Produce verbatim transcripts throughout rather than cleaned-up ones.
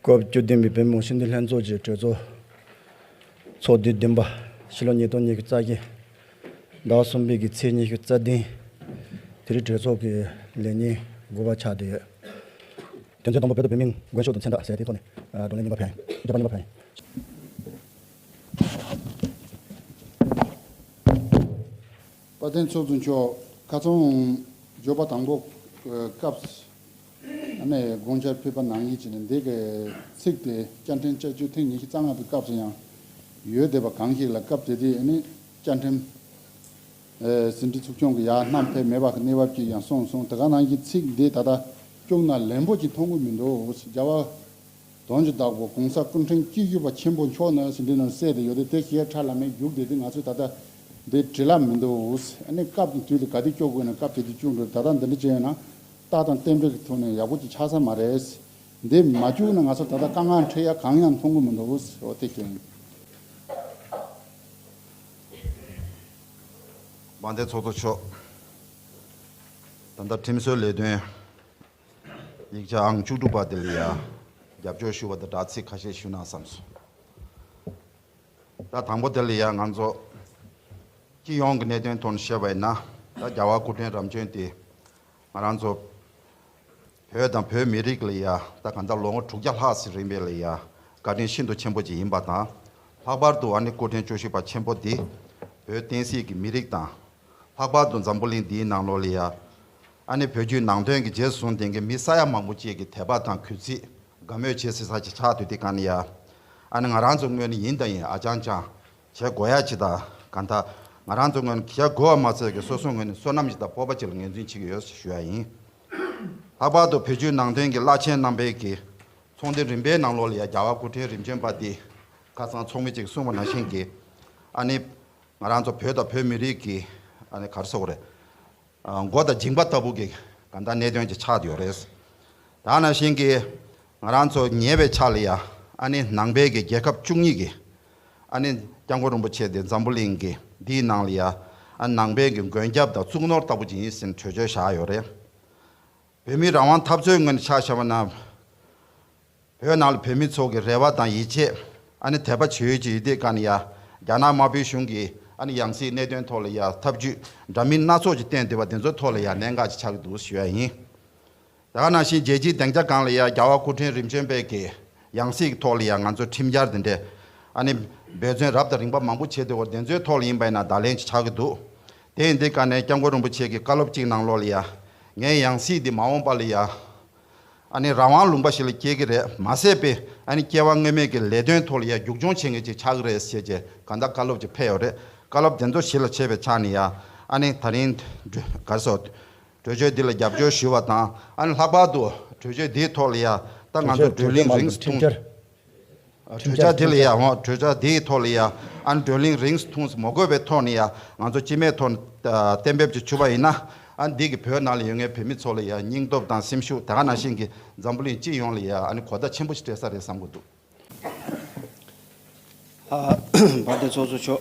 སྐབས་བཅུ་བདུན་པའི་བོད་མི་མང་སྤྱི་འཐུས་ལྷན་ཚོགས་ཀྱི་གྲོས་ཚོགས་ཚོགས་དུས་བདུན་པ། ཕྱི་ལོ་ཉིས་སྟོང་ཉི་ཤུ་རྩ་བཞི་ཟླ་གསུམ་པའི་གི་ཚེས་ཉི་ཤུ་རྩ་བདུན། དེ་རིང་གྲོས་ཚོགས་ཀྱི་ལས་ཉིན་དགུ་པ་ཆགས་བསྡད་ཡོད། དོན་ཚན་དང་པོ། བོད་དང་བོད་མིའི་མགོན་ཕྱོགས་དང་མཚན་རྟགས་ཟེར་དེའི་ཐོག་ནས་བགྲོ་གླེང་གཉིས་པ་ཕེབས་ཡིན། བརྗོད་པ་གཉིས་པ་ཕེབས་ཡིན། དཔལ་ལྡན་ཚོགས་གཙོ་མཆོག་ཁ་སང་བརྗོད་པ་དང་པོ་སྐབས། ཨ་ནི་དགོངས་འཆར་ཕུལ་བ་ནང་བཞིན་བྱས་ནས་འདི་གི་ཚིག་དེ་བཅའ་ཁྲིམས་བསྐྱར་བཅོས་ཐེངས་ཉི་ཤུ་རྩ་ལྔ་པའི་སྐབས་སུ་ཡང་ཡོད་བསྡད་པ་གང་ཞིག་ལ། སྐབས་དེ་དུས་ཨ་ནི་བཅའ་ཁྲིམས་ཟིན་བྲིས་ཚོགས་ཆུང་གི་ཡར་བསྣམས་ཕེབས་མེད་པ་གི་གནས་བབ་ཅིག་ཡང་གསུངས་སོང་། དེ་ག་ནང་བཞིན་ཚིག་འདི་ད་ལྟ་སྐྱུག་ན་ལན་པོ་ཅིག་མཐོང་གི་མི་འདུག་རྒྱལ་བ་དོན་གྱི་བདག་པོ་༸གོང་ས་སྐུ་ཕྲེང་བཅུ་བཞི་པ་ཆེན་པོ་མཆོག་ནས་ཟིན་བྲིས་ནང་གསལ་ཏེ་ཡོད་དེ། དེ་ཞལ་ཁྲ་ལམ་མེར་རྒྱུགས་བསྡད་དུས་ང་ཚོས་ད་ལྟ་འདི་བྲིས་ལ་མི་འདུག་ཨ་ནི་སྐབས་དང་དུས་ལ་ག་དུས་སྐྱོར་དགོས་ན་སྐབས་དེ་དུས་སྐྱོར་འགྲོ། ད་ལྟ་འདི་འདྲ་བྱས་ན་རྟགས་དང་རྟེན་འབྲེལ་གྱི་ཐོག་ནས་ཡག་པོ་ཅིག་ཆགས་ས་མ་རེད། འདི་མ་བཅུག་ན་ང་ཚོ་ད་ལྟ་དཀའ་ངལ་འཕྲད་ཡ་གང་ཡང་མཐོང་གི་མི་འདུག་འོ་དེ་ཞུ་ཡིན། དཔལ་ལྡན་ཚོགས་གཙོ་མཆོག་ད་ལྟ་ཁྲིམས་བཟོའི་ལས་དོན་ཡིག་ཆ་ཨང་བཅུ་དྲུག་པ་དེ་ལ་ཡ་རྒྱབ་སྐྱོར་ཞུ་བ་དང་སྦྲགས་ཚིག་ཁ་ཤས་ཞུ་ན་བསམ་སོང་། ད་དང་པོ་དེ་ལ་ཡ་ང་ཚོ་སྤྱི་ཡོངས་ཀྱི་གནད་དོན་ཐོག་ནས་བཤད་པ་ཡིན་ན། ད་རྒྱལ་བ་སྐུ་ཕྲེང་རབ་བྱུང་དེ་ང་རང་ཚོ་བོད་དང་བོད་མི་རིགས་ལ་ཡ་ད་གང་ལྟར་ལོ་ངོ་དྲུག་བརྒྱ་ལྷག་ཙམ་རིང་པའི་ལ་ཡ་བཀའ་དྲིན་ཤིན་ཏུ་ཆེན་པོ་ཅིག་ཡིན་པ་དང་། ལྷག་པར་དུ་ཨ་ནི་སྐུ་ཕྲེང་བཅུ་བཞི་པ་ཆེན་པོ་འདི་བོད་བསྟན་སྲིད་ཀྱི་མི་རིགས་དང་། ལྷག་པར་དུ་འཛམ་བུ་གླིང་འདིའི་ནང་ལོགས་ལ་ཡ་ཨ་ནི་བོད་བརྒྱུད་ནང་བསྟན་གྱི་རྗེས་སུ་བཟུང་བསྡད་མཁན་མི་ས་ཡ་མང་པོ་ཅིག་གི་དད་པ་དང་གུས་བརྩི་དགའ་མོས་བྱེད་སྲིད་ས་ཅིག་ཆགས་སྡོད་དེ་ག་ནས་ཡ། ཨ་ནི་ང་རང་ཚོ་ངོས་ནས་ཡིན་དང་ཡིན་ཨ་ཅང་ཅང་བྱེད་དགོས་ཡ་ཅིག་དང་། གང་ལྟར་ང་རང་ཚོ་ངོས་ནས་བྱེད་དགོས་པ་མ་ཚད་ཀྱི་སོ་སོ་ངོས་ནས་བསོད་ནམས་ཅིག་དང་སྤོབས་པ་ཅིག་ལ་ངོས་འཛིན་བྱེད་ཀྱི་ཡོད་ཞུ་ཡ་ཡིན། ལྷག་པར་དུ་བོད་བརྒྱུད་ནང་བསྟན་གྱི་བླ་ཆེན་རྣམ་པས་ཀྱི་ཚོགས་འདུ་རིམ་པའི་ནང་ལོགས་ལ་ཡ་རྒྱལ་བ་སྐུ་ཕྲེང་རིམ་བྱོན་པ་འདི་ཁ་སང་ཚོགས་མི་ཅིག་གསུངས་པ་ནང་བཞིན་གྱི། ཨ་ནི་ང་རང་ཚོ་བོད་དང་བོད་མི་རིགས་ཀྱི་ཨ་ནི་ག་རེ་ཟེར་དགོས་རེད། ཨ་མགོ་དང་མཇིང་པ་ལྟ་བུ་གི་གང་ལྟར་གནད་དོན་ཅིག་ཆགས་ཡོད་རེད། ད་ནང་བཞིན་གྱི་ང་རང་ཚོ་ཉེ་བའི་ཆར་ལ་ཡ་ཨ་ནི་ནང་པའི་གི་རྒྱལ་ཁབ་བཅུ་གཉིས་ཀྱི་ཨ་ནི་སྐྱབས་མགོན་རིན་པོ་ཆེ་དེ་འཛམ་བུ་གླིང་གི་འདིའི་ནང་ལ་ཡ་ཨ་ནང་པའི་གི་མགོན་སྐྱབས་དང་གཙུག་ནོར་ལྟ་བུ་ཅིག་ཡིན་ཟེར་ནས་གྲོས་ཆོད་བཞག་ཡོད་རེད། བོད་མིའི་རང་དབང་འཐབ་རྩོད་ངོས་ནས་ཆ་བཞག་པ་ན། བོད་ནང་ལ་བོད་མི་ཚོ་གི་རེ་བ་དང་ཡིད་ཆེས་ཨ་ནི་དད་པ་བྱེད་ཡུལ་ཅིག་ཡོད་དུས་ག་ནས་ཡ། རྒྱ་ནག་དམར་པོའི་གཞུང་གིས་ཨ་ནི་ཡང་སྲིད་གནད་དོན་ཐོག་ལ་ཡ་ཐབས་ཇུས་འདྲ་མིན་སྣ་ཚོགས་ཀྱིས་བསྟན་བསྡད་པ་དེ་ཚོའི་ཐོག་ལ་ཡ་གནད་འགག་ཅིག་ཆགས་ཀྱི་འདུག་ཞུ་ཡ་ཡིན། དེ་ག་ནང་བཞིན་རྒྱལ་སྤྱིའི་སྡིངས་ཆ་སྒང་ལ་ཡ་རྒྱལ་བ་སྐུ་ཕྲེང་རིམ་བྱོན་པའི་གི་ཡང་སྲིད་ཀྱི་ཐོག་ལ་ཡ་ང་ཚོ་ཁྲིམས་འཆར་དེ་འདྲས་ཨ་ནི་འབད་བརྩོན་རབ་དང་རིམ་པ་མང་པོ་བྱས་ཏེ་འོ་དེ་ཚོའི་ཐོག་ལ་ཡིན་པ་ཡིན་ན་བརྡ་ལན་ཅིག་ཆགས་ཀྱི་འདུག་དེ་ཡིན་དུས་ག་ནས་སྐྱབས་མགོན་རིན་པོ་ཆེ་གི་བཀའ་སློབ་གཅིག་ནང་ལོགས་ལ་ཡ། ངའི་ཡང་སྲིད་འདི་མ་འོངས་པ་ལ་ཡ། ཨ་ནི་རང་དབང་ལུང་པ་ཞིག་ལ་སྐྱེལ་གྱི་རེད་མ་ཟད་པའི་ཨ་ནི་སྐྱེ་བ་སྔོན་མའི་གི་ལས་དོན་ཐོག་ལ་ཡ་མཇུག་སྐྱོང་བྱེད་མཁན་ཅིག་ཆགས་ཀྱི་རེད་ཟེར་བྱས་གང་ལྟར་བཀའ་སློབ་ཅིག་ཕེབས་ཡོད་རེད། བཀའ་སློབ་དེ་ཚོ་གཞི་ལ་བྱས་པའི་ཆ་ནས་ཡ། ཨ་ནི་ད་རིང་ག་རེ་ཟེར། གྲོས་ཆོད་འདི་ལ་རྒྱབ་སྐྱོར་ཞུ་བ་དང་ཨ་ནི་ལྷག་པར་དུ་གྲོས་ཆོད་འདིའི་ཐོག་ལ་ཡ་ད་ང་ཚོ་གྲོས་གྲོས་ཆོད་བགྲོ་གླེང་གྲོས་ཆོད་རིང་མ་ཟེར་ཐུང་། ཁྲིམས་འཆར། གྲོས་འཆར་འདི་ལ་ཡ་འོ་གྲོས་འཆར་འདིའི་ཐོག་ལ་ཡ་ཨ་ནི་བགྲོ་གླེང་རིང་ཐུང་མ་དགོས་པའི་ཐོག་ནས་ཡ་ང་ཚོ་སྤྱི་མོས་ཐོག་ནས་གཏན་འབེབས་ཅིག་བྱུང་བ་ཡིན་ན། ཨ་ནི་འདི་གི་བོད་ནང་ལ་ཡོད་མཁན་བོད་མི་ཚོ་ལ་ཡ་སྙིང་སྟོབས་དང་སེམས་ཤུགས་དེ་ག་ནང་བཞིན་གྱི་འཛམ་བུ་གླིང་སྤྱི་ཡོངས་ལ་ཡ་ཨ་ནི་གོ་བརྡ་ཆེན་པོ་ཞིག་སྤྲད་ས་རེད་བསམ་གྱི་འདུག་ཨ། དཔལ་ལྡན་ཚོགས་གཙོ་མཆོག་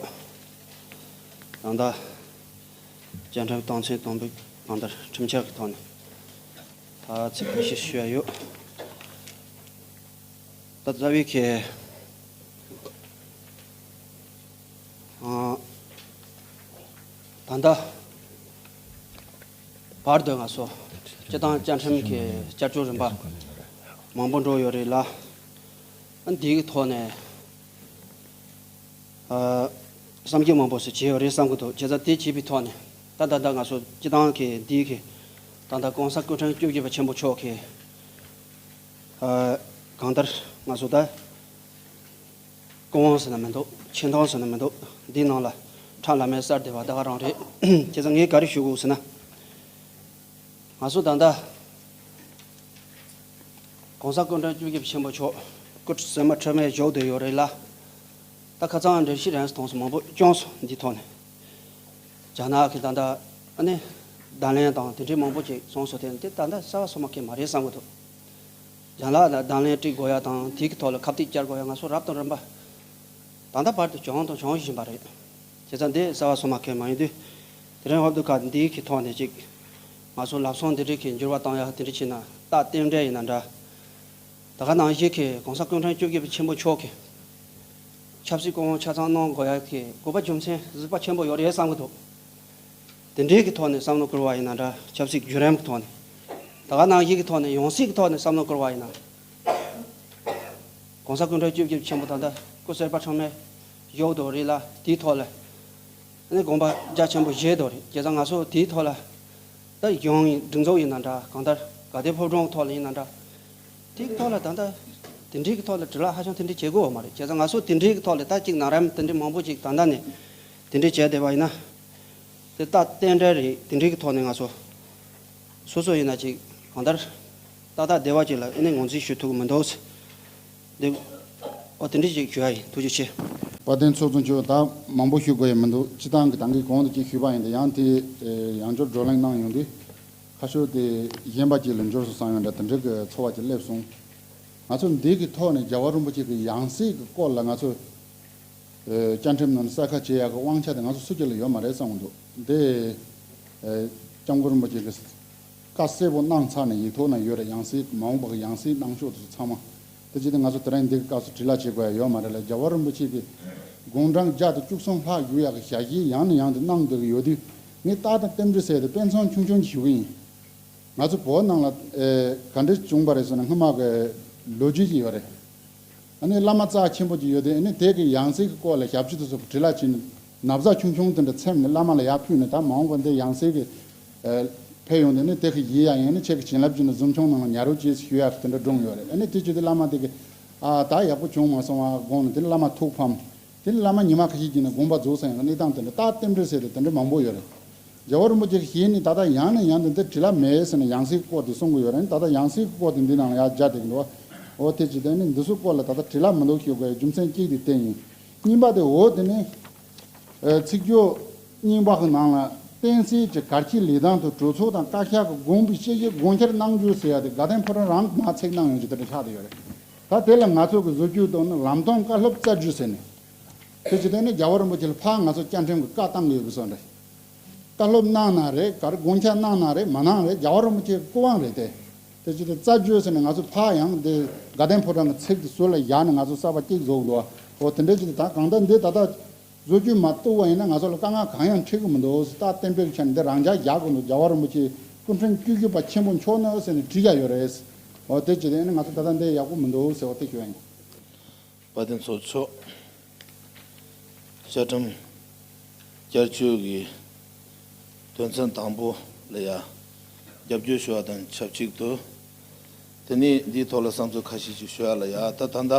ད་ལྟ་བཅའ་ཁྲིམས་དོན་ཚན་དང་པོའི་གང་ལྟར་ཁྲིམས་འཆར་གྱི་ཐོག་ནས་ད་ཚིག་ཁ་ཤས་ཞུ་ཡ་ཡོད། ད་རྩ་བའི་གི་ཨ། ད་ལྟ་བར་དུ་ང་ཚོ་སྤྱི་བཏང་བཅའ་ཁྲིམས་ཀྱི་བསྐྱར་བཅོས་རིམ་པ་མང་པོ་འགྲོ་ཡོད་རེད་ལ། ཨ་འདིའི་ཐོག་ནས་ཨ། བསམ་གྱིས་མི་ཁྱབ་པ་ཞིག་བྱས་ཡོད་རེད་བསམ་གྱི་འདུག་བྱས་ཙང་དེ་བྱས་པའི་ཐོག་ནས་ད་ད་ལྟ་ང་ཚོ་སྤྱི་བཏང་གི་འདིའི་གི་ད་ལྟ་༸གོང་ས་སྐུ་ཕྲེང་བཅུ་བཞི་པ་ཆེན་པོ་མཆོག་གི་ཨ། གང་ལྟར་ང་ཚོ་ད། སྐུ་དབང་ཟེར་ན་མི་འདུག་ཆེ་མཐོང་ཟེར་ན་མི་འདུག་འདིའི་ནང་ལ་ཁྲ་ལམ་མེ་གསར་བདེ་བ་ད་ག་རང་རེད། བྱས་ཙང་ངས་ག་རེ་ཞུ་དགོས་ཟེར་ན། ང་ཚོ་ད་ལྟ་༸གོང་ས་སྐུ་ཕྲེང་བཅུ་བཞི་པ་ཆེན་པོ་མཆོག་སྐུ་ཚེ་མ་ཁྲི་མེད་བཞུགས་བསྡད་ཡོད་རེད་ལ། ད་ཁ་སང་འགྲེལ་བཤད་རན་སོང་མང་པོ་བྱུང་སོང་འདིའི་ཐོག་ནས། རྒྱ་ནག་གི་ད་ལྟ་ཨ་ནི་བརྡ་ལན་དང་དེ་འདྲའི་མང་པོ་ཅིག་སོང་སོང་དེ་འདི་ད་ལྟ་གསར་བ་སོ་མ་གས་མ་རེད་བསམ་གྱི་འདུག་རྒྱ་ནག་ལ་བརྡ་ལན་སྤྲད་དགོས་ཡ་དང་དེའི་གི་ཐོག་ལ་ཁ་གཏད་བཅར་དགོས་ཡ་ང་ཚོ་རབ་དང་རིམ་པ་ད་ལྟ་བར་དུ་བྱུང་དང་བྱུང་བཞིན་པ་རེད། བྱས་ཙང་འདི་གསར་བ་སོ་མ་གས་མ་ཡིན་དུས། དེ་རིང་ཧོབ་ཏུ་ཁ་འདིའི་གི་ཐོག་ནས་ཅིག་ང་ཚོ་ལབ་སོང་འདི་འདྲའི་གི་འགྱུར་བ་བཏང་ཡ་དེ་འདྲ་བྱས་ན་རྟགས་རྟེན་འབྲེལ་ཡིན་ན་འདྲ། ད་ག་ནང་བཞིན་གྱི་གོང་ས་སྐུ་ཕྲེང་བཅུ་བཞི་པ་ཆེན་པོ་མཆོག་གིས་ཆབ་སྲིད་སྐུ་དབང་ཆ་ཚང་གནང་དགོས་ཡ་གི་དགོས་པ་རྒྱུ་མཚན་གཟིགས་པ་ཆེན་པོ་ཡོད་རེད་བསམ་གྱི་འདུག་དེ་འདྲའི་གི་ཐོག་ནས་བསམ་བློ་འཁོར་བ་ཡིན་ན་འདྲ། ཆབ་སྲིད་བརྒྱུད་རིམ་གི་ཐོག་ནས། ད་ག་ནང་བཞིན་གི་ཐོག་ནས་ཡང་སྲིད་ཀྱི་ཐོག་ནས་བསམ་བློ་འཁོར་བ་ཡིན་ན། གོང་ས་སྐུ་ཕྲེང་བཅུ་བཞི་ཆེན་པོ་ད་ལྟ་སྐུ་གསར་པ་ཚང་མས་བཞུགས་འདུག་རེད་ལ། དེའི་ཐོག་ལ་ནི་དགོངས་པ་རྒྱ་ཆེན་པོ་བཞེས་འདུག་རེད། བྱས་ཙང་ང་ཚོ་དེའི་ཐོག་ལ་ད་གཞུང་ཡིན། སྒྲིག་འཛུགས་ཡིན་ན་འདྲ། གང་ལྟར་དགའ་ལྡན་ཕོ་བྲང་གི་ཐོག་ལ་ཡིན་ན་འདྲ། དེའི་ཐོག་ལ་ད་ལྟ་དེ་འདྲའི་གི་ཐོག་ལ་དྲི་ལན་ཧ་ཅང་དེ་འདྲའི་བྱེད་དགོས་པ་མ་རེད། བྱས་ཙང་ང་ཚོ་དེ་འདྲའི་གི་ཐོག་ལ་ད་ཅིག་ནང་རམ་དེ་འདྲའི་མང་པོ་ཅིག་ད་ལྟ་ནས་དེ་འདྲའི་བྱས་བསྡད་པ་ཡིན་ན། དེ་ད་རྟེན་འབྲེལ་རེད། དེ་འདྲའི་གི་ཐོག་ནས་ང་ཚོ་སོ་སོ་ཡིན་ན་ཅིག་གང་ལྟར་ཏག་ཏག་བདེ་བ་ཅིག་ལ་ཨེ་ནས་ངོས་འཛིན་ཞུ་ཐུབ་ཀྱི་མི་འདུག་ཟེར། འདི་ཨོ་དེ་འདྲ་ཅིག་ཞུ་ཡ་ཡིན། ཐུགས་རྗེ་ཆེ། དཔལ་ལྡན་ཚོགས་གཙོ་མཆོག་ད་མང་པོ་ཞུ་དགོས་ཡ་མི་འདུག་སྤྱི་བཏང་གི་ད་གིན་གོང་དུ་ཅིག་ཞུས་པ་ཡིན། ད་ཡང་དེ་ཡང་བསྐྱར་བགྲོ་གླེང་གནང་ཡོང་དུས་ཁ་ཕྱོགས་དེ་གཞན་པ་ཅིག་ལ་འགྱུར་སོང་བསམ་ཡོང་འདྲ། དེ་འདྲ་གི་ཚོར་བ་ཅིག་སླེབས་སོང་། ང་ཚོ་འདི་གི་ཐོག་ནས་རྒྱལ་བ་རིན་པོ་ཆེ་གི་ཡང་སྲིད་ཀྱི་སྐོར་ལ་ང་ཚོ་བཅའ་ཁྲིམས་ནང་གསལ་ཁ་བྱེད་ཡག་གི་དབང་ཆ་དེ་ང་ཚོ་སུ་གཅིག་ལ་ཡོད་མ་རེད་བསམ་གྱི་འདུག་འདི་སྐྱབས་མགོན་རིན་པོ་ཆེ་གིས་བཀའ་གསལ་པོ་གནང་ཚར་ནས་ཡིག་ཐོག་ན་ཡོད་རེད། ཡང་སྲིད་མ་འོངས་པ་གི་ཡང་སྲིད་གནང་ཕྱོགས་དེ་ཚོ་ཚང་མ། དེ་བྱས་ཏེ་ང་ཚོ་དེ་རིང་འདི་གི་སྐབས་སུ་དྲིལ་བསྒྲགས་བྱེད་དགོས་ཡ་ཡོད་མ་རེད་ལ། རྒྱལ་བ་རིན་པོ་ཆེ་གི་དགུང་གྲངས་བརྒྱ་དང་བཅུ་གསུམ་ལྷག་བཞུགས་ཡག་གི་ཞལ་བཞེས་ཡང་ནས་ཡང་དུ་གནང་བསྡད་ཀྱི་ཡོད་དུས། ངས་ཏག་ཏག་རྟེན་འབྲེལ་ཟེར་ཏེ་དཔེ་མཚོན་ཆུང་ཆུང་ཞིག་ཞུ་གི་ཡིན། ང་ཚོ་བོད་ནང་ལ་ཨེ་ག་འདྲ་བྱུང་བ་རེད་ཟེར་ན། སྔོན་མ་གི་ལོ་རྒྱུས་ཅིག་ཡོད་རེད། ཨ་ནི་བླ་མ་རྩ་ཆེན་པོ་ཅིག་ཡོད་དེ། ཨ་ནི་དེ་གི་ཡང་སྲིད་ཀྱི་སྐོར་ལ་ཞབས་ཕྱི་དེ་ཚོ་དྲིལ་བསྒྲགས་བྱས་ནས་ན་བཟའ་ཆུང་ཆུང་དེ་འདྲ་འཚེམ་ནས་བླ་མ་ལ་ཡར་ཕུལ་ནས། ད་མ་འོངས་པ་འདི་ཡང་སྲིད་ཀྱི་ཨེ་ཕེབས་ཡོང་དུས་ནི་དེ་གི་ཡིན་ཡ་ཡིན་ནི་ཁྱེད་ཀྱི་བྱིན་རླབས་ཀྱིས་ནི་གཟིམ་ཆུང་ནང་ལ་ཉལ་རོགས་བྱེད་ཞུ་ཡ་དེ་འདྲ་བསྒྲུངས་ཡོད་རེད། ཨ་ནི་དེ་བྱས་དུས་བླ་མ་དེ་གི་ཨ་ད་ཡག་པོ་བྱུང་མ་སོང་བ་དགོངས་ནས། དེ་ནི་བླ་མ་ཐུགས་ཕམ། དེ་ནི་བླ་མ་ཉི་མ་ཁ་ཤས་ཀྱིས་ནི་དགོངས་པ་རྫོགས་ཚར་ཡོང་གི་གནས་སྟངས་དེ་འདྲ། ད་རྟེན་འབྲེལ་ཟེར་ཏེ་དེ་འདྲ་མང་པོ་ཡོད་རེད། རྒྱལ་བ་རིན་པོ་ཆེ་གིས་ནི་ད་ལྟ་ཡང་ནས་ཡང་དུ་འདི་དྲིལ་བསྒྲགས་མེད་ཟེར་ནས་ཡང་སྲིད་སྐོར་དེ་གསུང་གི་ཡོད་རེད། ད་ལྟ་ཡང་སྲིད་སྐོར་དེ་འདི་ནང་ལ་ཡར་སྦྱར་བསྡད་ཀྱི་འདུག་འོ་དེ་ཅི་དེ་ནི་འདི་ཚོ་སྐོར་ལ་ད་ལྟ་དྲིལ་བསྒྲགས་མི་འདུག་ཞུ་དགོས་རྒྱུ་མཚན་གཅིག་དེ་དེ་ཡིན། གཉིས་པ་དེ་འོ་དེ་ནི་ཨ་ཚིག་བརྗོད་རྙིང་པ་གི་ནང་ལ་བསྟན་སྲིད་ཀྱི་གར་གྱི་ལི་ཐང་དུ་གྲོས་ཚོགས་དང་བཀའ་ཤག་གི་དགོངས་པའི་དཔྱད་གཞིར་དགོངས་འཆར་གནང་རྒྱུ་ཟེར་ཡ་དེ་དགའ་ལྡན་ཕོ་བྲང་རང་གིས་མར་ཚིག་གནང་ཡོང་རྒྱུ་དེ་འདྲ་ཆགས་བསྡད་ཡོད་རེད། ད་དེ་ལ་ང་ཚོ་གི་བཟོ་བཅོས་གཏོང་ནི་ལམ་སྟོན་བཀའ་སློབ་བསྩལ་རྒྱུ་ཟེར་ནས། དེ་ཅི་དེ་ནི་རྒྱལ་བ་རིན་པོ་ཆེ་ལ་ཕར་ང་ཚོ་བཅའ་ཁྲིམས་ཀྱི་བཀའ་བཏང་གི་ཡོད་པའི་བཟོ་འདྲ། བཀའ་སློབ་གནང་ན་རེད། ག་རེ་དགོངས་འཆར་གནང་ན་རེད། མ་གནང་རེད། རྒྱལ་བ་རིན་པོ་ཆེའི་སྐུ་དབང་རེད་དེ། དེ་ཅི་དེ་བསྩལ་རྒྱུ་ཟེར་ནས་ང་ཚོ་ཕར་ཡང་དེ་དགའ་ལྡན་ཕོ་བྲང་གི་ཚིག་དེ་ཟུར་ལ་བཞག་ནས་ང་ཚོ་གསར་པ་གཅིག་བཟོ་དགོས་འདུག་འོ་དེ་འདྲ་ཅི་དེ་ད་གང་ལྟར་འདི་ད་ལྟ་བཟོ་བཅོས་མ་གཏོང་བ་ཡིན་ན་ང་ཚོ་ལ་དཀའ་ངལ་གང་ཡང་འཕྲད་ཀྱི་མི་འདུག་ད་རྟེན་འབྲེལ་གྱི་ཆ་ནས་འདི་རང་འཇགས་བཞག་དགོས་འདུག་རྒྱལ་བ་རིན་པོ་ཆེ་སྐུ་ཕྲེང་བཅུ་བཞི་པ་ཆེན་པོ་མཆོག་ནི་ཟེར་ནས་བྲིས་བཞག་ཡོད་རེད། འོ་དེ་ཅི་དེ་ནི་ང་ཚོ་ད་ལྟ་འདི་ཡག་པོ་མི་འདུག་ཟེར་བ་དེ་ཞུ་ཡ་ཡིན། དཔལ་ལྡན་ཚོགས་གཙོ་མཆོག་བཅའ་ཁྲིམས་བསྐྱར་བཅོས་ཀྱི་དོན་ཚན་དང་པོ་ལ་ཡ་རྒྱབ་སྐྱོར་ཞུ་བ་དང་ཆབས་ཅིག་ཏུ། དེ་ནས་འདིའི་ཐོག་ལ་བསམ་ཚུལ་ཁ་ཤས་ཅིག་ཞུ་ཡ་ལ་ཡ། ད་ད་ལྟ་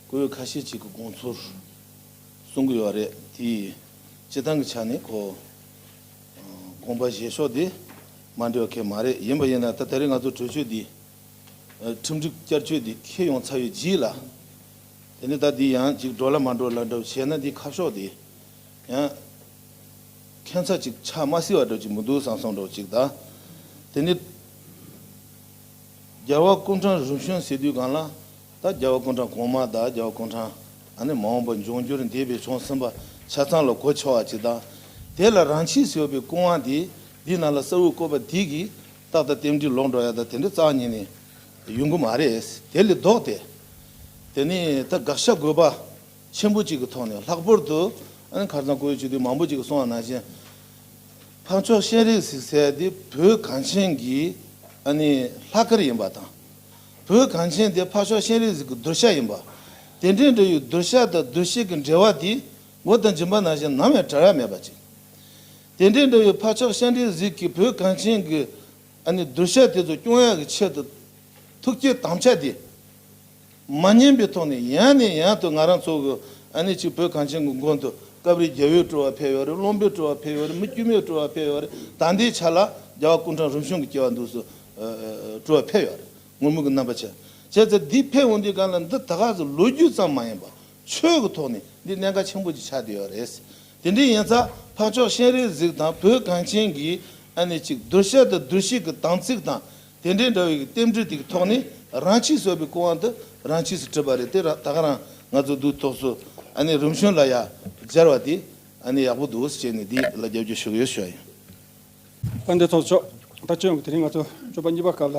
སྐུ་ཡོད་ཁ་ཤས་ཅིག་གི་དགོངས་ཚུལ་གསུང་གི་ཡོད་རེད། དེ་སྤྱི་བཏང་གི་ཆ་ནས་ཁོ་དགོངས་པ་བཞེས་ཕྱོགས་དེ་མ་འདྲ་བ་གང་ཡང་མ་རེད། ཡིན་པ་ཡིན་ན་ད་དེ་རིང་ང་ཚོ་གྲོས་ཆོད་འདི། ཨ་ཁྲིམས་སྒྲིག་བསྐྱར་བཅོས་འདི་འཁེལ་ཡོང་ཚར་བའི་རྗེས་ལ། དེ་ནས་ད་འདི་ཡང་ཅིག་འགྲོ་ལ་མ་འགྲོ་ལ་འདྲ་བོ་བྱས་ན་འདི་ཁ་ཕྱོགས་འདི་ཡང་ཁྱད་མཚར་ཅིག་ཆགས་མ་སྲིད་པ་འདྲ་བོ་ཅིག་མི་འདུག་བསམ་སོང་འདྲ་བོ་ཅིག་དང་། དེ་ནས་རྒྱལ་བ་སྐུ་ཕྲེང་རིམ་བྱོན་ཟེར་དུས་སྒང་ལ། ད་རྒྱལ་བ་སྐུ་ཕྲེང་གོང་མ་དང་རྒྱལ་བ་སྐུ་ཕྲེང་ཨ་ནི་མ་འོངས་པ་འབྱུང་འགྱུར་འདས་པའི་བྱུང་ཟིན་པ་ཆ་ཚང་ལ་གོ་ཆོད་པ་ཅིག་དང་། དེ་ལ་རང་ཆས་སུ་ཡོད་པའི་སྐུ་དབང་འདི་འདི་ནང་ལ་གསལ་བོ་བཀོད་པ་འདི་གིས་ཏག་ཏག་རྟེན་འབྲེལ་ལོག་འགྲོ་ཡ་ད་དེ་འདྲ་རྩ་བ་ཉིད་ནས་ཡོང་གི་མ་རེད། དེ་ལས་ལྡོག་སྟེ། དེ་ནས་ད་དགག་བྱ་དགོས་པ་ཆེན་པོ་གཅིག་གི་ཐོག་ནས། ལྷག་པར་དུ་ཨ་ནི་ཁ་སང་སྐུ་ཡོད་ཆེད་དུ་མང་པོ་ཅིག་གིས་གསུངས་པ་ནང་བཞིན། འཕགས་མཆོག་སྤྱན་རས་གཟིགས་ཟེར་དེ་བོད་གངས་ཅན་གྱི་ཨ་ནི་ལྷ་སྐལ་ཡིན་པ་དང་། བོད་གངས་ཅན་དེ་འཕགས་མཆོག་སྤྱན་རས་གཟིགས་ཀྱི་གདུལ་བྱ་ཡིན་པ། དེ་འདྲའི་འདྲ་བའི་གདུལ་བྱ་དང་གདུལ་བྱེད་ཀྱི་འབྲེལ་བ་དེ་འོག་དང་འཇིག་རྟེན་ནང་བཞིན་ནམ་ཡང་བྲལ་ཡ་མེད་པ་ཅིག་དེ་འདྲའི་འདྲ་བའི་འཕགས་མཆོག་སྤྱན་རས་གཟིགས་ཀྱིས་བོད་གངས་ཅན་གྱི་ཨ་ནི་གདུལ་བྱ་དེ་ཚོ་སྐྱོང་ཡག་གི་ཆེད་དུ་ཐུགས་བསྐྱེད་དམ་བཅའ་དེ་མ་ཉམས་པའི་ཐོག་ནས་ཡང་ནས་ཡང་དུ་ང་རང་ཚོ་གི་ཨ་ནི་ཅིག་བོད་གངས་ཅན་གྱི་མགོན་དུ་སྐབས་རེ་རྒྱལ་བའི་སྤྲུལ་པ་ཕེབས་ཡོད་རེད། བློན་པོའི་སྤྲུལ་པ་ཕེབས་ཡོད་རེད། མི་དཀྱུས་མའི་སྤྲུལ་པ་ཕེབས་ཡོད་རེད། ད་ལྟའི་ཆ་ལ་རྒྱལ་བ་སྐུ་ཕྲེང་རིམ་བྱོན་གྱི་སྐྱེ་བ་འདུག་སུ་སྤྲུལ་པ་ཕེབས་ཡོད་རེད། ངུར་སྨྲིག་གི་རྣམ་པ་ཅན། བྱས་ཙང་འདི་ཕེབས་འོང་དུས་སྒང་ལ་འདི་ད་ག་ཟེ་ལོ་རྒྱུས་ཙམ་མ་ཡིན་པ་ཆོས་ཀྱི་ཐོག་ནས་འདི་གནད་འགག་ཆེན་པོ་ཅིག་ཆགས་བསྡད་ཡོད་རེད། དེ་འདྲ་ཡིན་ཙང་འཕགས་མཆོག་སྤྱན་རས་གཟིགས་དང་བོད་གངས་ཅན་གྱི་ཨ་ནི་ཅིག་གདུལ་བྱ་དང་གདུལ་བྱེད་ཀྱི་དམ་ཚིག་དང་དེ་འདྲའི་འདྲ་བའི་རྟེན་འབྲེལ་དེ་གི་ཐོག་ནས་རང་ཆས་སུ་ཡོད་པའི་སྐུ་དབང་དུ་རང་ཆས་སུ་གྲུབ་པ་རེད། དེ་ར་ད་ག་རང་ང་ཚོ་འདུག་ཐོག་སུ་ཨ་ནི་རིམ་བྱོན་ལ་ཡ་སྦྱར་བ་དེ་ཨ་ནི་ཡག་པོ་འདུག་ཟེར་ནས་འདི་ལ་རྒྱབ་སྐྱོར་ཞུ་གི་ཡོད་ཞུ་བ་ཡིན། དཔལ་ལྡན་ཚོགས་གཙོ་མཆོག་ད་སྤྱི་ཡོངས་ཀྱི་དེ་རིང་ང་ཚོ་སྤྱོད་པ་གཉིས་པ་སྐབས་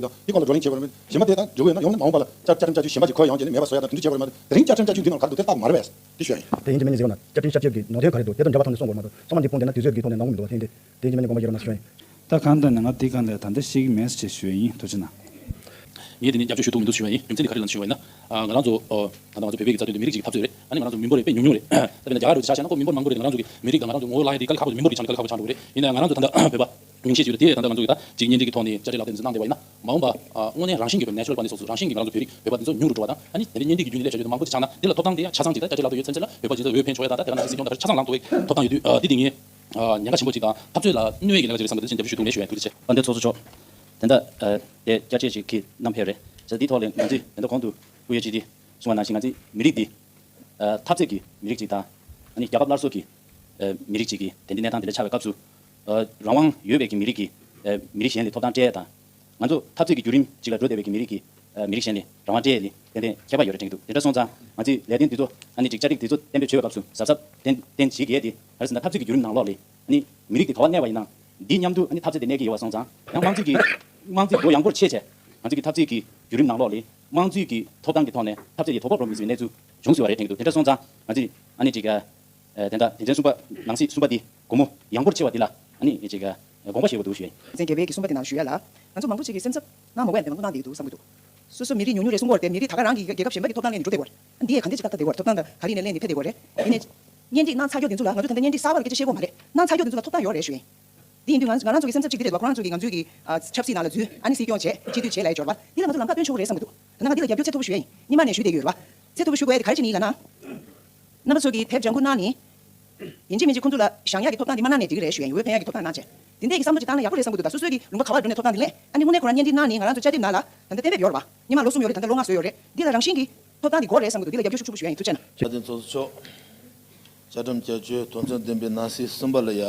ཡོད་དང་། འདི་སྐོར་ལ་བགྲོ་གླེང་བྱེད་དགོས་རེད། གཞན་པ་དེ་དང་འབྲེལ་བ་ཡོད་ན་ཡང་ན་མ་འོངས་པ་ལ་བསྐྱར་བསྐྱར་ཕྲན་བསྐྱར་བཅོས་གཞན་པ་ཅིག་འཁོད་ཡོང་རྗེས་ནས་མེད་པ་བཟོ་ཡ་དང་དེ་འདྲ་བྱེད་དགོས་རེད་མ་གཏོགས། དེ་རིང་བསྐྱར་ཕྲན་བསྐྱར་བཅོས་འདི་ནང་ག་རེ་འདུག་དེ་ལྟ་མ་རེད་པས། དེ་ཞུ་ཡ་ཡིན། དེ་ཡིན་གཅིག་མིན་གཅིག་ཟེར་བ་ན་བསྐྱར་ཕྲན་བསྐྱར་བཅོས་ཀྱི་ནང་དོན་ག་རེ་འདུག་དེ་དང་འདྲ་བ་ཐོག་ནས་གསུང་དགོས་རེད་མ་གཏོགས། ཚང་མ་འདི་སྤུངས་བསྡད་ན་དུས་ཚོད་ཀྱི་ཐོག་ནས་གནང་གི་མི་འདུག་ལྷན་རྒྱས། དེ་ཡིན་གཅིག་མིན་གཅིག་དགོངས་པ་བཞེས་རོགས་གནང་ཞུ་ཡ་ཡིན། ད་གང་ལྟར་ནས་ང་འདི་གང་ལ་ད་ལྟ་བཤད་ཀྱི་མེད་ཅེས་ཞུ་ཡ་ཡིན། ཐུགས་རྗེ་གནང་། ངས་དེ་ནས་བསྐྱར་བཅོས་ཞུ་ཐུབ་མི་འདུག་ཞུ་ཡ་ཡིན། རྒྱུ་མཚན་དེ་ག་རེ་ལབ་ན་ཞུ་བ་ཡིན་ན། ཨ། ང་རང་ཚོ། ཨ། ད་ལྟ་ང་ཚོ་བོད་པའི་གི་རྩ་དོན་དེ་མི་རིགས་ཅིག་གི་འཐབ་རྩོད་རེད། ཨ་ནི་ང་རང་ཚོ་མི་འབོར་རེད་དཔེ་ཉུང་ཉུང་རེད། ད་དཔེར་ན་རྒྱ་གར་འདྲ་བོ་ཅིག་ཆ་བཞག་ན་ཁོ་མི་འབོར་མང་པོ་རེད། ང་རང་ཚོ་གི་མི་རིགས་དང་ང་རང་ཚོ་ངོ་བོ་ལབ་ཡ་དེ་དཀའ་ལས་ཁག་པོ་མི་འབོར་གྱི་ཆ་ནས་དཀའ་ལས་ཁག་པོ་ཆགས་འགྲོ་གི་རེད། ཡིན་ན་ང་རང་ཚོ་ད་ལྟ་བོད་པ་མིང་ཤས་ཅིག་ཡོད་རེད། དེ་ད་ལྟ་ང་ཚོ་གི་ད་ཅིག་གཉེན་སྒྲིག་གི་ཐོག་ནས་བསྐྱར་བཅོས་ལག་དེབ་འདི་ཚོ་བཏང་བསྡད་པ་ཡིན་ན། མ་འོངས་པ། ཨ། དངོས་གནས་རང་བཞིན་གྱིས་བོད་natural process་སོགས་རང་བཞིན་གྱིས་ང་རང་ཚོ་བོད་རིགས་བོད་པ་འདི་ཚོ་ཉུང་རུ་འགྲོ་བ་དང་། ཨ་ནི་དེ་འདྲའི་གཉེན་སྒྲིག་གི་བརྒྱུད་ནས་སླེབས་བྱ་རྒྱུ་དེ་མང་པོ་ཅིག་ཆགས་ན། འདི་ལ་ཐོབ་ཐང་དེ་ཡང་ཆ་ཚང་ཅིག་ད་བསྐྱར་བཅོས་ལག་དེབ་ཡོད་ཚུན་ཚོད་ལ་བོད་པ་འདི་ཚོ་བོད་ཕན་ཆོག་ཡ་དང་། ད་དེ་ག་ནང་བཞིན་སྲིད་སྐྱོང་ད་ཆ་ཚང་ལངས་ཐུབ་པའི་ཐོབ་ཐང་ཡོད་དུས། ཨ། འདི་དེ་ངས། ཨ། ཉེན་ཁ་ཆེན་པོ་ཅིག་དང་འཐབ་རྩོད་ལ་གནོད་ཡས་ཀྱི་ལས་ཀ་ཅིག་རེད་བསམ་པ་འདི་བཞིན་བསྐྱར་བཅོས་ཞུ་ཐུབ་མེད་ཞུ་ཡ་ཡིན། ཐུགས་རྗེ་ཆེ། དཔལ་ལྡན་ཚོགས་གཙོ་མཆོག་དེ་འདྲ། ཨ། དེ་བསྐྱར་བཅོས་ཅིག་གི་གནང་ཕེབས་རེད་ཟེར། འདིའི་ཐོག་ལ་ང་ཚོས་ད་ལྟ་གོང་དུ་ཕུལ་ཡ་ཅིག་འདི་གསུང་བ་ནང་བཞིན་ང་ཚོའི་མི་རིགས་འདི། ཨ། འཐབ་རྩོད་ཀྱི་མི་རིགས་ཅིག་དང་། ཨ་ནི་རྒྱལ་ཁབ་སླར་གསོ་གི། ཨ། མི་རིགས་ཅིག་གི་དེ་འདྲའི་གནས་སྟངས་དེ་འདྲ་ཆགས་པའི་སྐབས་སུ། ཨ། རང་དབང་ཡོད་པའི་གི་མི་རིགས་ཀྱིས། ཨ། མི་རིགས་གཞན་ལ་ཐོབ་ཐང་སྤྲད་ཡ་དང་། ང་ཚོ་འཐབ་རྩོད་ཀྱི་བརྒྱུད་རིམ་ཅིག་ལ་འགྲོ་བསྡད་པའི་གི་མི་རིགས་ཀྱིས། ཨ། མི་རིགས་གཞན་ལ་རང་དབང་སྤྲད་ཡ་ལ་ཏན་ཏན་ཁྱད་པར་ཡོད་རེད་དྲན་གྱི་འདུག་དེ་འདྲ་སོང་ཙང་ང་ཚོས་ལས་དོན་འདི་ཚོ། ཨ་ནི་ཅིག་བསྐྱར་སྒྲིག་འདི་ཚོ་གཏན་འབེབས་བྱེད་པའི་སྐབས་སུ་གཟབ་གཟབ་ཏན་ཏན་བྱེད་དགོས་ཡ་དེ། ག་རེ་ཟེར་ན་འཐབ་རྩོད་ཀྱི་བརྒྱུད་རིམ་ནང་ལོགས་ལ་ཨ་ནི་མི་རིགས་དེ་ག་པར་གནས་པ་ཡིན་ནའང་འདིའི་མཉམ་དུ་ཨ་ནི་འཐབ་རྩོད་དེ་གནས་ཀྱི་ཡོད་པ་སོང་ཙང་། ཡང་དམངས་གཙོའི་གི་དམངས་གཙོའི་སྒོ་ཡངས་པོར་ཕྱེ་བྱས། ང་ཚོ་གི་འཐབ་རྩོད་ཀྱི་བརྒྱུད་རིམ་ནང་ལོགས་ལ་དམངས་གཙོའི་གི་ཐོབ་ཐང་གི་ཐོག་ནས་འཐབ་རྩོད་དེ་དོ་ཕོག་འགྲོ་མི་སྲིད་པའི་གནས་ཚུལ། བྱུང་ཟེར་བ་རེད་དྲན་གྱི་འདུག་དེ་འདྲ་སོང་ཙང་ང་ཚོས་ཨ་ནི་ཅིག་ཨ། དེ་འདྲ་དེ་འདྲའི་གསུམ་པ་ནང་གསེས་གསུམ་པ་འདི་སྒོ་མོ་ཡངས་པོར་ཕྱེ་བ་འདི་ལ་ཨ་ནི་ཅིག་དགོངས་པ་བཞེས་པ་འདུག་ཞུ་ཡ་ཡིན། བཙན་རྒྱལ་པོའི་གི་གསུམ་པ་དེ་ནང་ཞུ་ཡ་ལ། ང་ཚོ་མང་པོ་ཅིག་གིས་སེམས་འཚབ་གནང་མ་དགོས་པའི་འདེམས་ཐོན་གནང་བསྡད་ཀྱི་འདུག་བསམ་གྱི་འདུག་སོ་སོ་མི་རིགས་ཉུང་ཉུང་རེད་གསུང་གི་ཡོད་རེད་དེ། མི་རིགས་ད་ག་རང་གི་རྒྱལ་ཁབ་གཞན་པ་གི་ཐོབ་ཐང་ལེན་ནས་འགྲོ་བསྡད་ཡོད་རེད། འདི་ཡས་ག་འདྲ་ཅིག་ཏག་ཏག་བསྡད་ཡོད་རེད། ཐོབ་ཐང་དང་ག་རེ་ནས་ལེན་ནས་ཕེབས་བསྡད་ཡོད་རེད། ཡིན་ནའི། སྙན་སྒྲིག་གནང་ཚར་ཀྱོག་དེ་ཚོ་ལ་ང་ཚོ་ད་ལྟ་སྙན་སྒྲིག་གསར་པ་སྐད་ཆ་བཤད་ཀྱི་ཡོད་མ་རེད། གནང་ཚར་ཀྱོག་དེ་ཚོ་ལ་ཐོབ་ཐང་ཡོད་རེད་ཞུ་ཡིན། འདི་ཡིན་དུས་ང་ང་རང་ཚོ་གི་སེམས་འཚབ་གཅིག་འདི་རེད་པ། ཁོ་རང་ཚོ་གི་ང་ཚོའི་གི་ཨ་ཆབ་སྲིད་ནང་ལ་འཛུལ། ཨ་ནི་སྲིད་སྐྱོང་བྱས། སྤྱི་འཐུས་བྱས་ལབ་ཡ་འབྱོར་བ་འདི་ལ་ང་ཚོ་ལམ་ཁ་སྟོན་ཆོག་གི་རེད་བསམ་གི་འདུག་ད་ནང་འདི་ལ་རྒྱབ་སྐྱོར་ཆེ་ཐོག་པོ་ཞུ་ཡ་ཡིན། སྙིང་མ་ནས་ཞུ་བསྡད་ཡོད་རེད་པ། ཚད་མཐོ་པོ་ཞུ་དགོས་ཡ་དེ་ག་རེ་བྱས་ནས་ལབ་ན། རྣམ་པ་ཚོ་གིས་དེབ་ལྗང་ཁུ་གནང་ནས། ཡིན་གཅིག་མིན་གཅིག་ཁོང་ཚོ་ལ་བཞེངས་ཡག་གི་ཐོབ་ཐང་འདི་མ་གནང་ནས་འགྲིག་གི་རེད་ཞུ་ཡ་ཡིན། འོས་འཕེན་ཡག་གི་ཐོབ་ཐང་གནང་བྱས། དེ་འདྲས་ཀྱི་བསམ་བློ་ཅིག་བཏང་ན་ཡག་པོ་རེད་བསམ་གི་འདུག་ད་སོ་སོའི་གི་ལུང་པ་ག་པར་འགྲོ་ནས་ཐོབ་ཐང་འདི་ལེན། ཨ་ནི་དངོས་གནས་ཁོ་རང་བརྙན་འཕྲིན་གནང་ནས་ང་རང་ཚོ་བཅའ་དེབ་ནང་ལ་ད་ལྟ་གཏན་འབེབས་ཡོད་རེད་པ། སྔོན་མ་ལོ་གསུམ་ཡོད་རེད། ད་ལྟ་ལོ་ལྔ་བཟོས་ཡོད་རེད། འདི་ལ་རང་བཞིན་གྱི་ཐོབ་ཐང་འདི་དགོས་རེད་བསམ་གི་འདུག་འདི་ལ་རྒྱབ་སྐྱོར་ཤུགས་ཆེན་པོ་ཞུ་ཡ་ཡིན། ཐུགས་རྗེ་ཆེ་གནང་། བཅའ་ཁྲིམས་བསྐྱར་བཅོས་དོན་ཚན་བདུན་པའི་ནང་གསེས་གསུམ་པ་ལ་ཡ།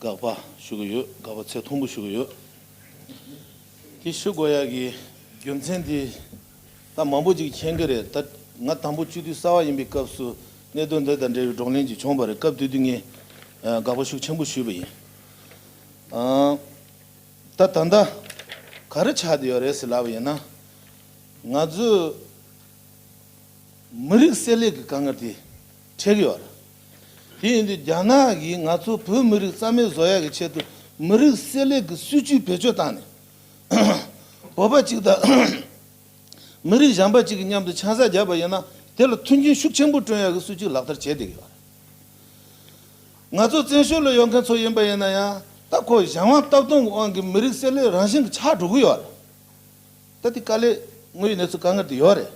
དགག་པ་ཞུ་གི་ཡོད། དགག་པ་ཚད་མཐོན་པོ་ཞུ་གི་ཡོད། དེ་ཞུ་དགོས་ཡག་གི་རྒྱུ་མཚན་དེ་ད་མང་པོ་ཅིག་མཁྱེན་གི་རེད། ད་ང་དང་པོ་སྤྱི་འཐུས་གསར་པ་ཡིན་པའི་སྐབས་སུ་གནད་དོན་འདི་དང་འབྲེལ་བའི་བགྲོ་གླེང་ཅིག་བྱུང་བ་རེད། སྐབས་དེ་དུས་ངས་ཨ་དགག་པ་ཤུགས་ཆེན་པོ་ཞུས་པ་ཡིན། ཨ་ད་ད་ལྟ་ག་རེ་ཆགས་བསྡད་ཡོད་རེད་ཟེར་ལབ་པ་ཡིན་ན། ང་ཚོས་མི་རིགས་བསྲེ་ལྷད་ཀྱི་དཀའ་ངལ་དེ་འཕྲད་ཀྱི་ཡོད་རེད། དེ་ཡིན་དུས་རྒྱ་ནག་གིས་ང་ཚོ་བོད་མི་རིགས་རྩ་མེད་བཟོ་ཡག་གི་ཆེད་དུ་མི་རིགས་བསྲེ་ལྷད་ཀྱི་སྲིད་ཇུས་བེད་སྤྱོད་བཏང་ནས། བོད་པ་གཅིག་དང་མི་རིགས་གཞན་པ་གཅིག་གི་མཉམ་དུ་ཆང་ས་བརྒྱབ་པ་ཡིན་ན་དེ་ལ་མཐུན་རྐྱེན་ཤུགས་ཆེན་པོ་བསྐྲུན་ཡག་གི་སྲིད་ཇུས་ལག་བསྟར་བྱས་བསྡད་ཀྱི་ཡོད་རེད། ང་ཚོ་བཙན་བྱོལ་ལ་ཡོད་མཁན་ཚོ་ཡིན་པ་ཡིན་ན་ཡང་ད་ཁོ་གཞན་དབང་སྟབས་སྟོང་གི་དབང་གིས་མི་རིགས་བསྲེ་ལྷད་རང་བཞིན་གྱིས་ཆགས་འགྲོ་གི་ཡོད་རེད། ད་དེ་དཀའ་ལས་དངོས་ཡོད་གནས་ཚུལ་དཀའ་ངལ་དེ་ཡོད་རེད།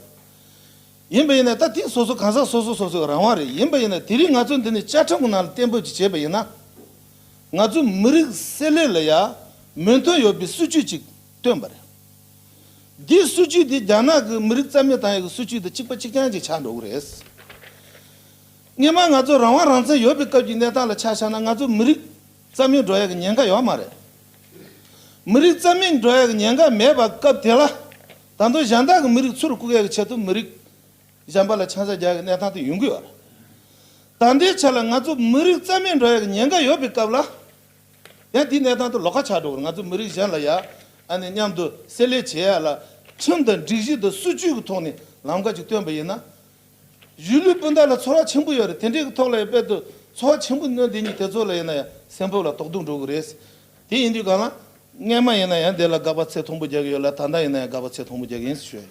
ཡིན་པ་ཡིན་ན་ད་དེ་སོ་སོ་གང་ཟག་སོ་སོ་སོ་སོའི་རང་དབང་རེད། ཡིན་པ་ཡིན་ན་དེ་རིང་ང་ཚོ་འདི་ནས་བཅའ་ཁྲིམས་ཀྱི་ནང་ལ་གཏན་འབེབས་ཅིག་བྱས་པ་ཡིན་ན། ང་ཚོ་མི་རིགས་བསྲེ་ལྷད་ལ་ཡ་མོས་མཐུན་ཡོད་པའི་སྲིད་ཇུས་ཅིག་བཏོན་པ་རེད། འདིའི་སྲིད་ཇུས་འདི་རྒྱ་ནག་གི་མི་རིགས་རྩ་མེད་བཏང་ཡག་གི་སྲིད་ཇུས་དང་གཅིག་པ་གཅིག་རྐྱང་ཅིག་ཆགས་འགྲོ་གི་རེད། སྔོན་མ་ང་ཚོ་རང་དབང་རང་བཙན་ཡོད་པའི་སྐབས་ཀྱི་གནས་སྟངས་ལ་ཆ་བཞག་ན་ང་ཚོ་མི་རིགས་རྩ་མེད་འགྲོ་ཡག་གི་ཉེན་ཁ་ཡོད་མ་རེད། མི་རིགས་རྩ་མེད་འགྲོ་ཡག་གི་ཉེན་ཁ་མེད་པ་སྐབས་དེ་ལ། ད་དུང་གཞན་དག་གི་མི་རིགས་ཚུར་བཀུག་ཡག་གི་ཆེད་དུ་མི་རིགས་གཞན་པ་ལ་ཆང་ས་རྒྱག་གི་གནས་སྟངས་དེ་ཡོང་གི་ཡོད་རེད། ད་ལྟའི་ཆ་ལ་ང་ཚོ་མི་རིགས་རྩ་མེད་འགྲོ་ཡག་གི་ཉེན་ཁ་ཡོད་པའི་སྐབས་ལ། ཡང་དེའི་གནས་སྟངས་དེ་ལོགས་ཀ་ཆགས་འགྲོ་གི་རེད། ང་ཚོ་མི་རིགས་གཞན་ལ་ཡ་ཨ་ནི་མཉམ་དུ་བསྲེ་ལྷད་བྱེད་ཡག་ལ་ཁྲིམས་དང་སྒྲིག་གཞི་དང་སྲིད་ཇུས་ཀྱི་ཐོག་ནས་ལམ་ཁ་ཅིག་བཏོན་པ་ཡིན་ན། གཞིས་ལུས་སྤུན་ཟླ་ལ་ཚོར་བ་ཆེན་པོ་ཡོད་རེད། དེ་འདྲའི་གི་ཐོག་ལ་ཡང་དཔེ་དུ་ཚོར་བ་ཆེན་པོ་གནོན་བསྡད་མཁན་དེ་ཚོ་ལ་ཡིན་ན་ཡང་སེམས་ཕམ་ལ་དོགས་སྡུག་འགྲོ་གི་རེད། དེ་ཡིན་དུས་གང་ལ་སྔོན་མ་ཡིན་ན་ཡང་དེ་ལ་དགག་པ་ཚད་མཐོན་པོ་རྒྱག་གི་ཡོད་ལ། ད་ལྟ་ཡིན་ན་ཡང་དགག་པ་ཚད་མཐོན་པོ་རྒྱག་གི་ཡིན་ཞུ་ཡ་ཡིན།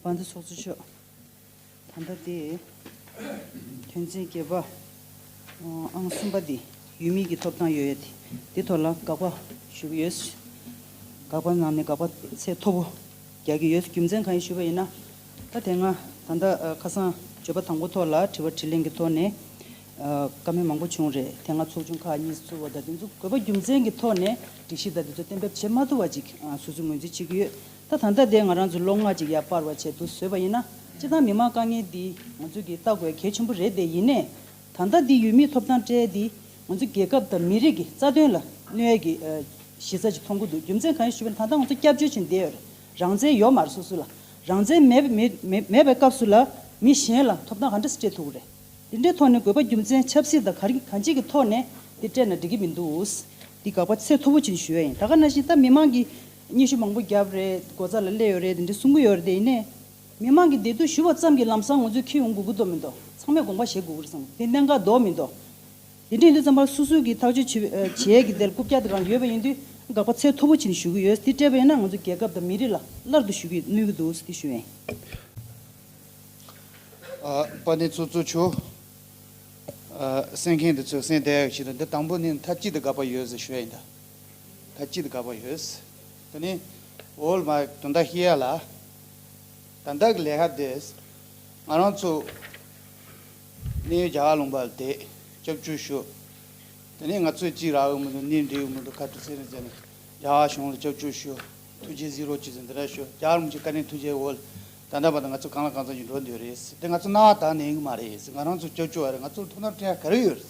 བྷན་དྷ་ཚོགས་གཙོ་མཆོག་ད་ལྟ་དེ་དོན་ཚན་བརྒྱད་པ་ཨང་གསུམ་པ་དེ་ཡུལ་མིའི་གི་ཐོབ་ཐང་ཡོད་ཡ་དེ་དེ་ཐོག་ལ་དགག་པ་ཞུ་གི་ཡོད། དགག་པ་ནང་ནས་དགག་པ་ཚད་མཐོ་པོ་རྒྱག་གི་ཡོད། རྒྱུ་མཚན་གང་ཡིན་ཞུས་པ་ཡིན་ན། ད་དེ་སྔ་ད་ལྟ་ཨ་ཁ་སང་བརྗོད་པ་དང་པོ་ཐོག་ལ་དྲི་བ་དྲིས་ལན་གྱི་ཐོག་ནས་ཨ་བཀའ་མོལ་མང་པོ་བྱུང་རེད། དེ་སྔ་ཚོགས་ཆུང་ཁག་གཉིས་བཙུགས་པ་དང་དེ་ཚོ་དགོས་པ་རྒྱུ་མཚན་གྱི་ཐོག་ནས་སྒྲིག་གཞི་དང་དེ་ཚོ་གཏན་འབེབས་བྱེད་མ་ཐུབ་པ་ཅིག་ཨ་སོ་སོས་ངོས་འཛིན་བྱེད་ཀྱི་ཡོད། ད་ད་ལྟ་དེ་ང་རང་ཚོ་ལོ་ལྔ་ཅིག་ཡར་སྤར་བ་བྱས་འདུག་བཟོས་པ་ཡིན་ན་སྤྱིར་བཏང་མི་མང་དཀའ་ངལ་འདི་ང་ཚོ་གིས་ལྟ་དགོས་གལ་ཆེན་པོ་རེད། དེ་ཡིན་ནའི། ད་ལྟ་འདི་ཡུལ་མིའི་ཐོབ་ཐང་སྤྲད་འདི་ང་ཚོ་རྒྱལ་ཁབ་དང་མི་རིགས་ཀྱི་རྩ་དོན་ལ་གནོད་ཡས་ཀྱི་ཨ་གཞི་རྩ་ཅིག་མཐོང་གི་འདུག་རྒྱུ་མཚན་གང་ཡིན་ཞུས་པ་ཡིན་ན་ད་ལྟ་ང་ཚོ་སྐྱབས་བཅོལ་བྱས་བསྡད་ཡོད་རེད། རང་བཙན་ཡོད་མ་རེད་སོ་སོ་ལ། རང་བཙན་མེད་མེད་མེད་མེད་པའི་སྐབས་སུ་ལ་མི་གཞན་ལ་ཐོབ་ཐང་ག་འདྲ་སེ་སྤྲད་ཐུབ་ཀྱི་རེད། འདི་འདྲའི་ཐོག་ནས་དགོས་པ་རྒྱུ་མཚན་ཆབ་སྲིད་དང་ག་རེ་གང་ཅིའི་ཐོག་ནས་འདི་སྤྲད་ན་འགྲིག་གི་མི་འདུག་འདི་དགག་པ་ཚད་མཐོ་པོ་ཅིག་ཞུ་ཡ་ཡིན། ད་ག་ནང་བཞིན་ད་མི་མང་གིས་སྙན་ཞུ་མང་པོ་བརྒྱབ་རེད། སྒོ་རྩ་ལ་སླེབས་ཡོད་རེད། འདི་འདྲ་གསུང་གི་ཡོད་རེད། དེ་ཡིན་ནའི། མི་མང་གི་བདེ་སྡུག་ཞུ་བ་ཙམ་གྱིས་ལམ་སང་ང་ཚོས་འཁྱེར་ཡོང་དགོས་ཀྱི་འདུག་མི་འདུག་ཚང་མས་དགོངས་པ་བཞེས་དགོས་ཀྱི་རེད་བསམ། དེ་གནད་འགག་འདུག་མི་འདུག་དེ་འདྲ་ཡིན་དུས་ཙམ་པ་སོ་སོའི་གི་ཐག་གཅོད་བྱེད་བྱེད་ཡས་ཀྱི་དེར་རྐུབ་བཀྱག་དེ་གང་ཡོད་པ་ཡིན་དུས་དགག་པ་ཚད་མཐོ་པོ་བྱས་ནས་ཞུ་གི་ཡོད། དེ་སྤྲད་པ་ཡིན་ན་ང་ཚོ་རྒྱལ་ཁབ་དང་མི་རིགས་ལ་སླར་དུ་ཞུ་གི་གནོད་ཀྱི་འདུག་དེ་ཞུ་ཡིན། ཨ་པ་ནི་ཚོ་གཙོ་ཆུ། ཨ་གསན་མཁན་འདི་ཚོས་གསན་བསྡད་ཡག་ཆེད་དུ་འདི་དང་པོ་ནི་མཐའ་གཅིག་ཏུ་དགག་པ་ཡོད་ཟེར་ཞུ་ཡ་ཡིན་ད། མཐའ་གཅིག་ཏུ་དགག་པ་ཡོད། དེ་ནི་འོལ་མ་དོན་དག་ཤེས་ཡ་ལ། ད་ལྟ་གི་ལས་ཀ་དེ། ང་རང་ཚོ་གནས་ཡུལ་རྒྱ་གར་ལུང་པར་བསྡད་སྐྱབས་བཅོལ་ཞུ། དེ་ནས་ང་ཚོས་གཅིག་རག་གི་མི་འདུག་གནས་འབྲེལ་གི་མི་འདུག་ཁ་ཐུག་ཚེ་རིང་ཟེར་ནས་རྒྱ་གར་གཞུང་ལ་སྐྱབས་བཅོལ་ཞུ། ཐུགས་རྗེ་གཟིགས་རོགས་གྱིས་ཟེར་འདི་འདྲ་ཞུ། རྒྱ་གར་མི་ཆོས་བཀའ་དྲིན་ཐུགས་རྗེ་འོལ། ད་ལྟ་བར་དུ་ང་ཚོ་གང་ལ་གང་འཚམ་ཞིག་འགྲོ་འདོད་རེད། དེ་ང་ཚོ་སྣང་བ་དག་ནས་ཡིན་གི་མ་རེད། ང་རང་ཚོ་སྐྱབས་བཅོལ་བ་རེད། ང་ཚོར་ཐོབ་ཐང་སྤྲད་ཡ་ག་རེ་ཡོད་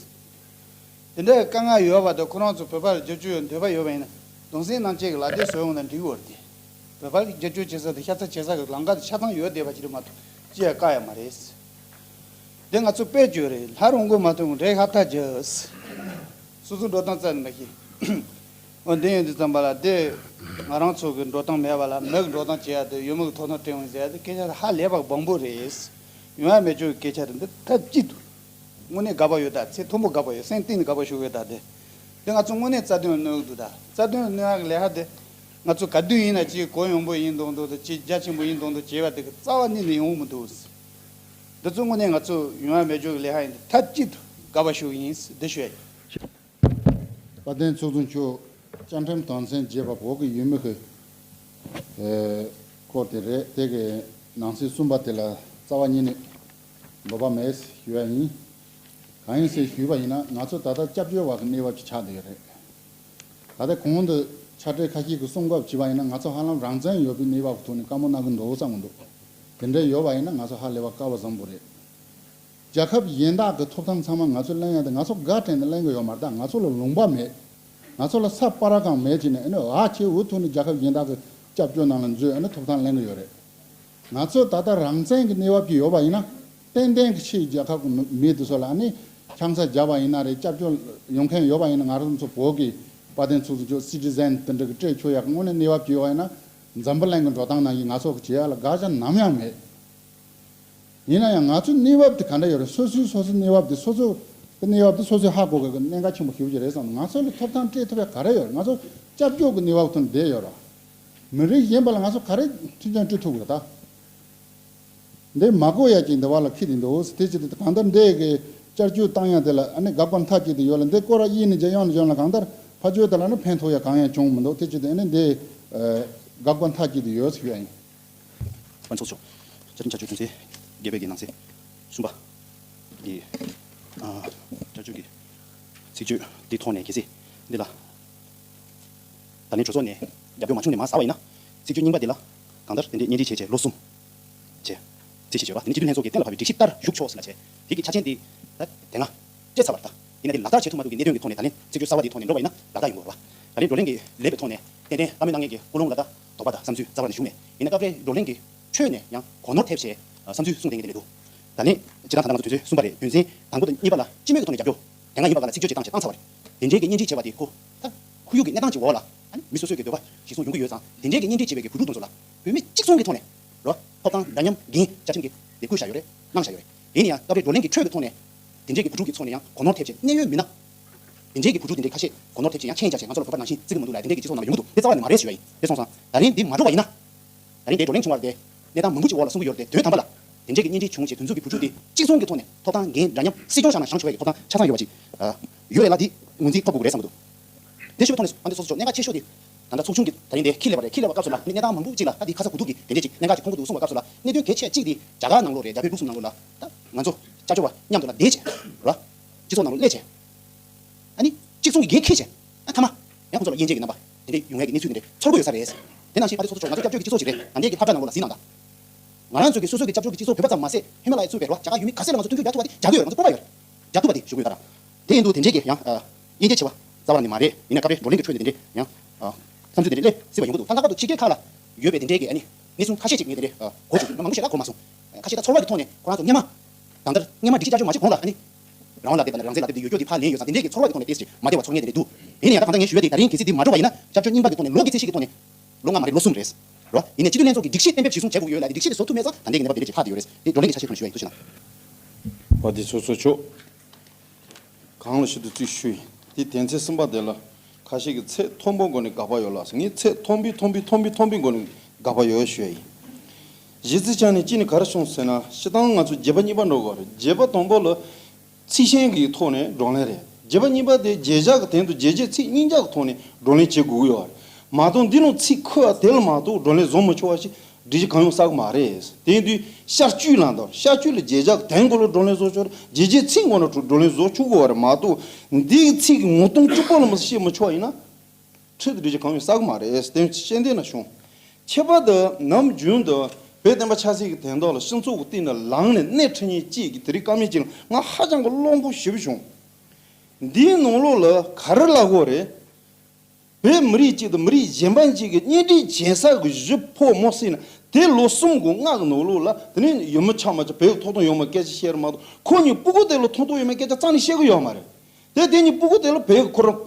རེད། དེ་འདྲའི་དཀའ་ངལ་ཡོད་པ་དང་ཁོ་རང་ཚོ་བོད་པར་རྒྱབ་སྐྱོར་ཡོད་འདོད་པ་ཡོད་པ་ཡིན་ན་གདུང་སེམས་རྣམ་དཔྱོད་ཀྱི་ལག་དེབ་བཟོས་ཡོང་ན་འགྲིག་གི་རེད་དེ། བོད་པར་རྒྱབ་སྐྱོར་བྱེད་ས་དང་ཤ་ཚ་བྱེད་ས་གི་ལམ་ཁ་དེ་ཆ་ཚང་ཡོད་བསྡད་པ་ཅིག་རེད་མ་གཏོགས་ཅི་ཡང་བཀག་ཡ་མ་རེད། དེ་ང་ཚོ་དཔེ་བརྗོད་རེད། ལྷ་རུ་མགོ་མ་ཐོན་འདྲེ་ཁ་ཐག་རྒྱབ། སོ་སོ་འགྲོ་སྟངས་རྩ་ནས་མ་ཤེས། འོ་འདི་ཡིན་དུས་ཙམ་པ་ལ་དེ་ང་རང་ཚོ་གི་འགྲོ་སྟངས་མེད་པ་ལ་མི་གི་འགྲོ་སྟངས་བྱེད་ཡ་དེ་ཡུལ་མི་གི་ཐོབ་ཐང་སྤྲད་འོང་ཟེར་ཡ་དེ་སྐད་ཆ་དེ་ཧ་ལས་པ་སྦོམ་པོ་རེད། ཡོང་ཡ་མེད་ཆོག་གི་སྐད་ཆ་དེ་འདི་ཐབས་ཅིག་ཏུ་དངོས་གནས་དགའ་པོ་ཡོད། ད་ཚེ་མཐོན་པོ་དགའ་པོ་ཡོད། སེམས་གཏིང་ནས་དགའ་པོ་ཞུ་གི་ཡོད། ད་དེ་འདི་ང་ཚོ་དངོས་གནས་རྩ་དོན་གནོད་གི་འདུག་ད་རྩ་དོན་གནོད་ཡ་གི་ལས་ཀ་དེ་ང་ཚོ་ག་དུས་ཡིན་ན་ཅིག་གོ་ཡོང་པོ་ཡིན་མདོག་མདོག་དང་ཅིག་རྒྱ་ཆེན་པོ་ཡིན་མདོག་མདོག་བྱེད་པ་དེ་གི་རྩ་བ་ཉིད་ནས་ཡོང་གི་མི་འདུག་འདི་ཚོ་དངོས་གནས་ང་ཚོ་ཡོང་ཡ་མེད་ཆོག་གི་ལས་ཀ་ཡིན། འདི་ཐབས་ཅིག་ཏུ་དགའ་པོ་ཞུ་གི་ཡིན། འདི་ཞུ་ཡ་ཡིན། དཔལ་ལྡན་ཚོགས་གཙོ་མཆོག་བཅའ་ཁྲིམས་དོན་ཚན་བརྒྱད་པ་བོད་ཀྱི་ཡུལ་མི་གི་ཨེ་སྐོར་དེ་རེད། དེ་གི་ནང་གསེས་གསུམ་པ་དེ་ལ་རྩ་བ་ཉིད་ནས་འདོད་པ་མེད་ཞུ་ཡ་ཡིན། གང་ཡིན་ཟེར་ཞུས་པ་ཡིན་ན་ང་ཚོ་ད་ལྟ་སྐྱབས་བཅོལ་བ་གི་གནས་བབ་ཅིག་ཆགས་བསྡད་ཡོད་རེད། ད་ལྟ་གོང་དུ་ཕྱག་སྦྲེལ་ཁ་ཤས་ཀྱིས་གསུང་སྐབས་བྱས་པ་ཡིན་ན་ང་ཚོ་ཧ་ལམ་རང་བཙན་ཡོད་པའི་གནས་བབ་ཀྱི་ཐོག་ནས་དཀའ་མོ་མནར་གི་འདུག་བསམ་གི་འདུག་དེ་འདྲ་ཡོད་པ་ཡིན་ན་ང་ཚོ་ཧ་ལས་པ་དཀའ་བ་བཟང་པོ་རེད། རྒྱལ་ཁབ་གཞན་དག་གི་ཐོབ་ཐང་ཚང་མ་ང་ཚོས་ལེན་ཡ་དེ་ང་ཚོ་དགའ་དྲན་ནས་ལེན་གི་ཡོད་མ་རེད། ད་ང་ཚོ་ལ་ལུང་པ་མེད། ང་ཚོ་ལ་ས་སྤར་གང་མེད་ཅེས་ནས་ཨ་ནི་ཨ་ཁྱེད་འུ་ཐུག་ནས་རྒྱལ་ཁབ་གཞན་དག་གི་སྐྱབས་བཅོལ་ནང་ལ་འཛུལ་ཨ་ནི་ཐོབ་ཐང་ལེན་གི་ཡོད་རེད། ང་ཚོ་ད་ལྟ་རང་བཙན་གྱི་གནས་བབ་ཅིག་ཡོད་པ་ཡིན་ན་ཏན་ཏན་གྱི་ཕྱིའི་རྒྱལ་ཁབ་ཀྱི་མི་དེ་ཚོ་ལ་ཨ་ནི་ཆང་ས་བརྒྱབ་པ་ཡིན་ན་རེད། སྐྱབས་བཅོལ་ཡོང་མཁན་ཡོད་པ་ཡིན་ན་ང་རང་ཚོ་བོད་ཀྱི་དཔལ་ལྡན་ཚོགས་གཙོ་མཆོག་སི་ཊི་ཟན་དེ་འདྲ་གི་སྤྲད་ཆོག་ཡག་གི་དངོས་གནས་གནས་བབ་ཅིག་ཡོད་པ་ཡིན་ན་འཛམ་བུ་གླིང་གི་འགྲོ་སྟངས་ནང་བཞིན་ང་ཚོ་གི་བྱེད་ཡག་ལ་དགག་བྱ་ནམ་ཡང་མེད། ཡིན་ན་ཡང་ང་ཚོའི་གནས་བབ་དེ་ག་འདྲ་ཡོད་རེད། སོ་སོའི་སོ་སོའི་གནས་བབ་དེ་སོ་སོ་གི་གནས་བབ་དེ་སོ་སོས་ཧ་གོ་དགོས་ཀྱི་གནད་འགག་ཆེན་པོ་ཞེ་པོ་ཅིག་རེད་བསམ། ང་ཚོ་ལ་ཐོབ་ཐང་སྤྲད་ཐུབ་ཡ་ག་རེ་ཡོད་རེད། ང་ཚོ་སྐྱབས་བཅོལ་གྱི་གནས་བབ་ཐོག་ནས་བསྡད་ཡོད་རེད། མི་རིགས་གཞན་པ་ལ་ང་ཚོ་ག་རེ་མཐུན་རྐྱེན་སྤྲོད་ཐུབ་ཀྱི་རེད་ད། འདི་མ་གོ་ཡ་ཅིག་འདི་བ་ལ་ཁྱི་དེ་འདུག་དེ་ཅི་དེ་གང་ལྟར་འདི་གི་བསྐྱར་བཅོས་བཏང་ཡ་དེ་ལ་ཨ་ནི་དགག་པ་མཐའ་གཅིག་ཏུ་ཡོད་ལ། འདི་སྐོར་ར་གཡས་ནས་རྒྱ་ཡང་ནས་གཞོན་ལ་གང་ལྟར་ཕ་ཆོས་དེ་ལ་ནི་ཕན་ཐོགས་ཡ་གང་ཡང་བྱུང་མི་འདུག་དེ་ཅི་དེ་ཨ་ནི་འདི་དགག་པ་མཐའ་གཅིག་ཏུ་ཡོད་ཞུ་ཡ་ཡིན། དཔལ་ཚོགས་མཆོག་བཅའ་ཁྲིམས་བསྐྱར་བཅོས་དོན་ཚན་བརྒྱད་པའི་གི་ནང་གསེས་གསུམ་པ་གི་ཨ་བསྐྱར་བཅོས་ཀྱི་ཚིག་བརྗོད་འདི་ཐོག་ནས་གལ་སྲིད་འདི་ལ་ད་ནི་གྲོས་ཚོགས་ནས་རྒྱབ་སྐྱོར་མ་བྱུང་ནས་མར་ཟགས་པ་ཡིན་ན་ཚིག་བརྗོད་རྙིང་པ་འདི་ལ་གང་ལྟར་དེ་འདྲའི་གཉེན་སྒྲིག་བྱས་བྱས་ལོ་གསུམ་བྱས་རྩིས་ཞིབ་བྱས་པ་དེ་ནི་སྤྱི་འཐུས་ལྷན་ཚོགས་ཀྱིས་གཏན་ལ་ཕབ་པའི་སྒྲིག་གཞི་ལྟར་བཞུགས་ཆོག་ཟེར་ལ་བྱས། དེ་གི་ཆ་རྐྱེན་འདི་ད་དེ་སྔ་སྤྲད་ཚར་བ་རེད། ད་ཡིན་ན་དེ་ལག་བསྟར་བྱེད་ཐུབ་མ་ཐུབ་ཀྱི་གནད་དོན་གྱི་ཐོག་ནས་ད་ལན་ཚིག་བརྗོད་གསར་བ་འདིའི་ཐོག་ནས་འགྲོ་བ་ཡིན་ན་ལག་བསྟར་ཡོང་དགོས་རེད་པ། ད་རེས་བགྲོ་གླེང་གི་ལས་པའི་ཐོག་ནས་ཏན་ཏན་བཀའ་མོལ་གནང་མཁན་གྱི་ཀུན་སློང་ལ་ད་དོགས་པ་དང་བསམ་ཚུལ་རྩ་བ་ནས་བཞུགས་མེད། ཡིན་ན་སྐབས་རེ་བགྲོ་གླེང་གི་ཁྲོད་ནས་ཡང་གོ་ནོར་ཐེབས་བྱས་བསམ་ཚུལ་གསུངས་བསྡད་མཁན་དེ་འདྲ་འདུག་ད་ལན་སྤྱིར་བཏང་ད་ལྟ་ང་ཚོ་དོན་ཚན་གསུམ་པ་རེད། དོན་ཚན་དང་པོ་དང་གཉིས་པ་ལ་སྤྱི་མོས་ཀྱི་ཐོག་ནས་རྒྱབ་སྐྱོར། དེ་སྔ་ཡིན་པ་ག་ལ་ཚིག་བརྗོད་ཅིག་བཏང་བྱས་བཏང་ཚར་བ་རེད། དེ་འདྲའི་གི་སྙན་སྒྲོན་བྱས་པ་དེ་ཁོ་ད་ཁོར་ཡུག་གི་གནས་སྟངས་ཀྱི་འོག་ལ་ཨ་ནི་མི་སོ་སོའི་གི་འདོད་པ་གཞིར་བཟུང་ཡོང་གི་ཡོད་ཙང་དེ་འདྲའི་གི་སྙན་སྒྲོན་བྱས་པའི་གི་བུ་ཕྲུག་དེ་ཚོ་ལ་བོད་མི་གཅིག་མཚུངས་ཀྱི་ཐོག་ནས་རོ་ཐོབ་ཐང་འདྲ་མཉམ་འགན་བཅའ་ཁྲིམས་ཀྱིས་དེ་བཀོད་བཞག་ཡོད་རེད། གནང་བཞག་ཡོད་རེད། དེ་ནི་ཡང་སྐབས་རེ་བགྲོ་གླེང་གི་ཁྲོད་ཀྱི་ཐོག་ནས་དེ་འདྲའི་གི་བུ་ཕྲུག་གི་ཚོགས་ནས་ཡང་གོ་ནོར་ཐེབས་བྱས་གནད་ཡོད་མི་སྣ་དེ་འདྲའི་གི་བུ་ཕྲུག་དེ་འདྲའི་ཁ་ཤས་གོ་ནོར་ཐེབས་བྱས་ཡང་མཁྱེན་རྒྱ་བྱས་ང་ཚོ་ལ་བོད་པ་ནང་བཞིན་བརྩི་གི་མི་འདུག་ལ་དེ་འདྲའི་གི་སྤྱི་ཚོགས་ནང་ལ་ཡོང་གི་འདུག་དེ་རྩ་བ་ནས་མ་རེད་ཞུ་ཡ་ཡིན། དེ་སོང་ཙང་ད་རིང་འདི་མ་འགྲོ་བ་ཡིན་ན། ད་རིང་འདི་བགྲོ་གླེང་བྱུང་བ་རེད་དེ་གནས་སྟངས་མང་པོ་ཅིག་འོག་ལ་གསུང་གི་ཡོད་རེད་དེ། དོན་དམ་པ་ལ་དེ་འདྲའི་གི་གཉེན་སྒྲིག་བྱུང་བྱས་དོན་ཚུལ་གྱི་བུ་ཕྲུག་དེ་གཅིག་མཚུངས་ཀྱི་ཐོག་ནས་ཐོབ་ཐང་འགན་འདྲ་མཉམ་སྲིད་སྐྱོང་ཆ་ནང་བཞེངས་ཆོག་པའི་གི་ཐོབ་ཐང་ཆ་ཚང་ཡོད་པ་ཅིག་ཡོད་རེད་ལ་འདི་ངོས་འཛིན་ཐོབ་དགོས་རེད་བསམ་གི་འདུག་དེ་ཞུ་བའི་ཐོག་ནས་ཨ་འདི་སོ་སོ་ཚོ་གནད་འགག་ཆེ་ཤོས་དེ་ད་ལྟ་ཚོགས་ཆུང་གི་ད་རིང་དེ་ཁྱི་ལས་པ་རེད། ཁྱི་ལས་པ་སྐབས་སུ་ལ་ནི་གནས་སྟངས་མང་པོ་ཅིག་ལ་ད་འདི་ཁ་ས་གོ་ཐུག་གི་དེ་འདྲས་ཅིག་གནད་འགག་ཅིག་ཁོང་ཁོ་ཐུག་གསུངས་པ་སྐབས་སུ་ལ་གནད་དོན་གལ་ཆེ་གཅིག་དེ་རྒྱ་གར་ནང་ལོགས་རེད། རྒྱ་བལ་འབྲུག་གསུམ་ནང་ལོགས་ལ་ད་ང་ཚོ་སྐྱབས་བཅོལ་བ་མཉམ་དུ་ལ་བསྡད་བྱས་ར་སྤྱི་ཚོགས་ནང་ལོགས་སླེབས་བྱས། ཨ་ནི་གཅིག་མཚུངས་ཀྱི་འགན་འཁྱེར་བྱས། ཨ་མཐའ་མ་ཡང་ཁོང་ཚོ་ལ་དབྱེ་འབྱེད་ཀྱི་རྣམ་པ་དེ་འདྲས་ཡོང་ཡས་ཀྱི་གནས་ཚུལ་དེ་འདྲས་ཚོར་གྱི་ཡོད་ས་རེད། དེ་ནང་བཞིན་ཨ་རི་སོ་སོ་ཚོ་ང་ཚོ་སྐྱབས་བཅོལ་གྱི་སྤྱི་ཚོགས་ཅིག་རེད། ད་ལྟའི་གི་ལྷ་བྲག་ནང་ལོགས་ལ་གཟིགས་གནང་དང་། ང་རང་ཚོ་གི་སོ་སོ་གི་སྐྱབས་བཅོལ་གྱི་སྤྱི་ཚོགས་བོད་པ་ཙམ་མ་ཟད་ཧི་མ་ལ་ཡ་གཙོས་པའི་རོ་རྒྱ་གར་ཡུལ་མི་ག་ཚད་ལ་ང་ཚོ་མཐུན་འགྱུར་རྒྱག་ཐུབ་པ་དེ་རྒྱག་གི་ཡོད་རེད། ང་ཚོ་སྤོབས་པ་ཡོད་རེད། རྒྱག་ཐུབ་པ་དེ་ཞུ་གི་ཡོད་ད་ར། དེ་ཡིན་དུས་དེ་འདྲའི་གི་ཡང་དབྱེ་འབྱེད་བྱེད་པ་རྩ་བ་ནས་མ་རེད། ཡིན་ན་སྐབས་རེ་བགྲོ་གླེང་གི་ཁྲོད་དུ་དེ་འདྲའི་ཡང་བསམ་ཚུལ་དེ་འདྲའི་སླེབས་སྲིད་པ་ཡོང་གི་འདུག་ད་ལྷག་པར་དུ་ཕྱི་རྒྱལ་ཁག་ལ་ཡོད་པའི་དེ་འདྲའི་གི་ཨ་ནི་གནས་ཚུལ་ཁ་ཤས་ཅིག་ངས་དེ་འདྲའི་གོ་བྱུང་། མང་པོ་ཞེ་དྲག་གོ་མ་སོང་། ཁ་ཤས་ད་ཚོར་བ་གི་ཐོག་ནས་ཁོ་རང་ཚོ་སྔོན་མ་ད་ལྟར་སྔོན་མ་སྒྲིག་གཞི་བསྐྱར་བཅོས་མ་བྱེད་གོང་ལ་ཨ་ནི་རང་དབང་ལག་དེབ་དང་རང་བཙན་ལག་དེབ་དེ་ཡོད་རྒྱུ་དེ་ཕར་ལེན་ཡོད་ཙང་དེ་འདྲའི་གི་ཚོར་བ་གི་ཐོག་ནས་ཏོག་ཙམ་མ་བདེ་བ་ཚོར་མཁན་དེ་འདྲ་འདུག་ཡིན་ན་ཡང་ད་ལྟ་ངས་ཞུ་ཡ་དེ་ད་རིང་གལ་སྲིད་འདི་མ་འགྲོ་བ་ཡིན་ན་བསྐྱར་བཅོས་རྙིང་པ་གི་ཐོག་ནས་ལོ་གི་ཚད་གཞི་གི་ཐོག་ནས་ལོ་ལྔ་མ་རེད་ལོ་གསུམ་རེད། རོ། ཡིན་ནའི་སྤྱི་འཐུས་ལྷན་ཚོགས་ཀྱི་སྒྲིག་གཞི་གཏན་འབེབས་གཞིར་བཟུང་བྱེད་དགོས་ཡོད་ལ་སྒྲིག་གཞི་དེ་བཟོ་ཐུབ་མེད་ཙང་ད་ལྟའི་གི་གནས་བབ་དེ་འདྲ་ཅིག་ལྷག་བསྡད་ཡོད་རེད། དེ་བགྲོ་གླེང་གི་ཆ་ཤས་ཐོག་ནས་ཞུ་ཡ་ཡིན། ཐུགས་རྗེ་གནང་། བ་དེ་ཚོ་ཚོ་ཆོག་གང་ལ་ཞུ་དུ་བརྩིས་ཞུ་ཡིན། དེ་དོན་ཚན་གསུམ་པ་དེ་ལ་ཁ་ཤས་ཀྱིས་ཚད་མཐོན་པོ་སྒོ་ནས་དགག་པ་ཡོད་ལ་ངས་ཚད་མཐོན་པོའི་མཐོན་པོའི་མཐོན་པོའི་མཐོན་པོའི་སྒོ་ནས་དགག་པ་ཡོད་ཞུ་ཡ་ཡིན། གཞི་རྩའི་ཆ་ནས་གཅིག་ནས་ག་རེ་བྱུང་ཟེར་ན་སྤྱིར་བཏང་ང་ཚོ་བརྗེ་པ་གཉིས་པ་འགྲོ་དགོས་རེད། བརྗེ་པ་དང་པོ་ལ་ཚིག་ཤན་གྱི་ཐོག་ནས་བགྲོ་གླེང་རེད། བརྗེ་པ་གཉིས་པ་དེ་བརྗེ་བཞག་གི་སྟེང་དུ་བརྗེ་བྱེད་ཚིག་གཉིས་ཆ་གི་ཐོག་ནས་བགྲོ་གླེང་བྱེད་དགོས་ཀྱི་ཡོད་རེད། མ་གཏོགས་འདི་ནང་ཚིག་འཁོད་པ་དེ་ལ་མ་གཏོགས་བགྲོ་གླེང་བཟོ་མི་ཆོག་པ་ཞིག་སྒྲིག་གཞི་གང་ཡོང་བསགས་ཀྱི་མ་རེད། དེ་ཡིན་དུས་བསྐྱར་བཅོས་ལ་འདུག་བསྐྱར་བཅོས་ལ་བརྗེ་བཞག་གི་སྟེང་སྐོར་ལ་བགྲོ་གླེང་བཟོ་ཆོག་རེད། བརྗེ་བྱེད་ཚིག་ངོ་ནས་བགྲོ་གླེང་བཟོ་ཆོག་གི་ཡོད་རེད། མ་གཏོགས་འདིའི་ཚིག་གི་ངོ་གདོང་གཅིག་པོ་ལ་མ་ཟད་བཤད་མི་ཆོག་པ་ཡིན་ན། ཁྲིད་དུ་འགྲོ་རྒྱུ་གང་ཡོད་བསགས་མ་རེད་དེ་ཤེས་ལྡན་ན་བྱུང་། ཁྱད་པར་དུ་ནམ་རྒྱུན་དུ་བོད་བསྟན་པ་ཆབ་སྲིད་ཀྱི་དོན་དག་ལ་སྤྱི་ཚོགས་ཀྱི་སྟེང་ནས་ལངས་ནས་སྣེ་ཁྲིད་མཁན་གཅིག་གི་དེ་རིང་བཀའ་མོལ་གཅིག་ལ་ང་ཧ་ཅང་གི་བློ་ཕམ་ཞེ་པོ་བྱུང་། འདིའི་ནང་ལོགས་ལ་ག་རེ་ལབ་དགོས་རེད། བོད་མི་རིགས་གཅིག་དང་མི་རིགས་གཞན་པ་གཅིག་གི་གཉེན་སྒྲིག་བྱེད་ས་གི་གཞི་ཕོགས་མོ་སྲིད་ན་དེ་ལོ་གསུམ་དགུ་ལྔ་གི་ནང་ལོགས་ལ་དེ་ནས་ཡོད་མི་ཆ་མ་ཆ་བོད་ཀྱི་ཐོབ་ཐང་ཡོད་མ་སྐད་ཆ་བཤད་རེད་མ་གཏོགས་ཁོ་གཉིས་སྤུ་གུ་དེ་ལ་ཐོབ་ཐང་ཡོད་མེད་སྐད་ཆ་རྩ་ནས་བཤད་གི་ཡོད་མ་རེད། དེ་དེ་གཉིས་སྤུ་གུ་དེ་ལ་བོད་ཀྱི་ཁོ་རང་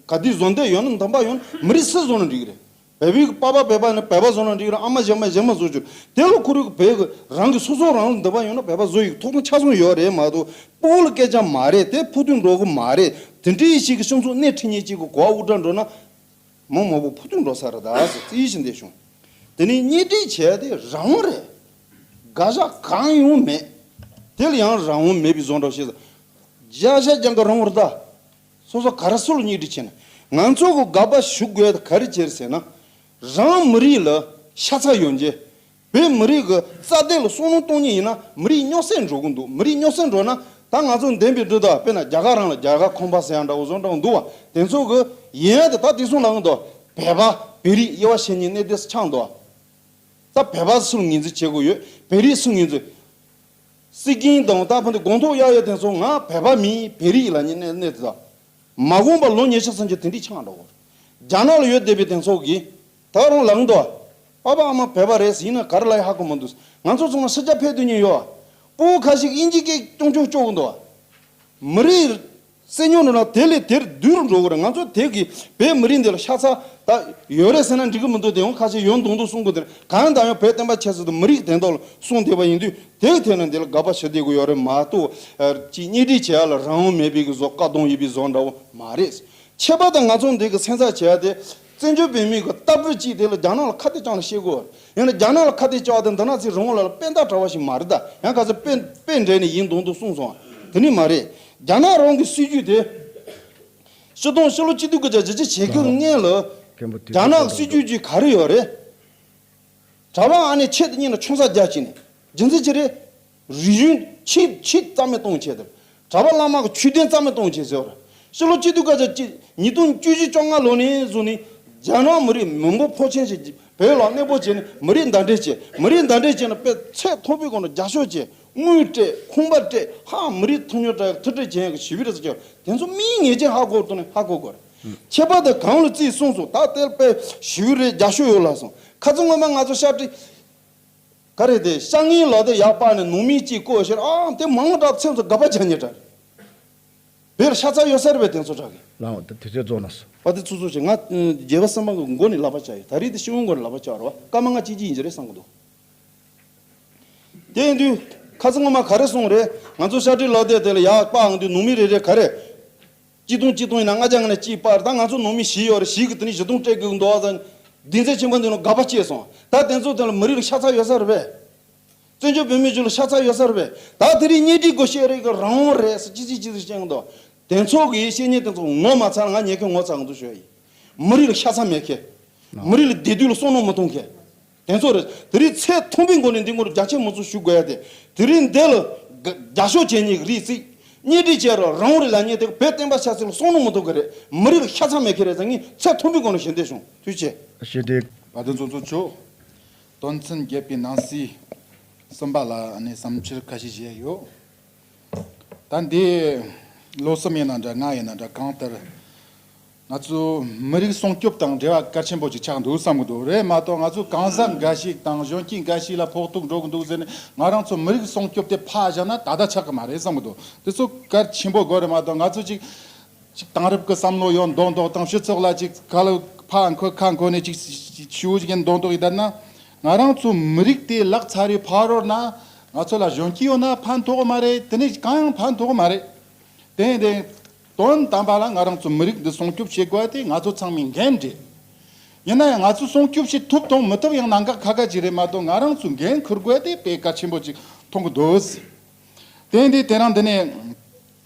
ག་དུས་བཟོ་འདོད་ཡོད་ན་འདུན་པ་ཡོད་ན་མི་རིགས་སུ་བཟོ་ན་འགྲིག་གི་རེད། བལ་པོའི་པ་ཕ་བལ་པ་ནི་བལ་པ་བཟོ་ན་འགྲིག་གི་རེད། ཨ་མ་གཞན་མ་གཞན་མ་བཟོ་རྒྱུ་དེ་ལ་ཁོ་རང་གི་བལ་གི་རང་གི་སོ་སོ་རང་ལ་འདུན་པ་ཡོད་ན་བལ་པ་བཟོ་ཡི་ཐོག་མ་ཆ་ཚང་ཡོད་རེད་མ་གཏོགས་སྤུ་གུ་ལ་སྐད་ཆ་མ་རེད། དེ་ཕུགས་འདུན་འགྲོ་གི་མ་རེད། དེ་འདྲའི་ཞིག་གི་སྤྱི་ཚོགས་སྣེ་ཁྲིད་མཁན་གཅིག་གི་གོ་བ་དབུ་སྐྲ་འགྲོ་ན། མང་མང་པོ་ཕུགས་འདུན་འགྲོ་ས་རེད་ད་ཟེར་རྩིས་ཞིག་འདེབས་བྱུང་། དེ་ནས་གཉེན་སྒྲིག་བྱས་ཏེ་རང་དབང་རེད། དགག་བཞག་གང་ཡང་མེད། དེ་ལ་ཡང་རང་དབང་མེད་པའི་བཟོ་འདྲ་ཞིག་བརྒྱ་ཆ་བརྒྱ་གི་རང་དབང་རེད་ད། སོ་སོ་ག་རེ་སུ་ལ་གཉེན་སྒྲིག་བྱས་ན། ང་ཚོ་གི་དགག་པ་ཞུ་དགོས་ད་ག་རེ་བྱེད་ཟེར་ན། རང་མི་རིགས་ལ་ཤ་ཚ་ཡོད་མཁན། བོད་མི་རིགས་ཀྱི་རྩ་དོན་ལ་བསམ་བློ་གཏོང་མཁན་ཡིན་ན་མི་རིགས་རྙོག་ཟིང་འགྲོ་གི་འདུག་མི་རིགས་རྙོག་ཟིང་འགྲོ་ན་ད་ང་ཚོ་འདེམས་པའི་འགྲོ་ད་དཔེར་ན་རྒྱ་གར་རང་ལ་རྒྱ་གར་ཁང་པ་ཟེར་ཡང་འདྲ་བོ་བཟོ་འདྲ་བོ་འདུག་བ། དེ་ཚོ་གི་ཡིན་ཡང་དེ་ད་དེ་སོང་ལ་འོང་དོ། བོད་པ་བོད་རིགས་དབྱེ་བ་ཕྱེ་མཁན་གནས་དེ་ཆགས་འདུག་བ། ད་བོད་པ་སུ་ངོས་འཛིན་བྱེད་དགོས་ཡོད། བོད་རིགས་སུ་ངོས་འཛིན། སྲིད་ཀྱིན་དང་ད་ཕན་དེ་དགོང་ཐོག་གཡག་ཡོད་དེ་ཚོ་ང་བོད་པ་མིན་བོད་རིགས་ལ་ཉེ་གནས་གནས་དེ་དང་། མ་འོངས་པ་ལོ་ཉི་ཤུ་སུམ་ཅུ་དེ་འདྲའི་ཆང་འགྲོ་གོ། རྒྱ་ནག་ལ་ཡོད་བསྡད་པའི་དེ་ཚོ་གིས་ད་རུང་ལངས་འདུག་ཨ་ཕ་ཨ་མ་བོད་པ་རེད་ཟེར་ཡིན་ན་ག་རེ་ལ་ཡ་ཧ་གོ་མི་འདུག་ང་ཚོ་ཚང་མ་ཕྱི་རྒྱལ་ཕེབས་དུས་ཉིན་ཡོད། སྤུ་གུ་ཁ་ཤས་ཀྱིས་དབྱིན་ཇི་སྐད་སྐྱོན་བརྗོད་སྐྱོ་གི་འདུག་མི་རིགས་སེམས་མྱོང་འགྲོ་ན་དེ་ལས་དེར་བསྡུར་འགྲོ་གི་རེད། ང་ཚོ་དེ་གི་བོད་མི་རིགས་འདི་ལ་ཤ་ཚ་ད་ཡོད་རེད་ཟེར་ན་འགྲིག་གི་མི་འདུག་དེ་ཡང་ཁ་ཤས་ཡོད་མདོག་མདོག་གསུང་གི་དེ་གང་ལྟར་ཡང་བོད་བསྟན་པ་ཆབ་སྲིད་དང་མི་རིགས་དོན་དག་ལ་གསུང་བསྡད་པ་ཡིན་དུས་དེའི་ཐད་ནས་འདི་ལ་དགག་པ་བྱེད་བསྡད་དགོས་ཡོད་རེད་མ་གཏོགས་ཅིག་གཉེན་སྒྲིག་བྱེད་ཡ་ལ་རང་དབང་མེད་པའི་གི་བཟོ་བཀག་སྡོམ་ཡིན་པའི་བཟོ་འདྲ་བོ་མ་རེད། ཁྱད་པར་དུ་ང་ཚོ་འདི་གི་སེམས་འཚབ་བྱེད་ཡ་དེ་བཙན་བྱོལ་བོད་མིའི་གི་ལྟ་བུ་གཅིག་དེ་ལ་རྒྱ་ནག་ལ་ཁ་གཏད་བཅག་ནས་བཤད་དགོས། ཡང་ན་རྒྱ་ནག་ལ་ཁ་གཏད་བཅག་པ་དེ་འདི་ན་ཚིག་རང་དབང་ལ་ལ་དཔེ་འདྲ་གྲྭ་བ་ཞིག་མ་རེད་ད། ཡང་ག་ཚོད་དཔེ་དཔེ་འདྲ་ནས་ཡིན་མདོག་མདོག་གསུངས་སོང་། དེ་ནི་མ་རེད། རྒྱ་ནག་རང་གི་སྲིད་ཇུས་དེ། སྤྱི་སྟོང་ཕྱི་ལོ་གཅིག་སྟོང་དགུ་བརྒྱ་བརྒྱད་ཅུ་གྱ་དགུ་སྔོན་ལ་རྒྱ་ནག་གི་སྲིད་ཇུས་ཀྱི་ག་རེ་ཡོད་རེད། གྲྭ་པ་ཨ་ནེ་ཆེད་དུ་གཉེར་ནས་ཆུང་ས་རྒྱ་ཆེ་ནས་རྒྱུ་མཚན་ཅི་རེད། རིག་གཞུང་ཆེད་ཆེད་རྩ་མེད་གཏོང་ཆེད་དུ་གྲྭ་པ་བླ་མ་གི་ཆོས་དོན་རྩ་མེད་གཏོང་ཆེད་ཟེར་བ་རེད། ཕྱི་ལོ་གཅིག་སྟོང་དགུ་བརྒྱ་གཅིག་ཉིས་སྟོང་བཅུ་བཞི་བཅོ་ལྔ་ལོ་ནས་བཟུང་ནས་རྒྱ་ནག་མི་རིགས་མི་འབོར་ཕོན་ཆེན་ཞིག་བོད་ལ་གནས་སྤོ་བྱས་ནས་མི་རིགས་མདའ་འདྲེན་བྱས། མི་རིགས་མདའ་འདྲེན་བྱས་ནས་དཔེ་ཚད་མཐོན་པོའི་སྒོ་ནས་རྒྱ་ཤོག་བྱས། དངུལ་སྤྲད། ཁང་པ་སྤྲད། ཧ་མི་རིགས་ཐོན་ཉོ་སྤྲད། མཐུན་སྒྲིལ་བྱེད་ཡག་གི་ཞི་བའི་རེ་ཟ་བྱས། དེ་ཚོ་མིའི་ཉེས་ཅན་ཧ་གོ་ཐུབ་ནས་ཧ་གོ་དགོས་རེད། ཁྱད་པར་དུ་གང་ལ་རྩིས་གསུངས་སོང་ད་དེར་དཔེ་ཞི་བའི་རེ་རྒྱ་ཤོག་ཡོད་ལ་སོང་ཁ་ཚོ་ངོ་མ་ང་ཚོ་ཤར་ཏི་ག་རེ་དེ་ཤ་ངན་ལག་དེ་ཡག་པ་ནས་ནང་མི་གཅིག་བསྐོ་ཕྱིར་ཨང་དེ་མང་དྲགས་ཚེ་ཚོ་དགའ་པ་བྱ་ཉེ་དྲགས་བེར་ཤ་ཚ་ཡོད་ས་རེད་པས་དེ་ཚོ་དྲག་གི། ལའང་དེ་དུས་ཚོད་རྫོགས་ན་སོང་། པ་དེ་ཚོ་ཚོ་ཆེ་ང་རྒྱལ་བ་སེམས་དཔའ་གི་མགོ་ནས་ལག་པ་བཅག་ཡོད། ད་རེས་དེ་ཤི་བོའི་མགོ་ནས་ལག་པ་བཅག་རོགས་སྐར་མ་ལྔ་གཅིག་གཅིག་ཡིན་གྱི་རེད་བསམ་གི་འདུག་དེ་ཡིན་དུས་ཁ་སང་ངོ་མ་ག་རེ་གསུངས་རེད། ང་ཚོ་ཤར་ཏི་ལག་དེ་དེ་ལ་ཡག་པ་ཨང་དུས་ནང་མི་རེ་རེ་ག་རེ། གཅིག་སྟོང་གཅིག་སྟོང་ཡིན་ན་ལྔ་བརྒྱ་ང་ནས་གཅིག་སྤར་ད་ང་ཚོ་ནང་མི་བཞི་ཡོད་རེད། བཞི་གི་དེ་ནས་བཞི་སྟོང་སྤྲད་དགོས་འདུག་ཨ་ཙང་། སྡིངས་ཆ་ཆེན་པོ་འདི་ནང་དགའ་པ་སྐྱེས་སོང་། ད་དེ་ཚོ་དེ་ལ་མི་རིགས་ལ་ཤ་ཚ་ཡོད་ས་རེད་པས། བཙན་བྱོལ་བོད་མིའི་གཞུང་ལ་ཤ་ཚ་ཡོད་ས་རེད་པས། ད་དེ་རིང་གཉེན་སྒྲིག་དགོས་བཤད་རེས་ཀྱི་རང་དབང་རེད་ཟེར་ཅི་ཅི་ཅི་ཟེར་བཤད་འདུག་དེ་ཚོ་གི་བཤད་ཉེས་དེ་ཚོ་ངོ་མ་ཚ་ན་ང་ཉེས་ཁེ་ངོ་ཚ་གི་འདུག་ཞུ་ཡ་ཡིན། མི་རིགས་ལ་ཤ་ཚ་མེད་མཁན། མི་རིགས་ལ་བདེ་སྡུག་ལ་བསམ་བློ་མི་གཏོང་མཁན། དེ་ཚོ་རེད། དེ་རིང་ཚད་མཐོན་པོའི་སྒོ་ནས་འདི་ངོར་རྒྱ་ཆེ་མང་ཚོགས་ཞུ་དགོས་ཡ་དེ། དེ་རིང་འདི་ལ་རྒྱ་ཤོག་བྱེད་ཉེས་ཀྱི་རིགས་ཚིག་གཉེན་སྒྲིག་བྱས་རོགས་རང་དབང་རེད་ལབ་ཉེས་དེ་བོད་བསྟན་པ་ཆབ་སྲིད་ལ་བསམ་བློ་མི་གཏོང་གི་རེད། མི་རིགས་ལ་ཤ་ཚ་མེད་མཁན་རེད་ཟེར་ངས་ཚད་མཐོན་པོའི་སྒོ་ནས་ཞལ་འདེབས་ཞུ། ཐུགས་རྗེ་ཆེ། བ་དན་ཚོ་ཚོ་ཆོ། དོན་ཚན་བརྒྱད་པའི་ནང་གསེས་གསུམ་པ་ལ་ཨ་ནི་བསམ་འཆར་ཁ་ཤས་བཞེས་ཡོད། ད་འདི་བློ་སེམས་ཡིན་ན་འདྲ་ང་ཡིན་ན་འདྲ་གང་ལྟར། ང་ཚོ་མི་རིགས་སྲུང་སྐྱོབ་དང་འབྲེལ་བ་གལ་ཆེན་པོ་ཅིག་ཆགས་འདུག་བསམ་གི་འདུག་རེད་མ་གཏོགས་ང་ཚོ་གང་ཟག་འགའ་ཞིག་དང་གཞོན་སྐྱེས་འགའ་ཞིག་ལ་ཕོག་ཐུག་འགྲོ་གི་འདུག་ཟེར་ནས་ང་རང་ཚོ་མི་རིགས་སྲུང་སྐྱོབ་དེ་ཕར་བཞག་ན་ད་ལྟ་ཆགས་གི་མ་རེད་བསམ་གི་འདུག་དེ་ཚོ་གལ་ཆེན་པོ་དགོས་རེད་མ་གཏོགས་ང་ཚོ་ཅིག་ཅིག་དེང་རབས་ཀྱི་བསམ་བློ་ཡོད་མདོག་མདོག་དང་སྤྱི་ཚོགས་ལ་ཅིག་ག་ལ་ཕར་འཁོར་ཁ་འཁོར་ནས་ཅིག་ཞུ་ཅིག་ཡིན་མདོག་མདོག་ཡིན་ད་ན་ང་རང་ཚོ་མི་རིགས་དེ་ལག་ཚར་རེ་ཕར་རོལ་ན་ང་ཚོ་ལ་གཞོན་སྐྱེས་ཡོད་ན་ཕན་ཐོགས་མ་རེད། དེ་ནས་གང་ཡང་ཕན་ཐོགས་མ་རེད། དེ་ཡིན་དེ། དོན་དམ་པ་ལ་ང་རང་ཚོ་མི་རིགས་འདི་སྲུང་སྐྱོབ་བྱེད་དགོས་དེ་ང་ཚོ་ཚང་མའི་འགན་རེད། ཡིན་ན་ཡང་ང་ཚོ་སྲུང་སྐྱོབ་བྱེད་ཐུབ་དང་མི་ཐུབ་ཡང་གནད་འགག་ཁ་ཁ་ཅིག་རེད་མ་གཏོགས་ང་རང་ཚོའི་འགན་འཁུར་དགོས་དེ་དཔེ་གལ་ཆེན་པོ་ཅིག་མཐོང་གི་འདུག་དེ་འདི་དེ་རིང་འདི་ནས་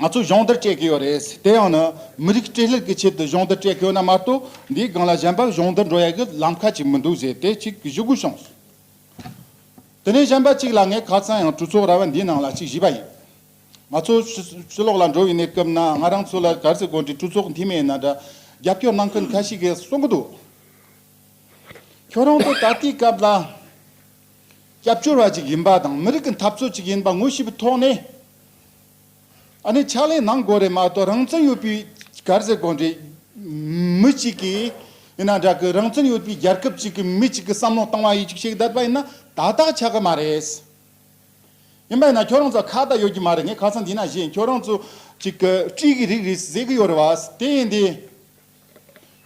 ང་ཚོ་སྦྱོང་བརྡར་སྤྲད་ཀྱི་ཡོད་རེད། དེ་ཡང་ནི་མི་རིགས་སྤྲེལ་ལད་ཀྱི་ཆེད་དུ་སྦྱོང་བརྡར་སྤྲད་ཀྱི་ཡོད་ན་མ་གཏོགས་འདིའི་སྒང་ལ་གཞན་པ་སྦྱོང་བརྡར་འགྲོ་ཡ་གི་ལམ་ཁ་ཅིག་མི་འདུག་ཟེར་དེ་ཅིག་ཞུ་དགོས་བྱུང་། དེ་ནས་གཞན་པ་གཅིག་ལ་ངས་ཁ་སང་ཡང་གྲོས་ཚོགས་ར་བ་འདིའི་ནང་ལ་གཅིག་ཞུས་པ་ཡིན། ང་ཚོ་ཕྱི་ཕྱི་ལོགས་ལ་འགྲོ་བའི་གནས་སྐབས་ན་ང་རང་ཚོ་ལ་ག་རེ་ཟེར་དགོས་འདྲི་གྲོས་ཚོགས་འཐུས་མི་ཡིན་ན་འདྲ་རྒྱབ་སྐྱོར་གནང་མཁན་ཁ་ཤས་ཀྱིས་གསུང་གི་འདུག་ཁྱོད་རང་ཚོ་ད་ལྟའི་སྐབས་ལ་སྐྱབས་བཅོལ་བ་ཅིག་ཡིན་པ་དང་མི་རིགས་ཀྱི་འཐབ་རྩོད་ཅིག་ཡིན་པ་ངོ་ཤེས་པའི་ཐོག་ནས། ཨ་ནི་ཕྱག་ལས་གནང་དགོས་རེད་མ་གཏོགས་རང་བཙན་ཡོད་པའི་ག་རེ་ཟེར་དགོས་རེད། མི་གཅིག་གིས་ཡིན་ན་འདྲ་གི་རང་བཙན་ཡོད་པའི་རྒྱལ་ཁབ་ཅིག་གི་མི་གཅིག་གི་བསམ་བློ་བཏང་བ་ཡིན་ཅིག་བཤད་བསྡད་པ་ཡིན་ན་ཏག་ཏག་ཆགས་གི་མ་རེད། ཡིན་པ་ཡིན་ན་ཁྱོད་རང་ཚོ་ཁ་བརྡ་ཡོད་ཀྱི་མ་རེད། ངས་ཁ་སང་འདི་ན་བཤད་ཁྱོད་རང་ཚོ་ཅིག་གི་སྤྲེལ་གི་རིགས་རེད་ཟེར་གི་ཡོད་རེད་བ། དེ་ཡིན་དེ།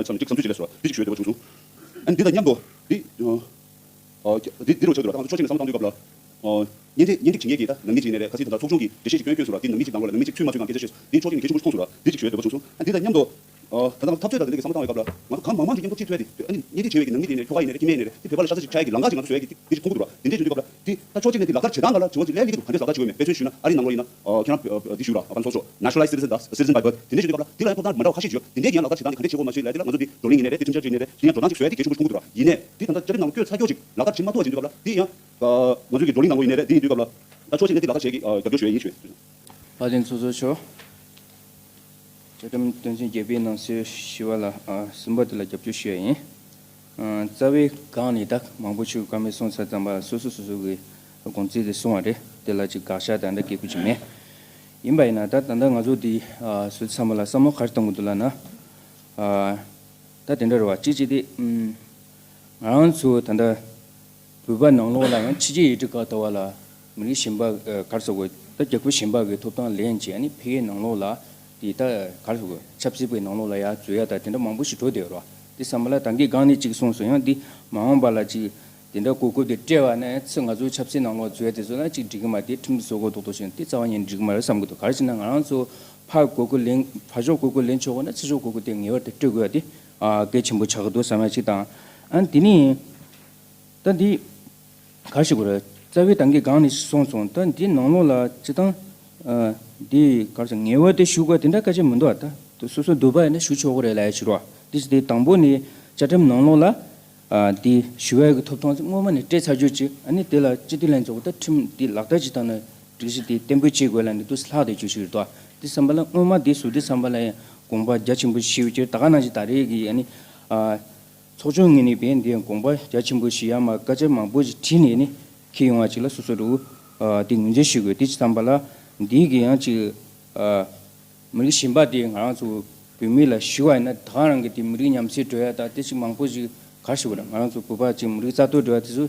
ན་བསམ་ནས་ཅིག་བསམ་ཚུལ་ཅིག་སླེབས་སོང་ར། འདི་ཅིག་ཞུ་ཡ་འདོད་པ་བྱུང་སོང་། ཨ་ནི་འདི་དང་མཉམ་དུ་འདི་ཨ་འདི་འདི་རུ་ཆགས་འདུག་ར། ད་ང་ཚོ་ཕྱོགས་གཅིག་ནས་བསམ་བློ་བཏང་དུས་སྐབས་ལ། ཨ་སྙན་ཚིག་སྙན་ཚིག་བྱེད་མཁན་གྱི་ད་ནང་མི་ཅིག་ནས་རེད། ཁ་སང་དེ་འདྲ་ཚོགས་ཆུང་གི་འགྲེལ་བཤད་ཅིག་སྐྱོན་སྐྱོན་སོང་ར། དེ་ནང་མི་ཅིག་ནས་ཁྱོད་མ་ཚུད་གང་སྐད་ཆ་བཤད་སོང་། དེ་ཕྱོགས་གཅིག་ནས་གལ་ཆེན་པོ་ཞིག་མཐོང་སོང་ར། འདི་ཅིག་ཞུ་ཡ་འདོད་པ་བྱུང་སོང་། ཨ་འདི་དང་མཉམ་དུ་ཨ་ད་ལྟ་འཐབ་རྩོད་དང་དེ་འདྲ་གི་བསམ་བློ་བཏང་བའི་སྐབས་ལ་ང་ཚོ་གང་མང་མང་ཅིག་མཉམ་དུ་གཅིག་ཐུག་ཡ་དེ་ཨ་ནི་སྙན་ཚིག་བྱེད་མཁན་གྱི་ནང་མི་དེ་ནས་ཁྱོ་ག་ཡིན་ནའི་རེད། ཁྱི་མ་ཡིན་ནའི་རེད། དེ་བོད་པ་ལ་ཤ་ཚ་ཅིག་ཁྱོ་ག་གི་ལམ་ཁ་ཅིག་ང་ཚོ་བཟོ་ཡ་གི་དེ་ཅིག་མཐོང་གི་འདུག་ར། དེ་འདྲ་བྱུང་དུས་སྐབས་ལ་དེ་ད་ཕྱོགས་གཅིག་ནས་དེ་ལག་བསྟར་བྱེད་སྟངས་སྒང་ལ་བྱུང་བ་ཅིག་ལས་སླེབས་ཀྱི་འདུག་ག་འདྲས་ལག་བསྟར་བྱེད་དགོས་མེད། དཔེ་མཚོན་ཞུས་ན་ཨ་རིའི་ནང་ལོགས་ཡིན་ན་ཁྱེད་རང་འདི་ཞུ་ར། ཨ་ཕན་ཚུན་ཚོགས་གཙོ་naturalized citizen དང་citizen by birth དེ་འདྲས་བྱུང་དུས་སྐབས་ལ་དེ་ལ་ཡང་ཐོབ་ཐང་མ་འདྲ་བ་ཁ་ཤས་ཅིག་ཡོད། དེ་འདྲས་ཀྱི་ཡང་ལག་བསྟར་བྱེད་སྟངས་དེ་ག་འདྲས་བྱེད་དགོས་མ་ཤེས་ལས་དེ་ལ་ང་ཚོ་འདི་བགྲོ་གླེང་ཡིན་ནའི་རེད། དེ་ཁྲིམས་འཆར་ཅིག་ཡིན་ནའི་རེད། དེ་ཡང་འགྲོ་སྟངས་ཅིག་བཟོ་ཡ་དེ་གལ་ཆེན་པོ་ཞིག་མཐོང་གི་འདུག་ར། ཡིན་ནའི་དེ་ད་ལྟ་བཅའ་ཁྲིམས་ནང་ལ་བཀོད་ཚར་ཀྱོག་ཅིག་ལག་བསྟར་བྱེད་མ་ཐུབ་པ་བྱུང་དུས་སྐབས་ལ་དེ་ཡང་ང་ཚོ་གི་བགྲོ་གླེང་ནང་ལོགས་ཡིན་ནའི་རེད། དེ་ཡིན་དུས་སྐབས་ལ་ད་ཕྱོགས་གཅིག་ནས་དེ་ལག་བསྟར་བྱེད་ཀྱི་རྒྱབ་སྐྱོར་ཞུ་ཡ་ཡིན་ཞུ། ཕ་ལན་ཚོགས་གཙོ་མཆོག་བཅའ་ཁྲིམས་དོན་ཚན་བརྒྱད་པའི་ནང་གསེས་བཞི་པ་ལ་ཨ་གསུམ་པ་དེ་ལ་རྒྱབ་སྐྱོར་ཞུ་ཡ་ཡིན། ཨ་རྩ་བའི་སྒང་ནས་ད་མང་པོ་ཞིག་བཀའ་མོལ་གསུངས་ཚར་ཙམ་པ་སོ་སོ་སོ་སོ་གི་དགོངས་ཚུལ་དེ་གསུངས་པ་རེད། དེ་ལ་ཅིག་དགག་བཞག་དང་འདྲ་སྐད་ཁུར་ཅིག་མེད། ཡིན་པ་ཡིན་ན་ད་ད་ལྟ་ང་ཚོ་འདི་ཨ་སོ་སོ་ཚང་མ་ལ་བསམ་བློ་ག་རེ་གཏོང་གི་འདུག་ལབ་ན། ཨ་ད་དེ་འདྲ་རེད་བ། གཅིག་གཅིག་དེ་ཨུམ་ང་རང་ཚོ་ད་ལྟ་བོད་པ་ནང་ལོགས་ལ་ཡང་ཕྱི་རྒྱལ་ཡུལ་གྲུ་ཁག་ལྟ་བུ་ལ་མི་རིགས་གཞན་པ་ཨ་ག་རེ་ཟེར་དགོས། ད་རྒྱལ་ཁབ་གཞན་པ་གི་ཐོབ་ཐང་ལེན་བྱས་ནས་ཕ་གིའི་ནང་ལོགས་ལ་དེ་ད་ག་རེ་ཟེར་དགོས། ཆབ་སྲིད་པའི་ནང་ལོགས་ལ་ཡར་འཛུལ་ཡ་ད་དེ་འདྲ་མང་པོ་ཞིག་འགྲོ་བསྡད་ཡོད་རེད་བ། དེ་བསམ་པ་ལ་ད་གིན་སྒང་ནས་གཅིག་གསུངས་སོང་། ཡང་འདི་མ་འོངས་པ་ལ་ཅིག་དེ་འདྲ་གོ་སྐབས་དེ་སྤྲད་པ་ན་ཚེ་ང་ཚོའི་ཆབ་སྲིད་ནང་ལོགས་འཛུལ་ཡ་དེ་ཚོ་ལ་ཅིག་འགྲིག་གི་མ་རེད། དེ་ཁྲིམས་བཟོ་དགོས་རྡོག་རྡོག་བྱས་ན་དེ་རྩ་བ་ཉིད་འགྲིག་གི་མ་རེད་བསམ་གི་འདུག་ག་རེ་བྱས་ན་ང་རང་ཚོ་ཕར་གོ་སྐབས་ལེན་ཕར་ཕྱོགས་གོ་སྐབས་ལེན་ཆོག་དགོས་ན་ཚུར་ཕྱོགས་གོ་སྐབས་དེ་ངེས་པར་དུ་སྤྲོད་དགོས་ཡ་དེ་ཨ་གལ་ཆེན་པོ་ཆགས་ཀྱི་འདུག་བསམ་ཡ་ཅིག་དང་། ཨ་དེ་ནས་ད་འདི་ག་རེ་ཞུ་དགོས་རེད། རྩ་བའི་ད་གིན་སྒང་ནས་གསུངས་སོང་། ད་འདི་ནང་ལོགས་ལ་སྤྱིར་བཏང་ཨ་འདི་ག་རེ་ཟེར་ངེས་པར་དུ་ཞུ་དགོས་དེ་འདྲ་སྐད་ཆ་མི་འདུག་ཨ་ད་སོ་སོ་འདོད་པ་ཡིན་ན་ཞུ་ཆོག་གི་རེད་ལབ་ཡ་ཞིག་རེད་བ། དེ་བྱས་ཏེ་དང་པོ་ནས་བཅའ་ཁྲིམས་ནང་ལོགས་ལ་ཨ་འདི་ཞུ་ཡ་གི་ཐོབ་ཐང་སྔོན་མ་ནས་སྤྲད་ཚར་རྒྱུ་ཅིག་ཨ་ནི་དེ་ལ་སྤྱི་འཐུས་ལྷན་ཚོགས་ཀྱིས་ད་ཁྲིམས་འདི་ལག་བསྟར་བྱེད་སྟངས་ན་སྒྲིག་གཞི་དེ་གཏན་འབེབས་བྱེད་དགོས་ལབ་ནས་འདུག་སེ་ལྷག་བསྡད་རྒྱུ་ཞིག་རེད་དོ། དེ་བསམ་པ་ལ་སྔོན་མ་དེ་བཟོ་དུས་བསམ་པ་ལ་ཡང་དགོངས་པ་རྒྱ་ཆེན་པོ་ཞིག་བཞེས་ཡོད་ཀྱི་རེད། ད་ག་ནང་བཞིན་ད་རེས་ཀྱི་ཨ་ནི་ཨ་ཚོགས་ཆུང་ངོས་ནས་བས་འདི་དགོངས་པ་རྒྱ་ཆེན་པོ་ཞིག་ཡར་མར་སྐད་ཆ་མང་པོ་ཞིག་དྲིས་ནས་ནི་འཁྱེར་ཡོང་བ་ཅིག་ལ་སོ་སོ་རུ་ཨ་དེ་ངོས་འཛིན་ཞུ་དགོས། དེ་བསམ་པ་ལ་འདི་གི་ཡང་ཅིག་ཨ་མི་རིགས་གཞན་པ་དེ་ང་རང་ཚོ་བོད་མི་ལ་ཞུ་བ་ཡིན་ན་ད་ག་རང་གི་དེ་མི་རིགས་ཉམས་ཞིབ་འགྲོ་ཡ་ད་དེ་ཅིག་མང་པོ་ཞིག་ག་རེ་ཞུ་དགོས་རེད། ང་རང་ཚོ་བོད་པ་ཅིག་མི་རིགས་རྩ་གཏོར་འགྲོ་ཡ་དེ་ཚོ་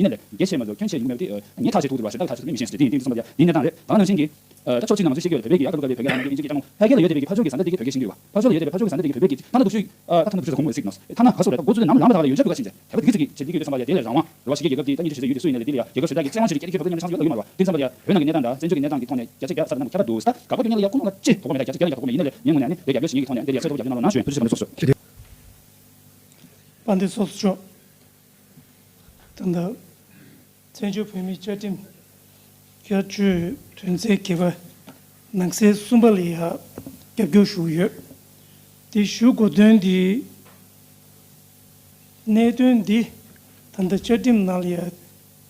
ཡིན་ན་ལས་རྒྱ་ཆེ་མ་གཏོགས་ཁྱོན་ཆེ་ཡོང་མེད་པ་དེ་ངས་ཐག་ཆོད་ཐུབ་ཀྱི་འདུག་བ། གཞན་དག་ཐག་ཆོད་ཐུབ་མིན་མི་ཤེས་ཟེར། དེ་ཡིན་དུས་ཙམ་པ་ཡ་འདི་ནས་བཏང་རེད། ད་ག་ནང་བཞིན་གྱི་ད་ཕྱོགས་གཅིག་ནང་ཚོ་ཤེས་ཀྱི་ཡོད་རེད། བོད་པའི་གི་ཡ་ཁ་ཐུག་ག་ལ་བོད་པའི་བོད་ཀྱི་ཕར་ཕྱོགས་ཀྱི་ས་མཐའ་དེ་གི་བོད་པའི་གི་ཕར་ཕྱོགས་ཀྱི་ས་མཐའ་དེ་གི་བོད་པའི་གི་ཐ་ན་འདུག་ཤོད་ས་གོང་མ་ཟིག་ནོ། ཐ་ན་ག་སོ་རེད། ད་འགོ་ཚུགས་ནམ་ལངས་མ་ཐག་ལ་ཡོད་ཆ་བུ་ག་ཕྱིན་ཚེ་དེ་བ་དེ་གི་ཚིག་གི་བྱེད་དེ་གི་དུས་ཙམ་པ་ཡ་དེ་ལས་རང་དབང་རེ་བ་ཞིག་གི་རྒྱལ་ཁབ་དེ་ད་ཉིན་ཞིག་བྱེད་ཡོད་དེ་སུ་ཡིན་ན་ལས་དེ་ལ་ཡ་རྒྱལ་ཁབ་ཞུ་དག་གི་རྩ་དབང་ཞིག་ལ་སྐྱེ་ཁྱེད་ཁྱེད་བོད་ནང་གི་གནས་སྟངས་དང་བཙན་བྱོལ་གྱི་གནས་སྟངས་ཀྱི་ཐོག་ནས་རྒྱ་ཆེ་རྒྱ་ས་རེད་ན་མ་ཁྱད་པར་འདུག་ད་དེ་ཙམ་པ་ཡ་བོད་ནང་གི་གནས་སྟངས་འདི་ཐོག་ནས་རྒྱ་ཆེ་རྒྱ་ས་རེད་ན་མ་ཁྱད་པར་འདུག་ད་དགག་པ་སྐྱོན་ཡ་ལ་ཡ་ཁོ་ན་ལ་ཅི་དོགས་པ་མེད། ད་རྒྱ་ཆེ་རྒྱ་ཡ་དོགས་པ་མེད། ཡིན་ན་ལས་ངའི་ངོས་ནས་ནི་དེ་རྒྱབ་སྐྱོར་བྱེད་ཀྱི་ཐོག་ནས་དེ་ལ་ཡ་གསལ་ཐོག་རྒྱབ་སྐྱོར་གནང་རོགས་གནང་ཞུ་ཡིན། ཐུགས་རྗེ་ཆེ་ཟེར་ནས་སོགས་སོ། དཔལ་ལྡན་ཚོགས་གཙོ་མཆོག་ད་ལྟ་བཙན་བྱོལ་བོད་མིའི་བཅའ་ཁྲིམས་བསྐྱར་བཅོས་དོན་ཚན་བརྒྱད་པ་ནང་གསེས་གསུམ་པ་ལ་ཡང་རྒྱབ་སྐྱོར་ཞུ་གི་ཡོད། དེ་ཞུ་དགོས་དོན་འདི་གནད་དོན་འདི་ད་ལྟ་བཅའ་ཁྲིམས་ནང་ལ་ཡང་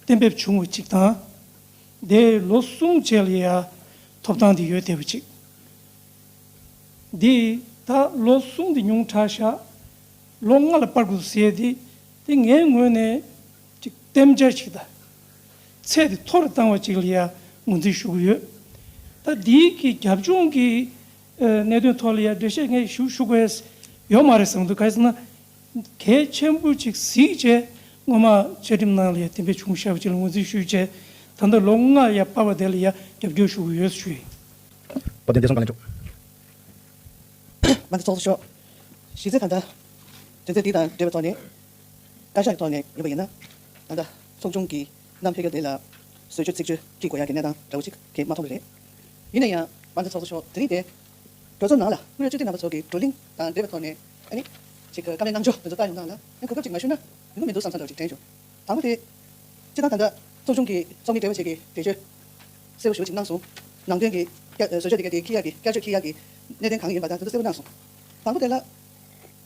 གཏན་འབེབས་བྱུང་བ་གཅིག་དང་། དེ་ལོ་གསུམ་རྗེས་ལ་ཡང་ ཐོབ་ཐང་དེ་ཡོད་བསྡད་པ་ཅིག་འདི་ད་ལོ་གསུམ་དེ་ཉུང་དྲགས་ཤག་ལོ་ལྔ་ལ་སྤར་དགོས་ཟེར་དེ། དེ་ངའི་ངོས་ནས་ཅིག་གཏན་འཇགས་ཅིག་དང་། ཚད་དེ་མཐོ་རུ་བཏང་བ་ཅིག་ལ་ཡ་ངོས་འཛིན་ཞུ་གི་ཡོད། ད་འདིའི་གི་རྒྱབ་ལྗོངས་ཀྱི་ཨ་གནད་དོན་ཐོག་ལ་ཡ་འགྲེལ་བཤད་ངས་ཞུ་ཞུ་དགོས་ཡོད་མ་རེད་བསམ་འདུག་ག་རེ་ཟེར་ན། གལ་ཆེན་པོ་ཅིག་གཟིགས་བྱས་སྔོན་མ་བཅའ་ཁྲིམས་ནང་ལ་ཡ་གཏན་འབེབས་བྱུང་བཞག་པ་ཅིག་ལ་ངོས་འཛིན་ཞུས་བྱས། ད་ལྟ་ལོ་ལྔ་ཡ་སྤར་བ་དེ་ལ་ཡ་རྒྱབ་སྐྱོར་ཞུ་གི་ཡོད་ཞུ་ཡིན། བཀའ་དྲིན་བདེ་སྲུང་བཀའ་བློན་མཆོག་མ་འདི་ཚོགས་གཙོ་མཆོག་གཞི་རྩའི་ད་ལྟ་དོན་ཚན་འདི་དང་འབྲེལ་བའི་ཐོག་ནས། བཀའ་ཤག་གི་ཐོག་ནས་ཡིན་པ་ཡིན་ན། ད་ལྟ་ཚོགས་ཆུང་གི་རྣམ་ཕེབས་རྒྱ་དེ་ལ་བཟོ་བཅོས་ཚིག་བརྗོད་བགྱིས་དགོས་ཡ་གི་གནས་སྟངས་འདྲ་བོ་ཅིག་གས་མ་མཐོང་བ་རེད། ཡིན་ན་ཡང་མ་འདི་ཚོགས་གཙོ་མཆོག་དེ་རིང་དེ། གྲོས་ཚོགས་ནང་ལ་ཀུན་གྲོས་སྤྱི་འཐུས་རྣམ་པ་ཚོ་གི་བགྲོ་གླེང་དང་འབྲེལ་བའི་ཐོག་ནས་ཨ་ནི། ཅིག་བཀའ་མོལ་གནང་ཕྱོགས་དེ་ཚོ་ལྟ་ཡོང་སྟངས་ལ་ཨ་གོ་སྐབས་ཅིག་མ་ཞུས་ན་ཡོང་གི་མི་འདུག་བསམ་བསམ་འདྲ་བོ་ཅིག་དྲན་བྱུང་། དང་པོ་དེ། སྤྱིར་བཏང་ད་ལྟ་ཚོགས་ཆུང་གི་ཚོགས་མི་འབྲེལ་བ་བྱེད་ཀྱི་འགྲེལ་བརྗོད་གསལ་པོ་ཞེ་པོ་ཅིག་གནང་སོང་། ནང་དོན་གྱི་བཀའ་བཟོ་བཅོས་དེ་ག་དེ་འཁྱེར་ཡག་གི་བསྐྱར་བཅོས་འཁྱེར་ཡག་གི་གནད་དོན་གང་ཡིན་པ་དང་དེ་ཚོ་གསལ་པོ་གནང་སོང་། དང་པོ་དེ་ལ།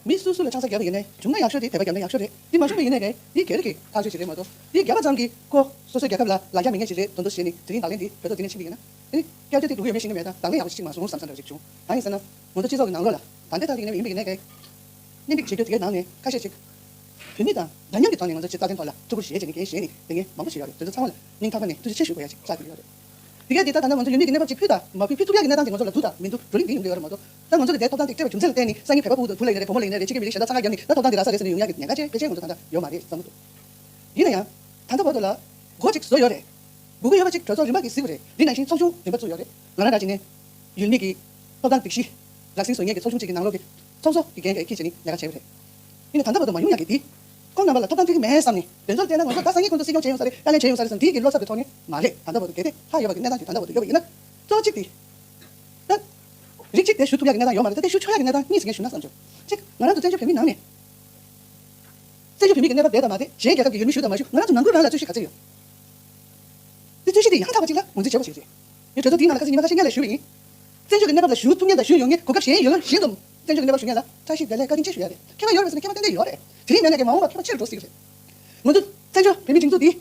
མི་སུ་སུ་ལ་ཆང་ས་བརྒྱབ་པ་ཡིན་ནའི་བྱུང་ན་ཡག་ཤོས་རེད། དད་པ་བརྒྱབ་ན་ཡག་ཤོས་རེད། དེ་མ་བྱུང་བ་ཡིན་ནའི་རེད། དེ་སྒེར་གྱི་ཐག་གཅོད་ཅིག་རེད་མ་གཏོགས་དེ་བརྒྱབ་པ་ཙམ་གྱིས་ཁོ་སོ་སོའི་རྒྱལ་ཁབ་ལ་ལ་རྒྱ་མེད་མཁན་ཞིག་རེད་དོན་དུ་བྱས་ནས་དེ་རིང་ལག་ལེན་དེ་གྲོས་ཚོགས་འདི་ནས་ཕྱིན་པ་ཡིན་ན། དེ་ནི་བསྐྱར་བཅོས་དེ་འགྲོ་གི་ཡོད་མེད་ཤེས་ཀྱི་མེད་དང་ལག་ལེན་ཡག་པོ་ཞིག་མ་སོང་བསམ་བསམ་འདྲ་ཞིག་བྱུང་། གང་ཡིན་ཟེར་ན། ང་ཚོ་སྤྱི་ཚོགས་ཀྱི་ནང་ལོགས་ལ་ད་ལྟའི་ཐག་གཅིག་ནས་ཡིན་པ་ཡིན་ནའི་གལ། གཉེན་སྒྲིག་བྱེད་རྒྱུ་དེ་གའི་ནང་ནས་ཁ་ཤས་ཤིག་བོད་མི་དང་འདྲ་མཉམ་གྱི་ཐོག་ནས་ང་ཚོ་སྤྱིར་རྩ་དོན་ཐོག་ལ་ཐུགས་ཁུར་བཞེས་བྱས་ནས་འགན་བཞེས་ནས་ལས་འགན་མང་པོ་བྱས་ཡོད་རེད། དེ་ཚོ་ཚང་མ་ལ་སྙིང་ཐག་པ་ནས་ཐུགས་རྗེ་ཆེ་ཞུ་དགོས་ཡ་ཅིག་ཆགས་བསྡད་ཡོད་རེད། དེ་ག་དེ་ད་ད་ལྟ་ང་ཚོ་ཡུལ་མིའི་གནས་བབ་ཅིག་ཕུལ་དང་མ་ཕུལ་ཕུལ་ཐུབ་ཡ་གི་གནས་སྟངས་དེ་ང་ཚོ་ལ་འདུག་དང་མི་འདུག་བགྲོ་གླེང་དེ་ཡོང་གི་ཡོད་རེད་མ་གཏོགས། ད་ང་ཚོ་གི་དེ་ཐོབ་ཐང་དེ་སྤྲད་པ་རྒྱུ་མཚན་ལ་བརྟེན་ནས་སང་ཉིན་བོད་པ་ཕྲུ་གུ་དང་བུ་ལ་ཡིན་ན་རེད་བུ་མོ་ལ་ཡིན་ན་རེད་ཕྱི་རྒྱལ་མི་ལ་ཞེ་དྲག་ཚང་ཁ་བརྒྱབ་ནས་ད་ཐོབ་ཐང་དེ་རག་ས་རེད་ཟེར་ནས་ཡོང་ཡ་གི་ཉེན་ཁ་ཅན་གལ་ཆེན་ང་ཚོ་ད་ལྟ་ཡོད་མ་རེད་བསམ་གྱི་འདུག་ཡིན་ན་ཡང་། ད་ལྟ་བར་དུ་ལ་སྒོ་གཅིག་བཟོས་ཡོད་རེད། སྒུག་གི་ཡོད་པ་གཅིག་གྲོས་ཚོགས་རིམ་པ་གིས་གཟིགས་པ་རེད། འདི་ནང་བཞིན་ཚོགས་ཆུང་རིམ་པ་བཙུགས་ཡོད་རེད། ང་རང་འདྲ་བྱས་ནས་ཡུལ་མི་གི་ཐོབ་ཐང་སྒྲིག་གཞི་ལག་ཟིན་བཟོ་མཁན་གྱི་ཚོགས་ཆུང་གཅིག་གི་ནང་ལོགས་ཀྱི་ཚོགས་གཙོ་གི་འགན་འཁྱེར་བྱས་ནས་ལས་ཀ་བྱས་པ་རེད། ཡིན་ནའི་ད་ལྟ་བར་དུ་མ་ཡོང་ཡག་གི་འདི། ཁོང་རྣམ་པ་ལ་ཐོབ་ཐང་སྤྲད་ཀྱི་མེད་བསམ་ནས་དོན་ཚོར་བལྟས་ན་ང་ཚོ་ད་སང་ཉིན་ཁོང་ཚོ་སྲིད་སྐྱོང་བྱས་ཡོང་ས་རེད། དཀའ་ལས་བྱས་ཡོང་ས་རེད་བསམ་འདི་གི་བློ་འཚབ་ཀྱི་ཐོག་ནས་མ་རེད། ད་ལྟ་བར་དུ་གལ་ཏེ་ལྷག་ཡོད་པ་གི་གནས་སྟངས་ཀྱི་ད་ལྟ་བར་དུ་ཡོད་པ་ཡིན་ན། གཙོ་བོ་གཅིག་དེ། ད། རིགས་གཅིག་དེ་ཞུ་ཐུབ་ཡག་གི་གནས་སྟངས་ཡོད་མ་རེད། ད་དེ་ཞུ་ཆོག་ཡག་གི་གནས་སྟངས་གཉིས་ཟེར་མཁན་ཞུ་ན་བསམ་བྱུང་། གཅིག་ང་རང་ཚོ་བཙན་བྱོལ་བོད་མིའི་ནང་ནས། བཙན་བྱོལ་བོད་མི་གི་གནས་བབ་དེ་ལྟར་མ་དེ་གཞན་རྒྱལ་ཁབ་ཀྱི་ཡུལ་མི་ཞུ་དང་མ་ཞུ་ང་རང་ཚོ་ནང་ཁུལ་རང་ལ་རྩོད་གཞི་ག་ཚོད་ཡོད། དེ་རྩོད་གཞི་དེ་ཡང་དག་པ་ཅིག་ལ་ངོས་འཛིན་བྱེད་དགོས་ཤིག་རེད། ངས་གྲོས་ཚོགས་དེའི་ནང་ལ་ཁ་སང་ཉི་མ་ཁ་ཤས་སྔོན་ལ་ཞུས་པ་ཡིན། བཙན་བྱོལ་གྱི་གནས་བབ་ལ་ཞུ་ཐུབ་མཁན་དང་ཞུ་ཡོང་མཁན་གོ་སྐབས་གཞན་ཡོད་ན་གཞན་དུ་བཙན་བྱོལ་གྱི་གནས་བབ་ཞུ་མཁན་ལ་བཀྲ་ཤིས་བདེ་ལེགས་བཀའ་དྲིན་ཆེ་ཞུ་ཡ་རེད། ཁྱད་པར་ཡོད་རེད་ཟེར་ན་ཁྱད་པར་ཏན་ཏན་ཡོད་རེད། དེ་རིང་མེད་ན་ཀྱང་མ་འོངས་པར་ཁྱད་པར་ཆེ་རུ་འགྲོ་སྲིད་རེད། ང་ཚོ་བཙན་བྱོལ་བོད་མིའི་སྒྲིག་འཛུགས་འདི་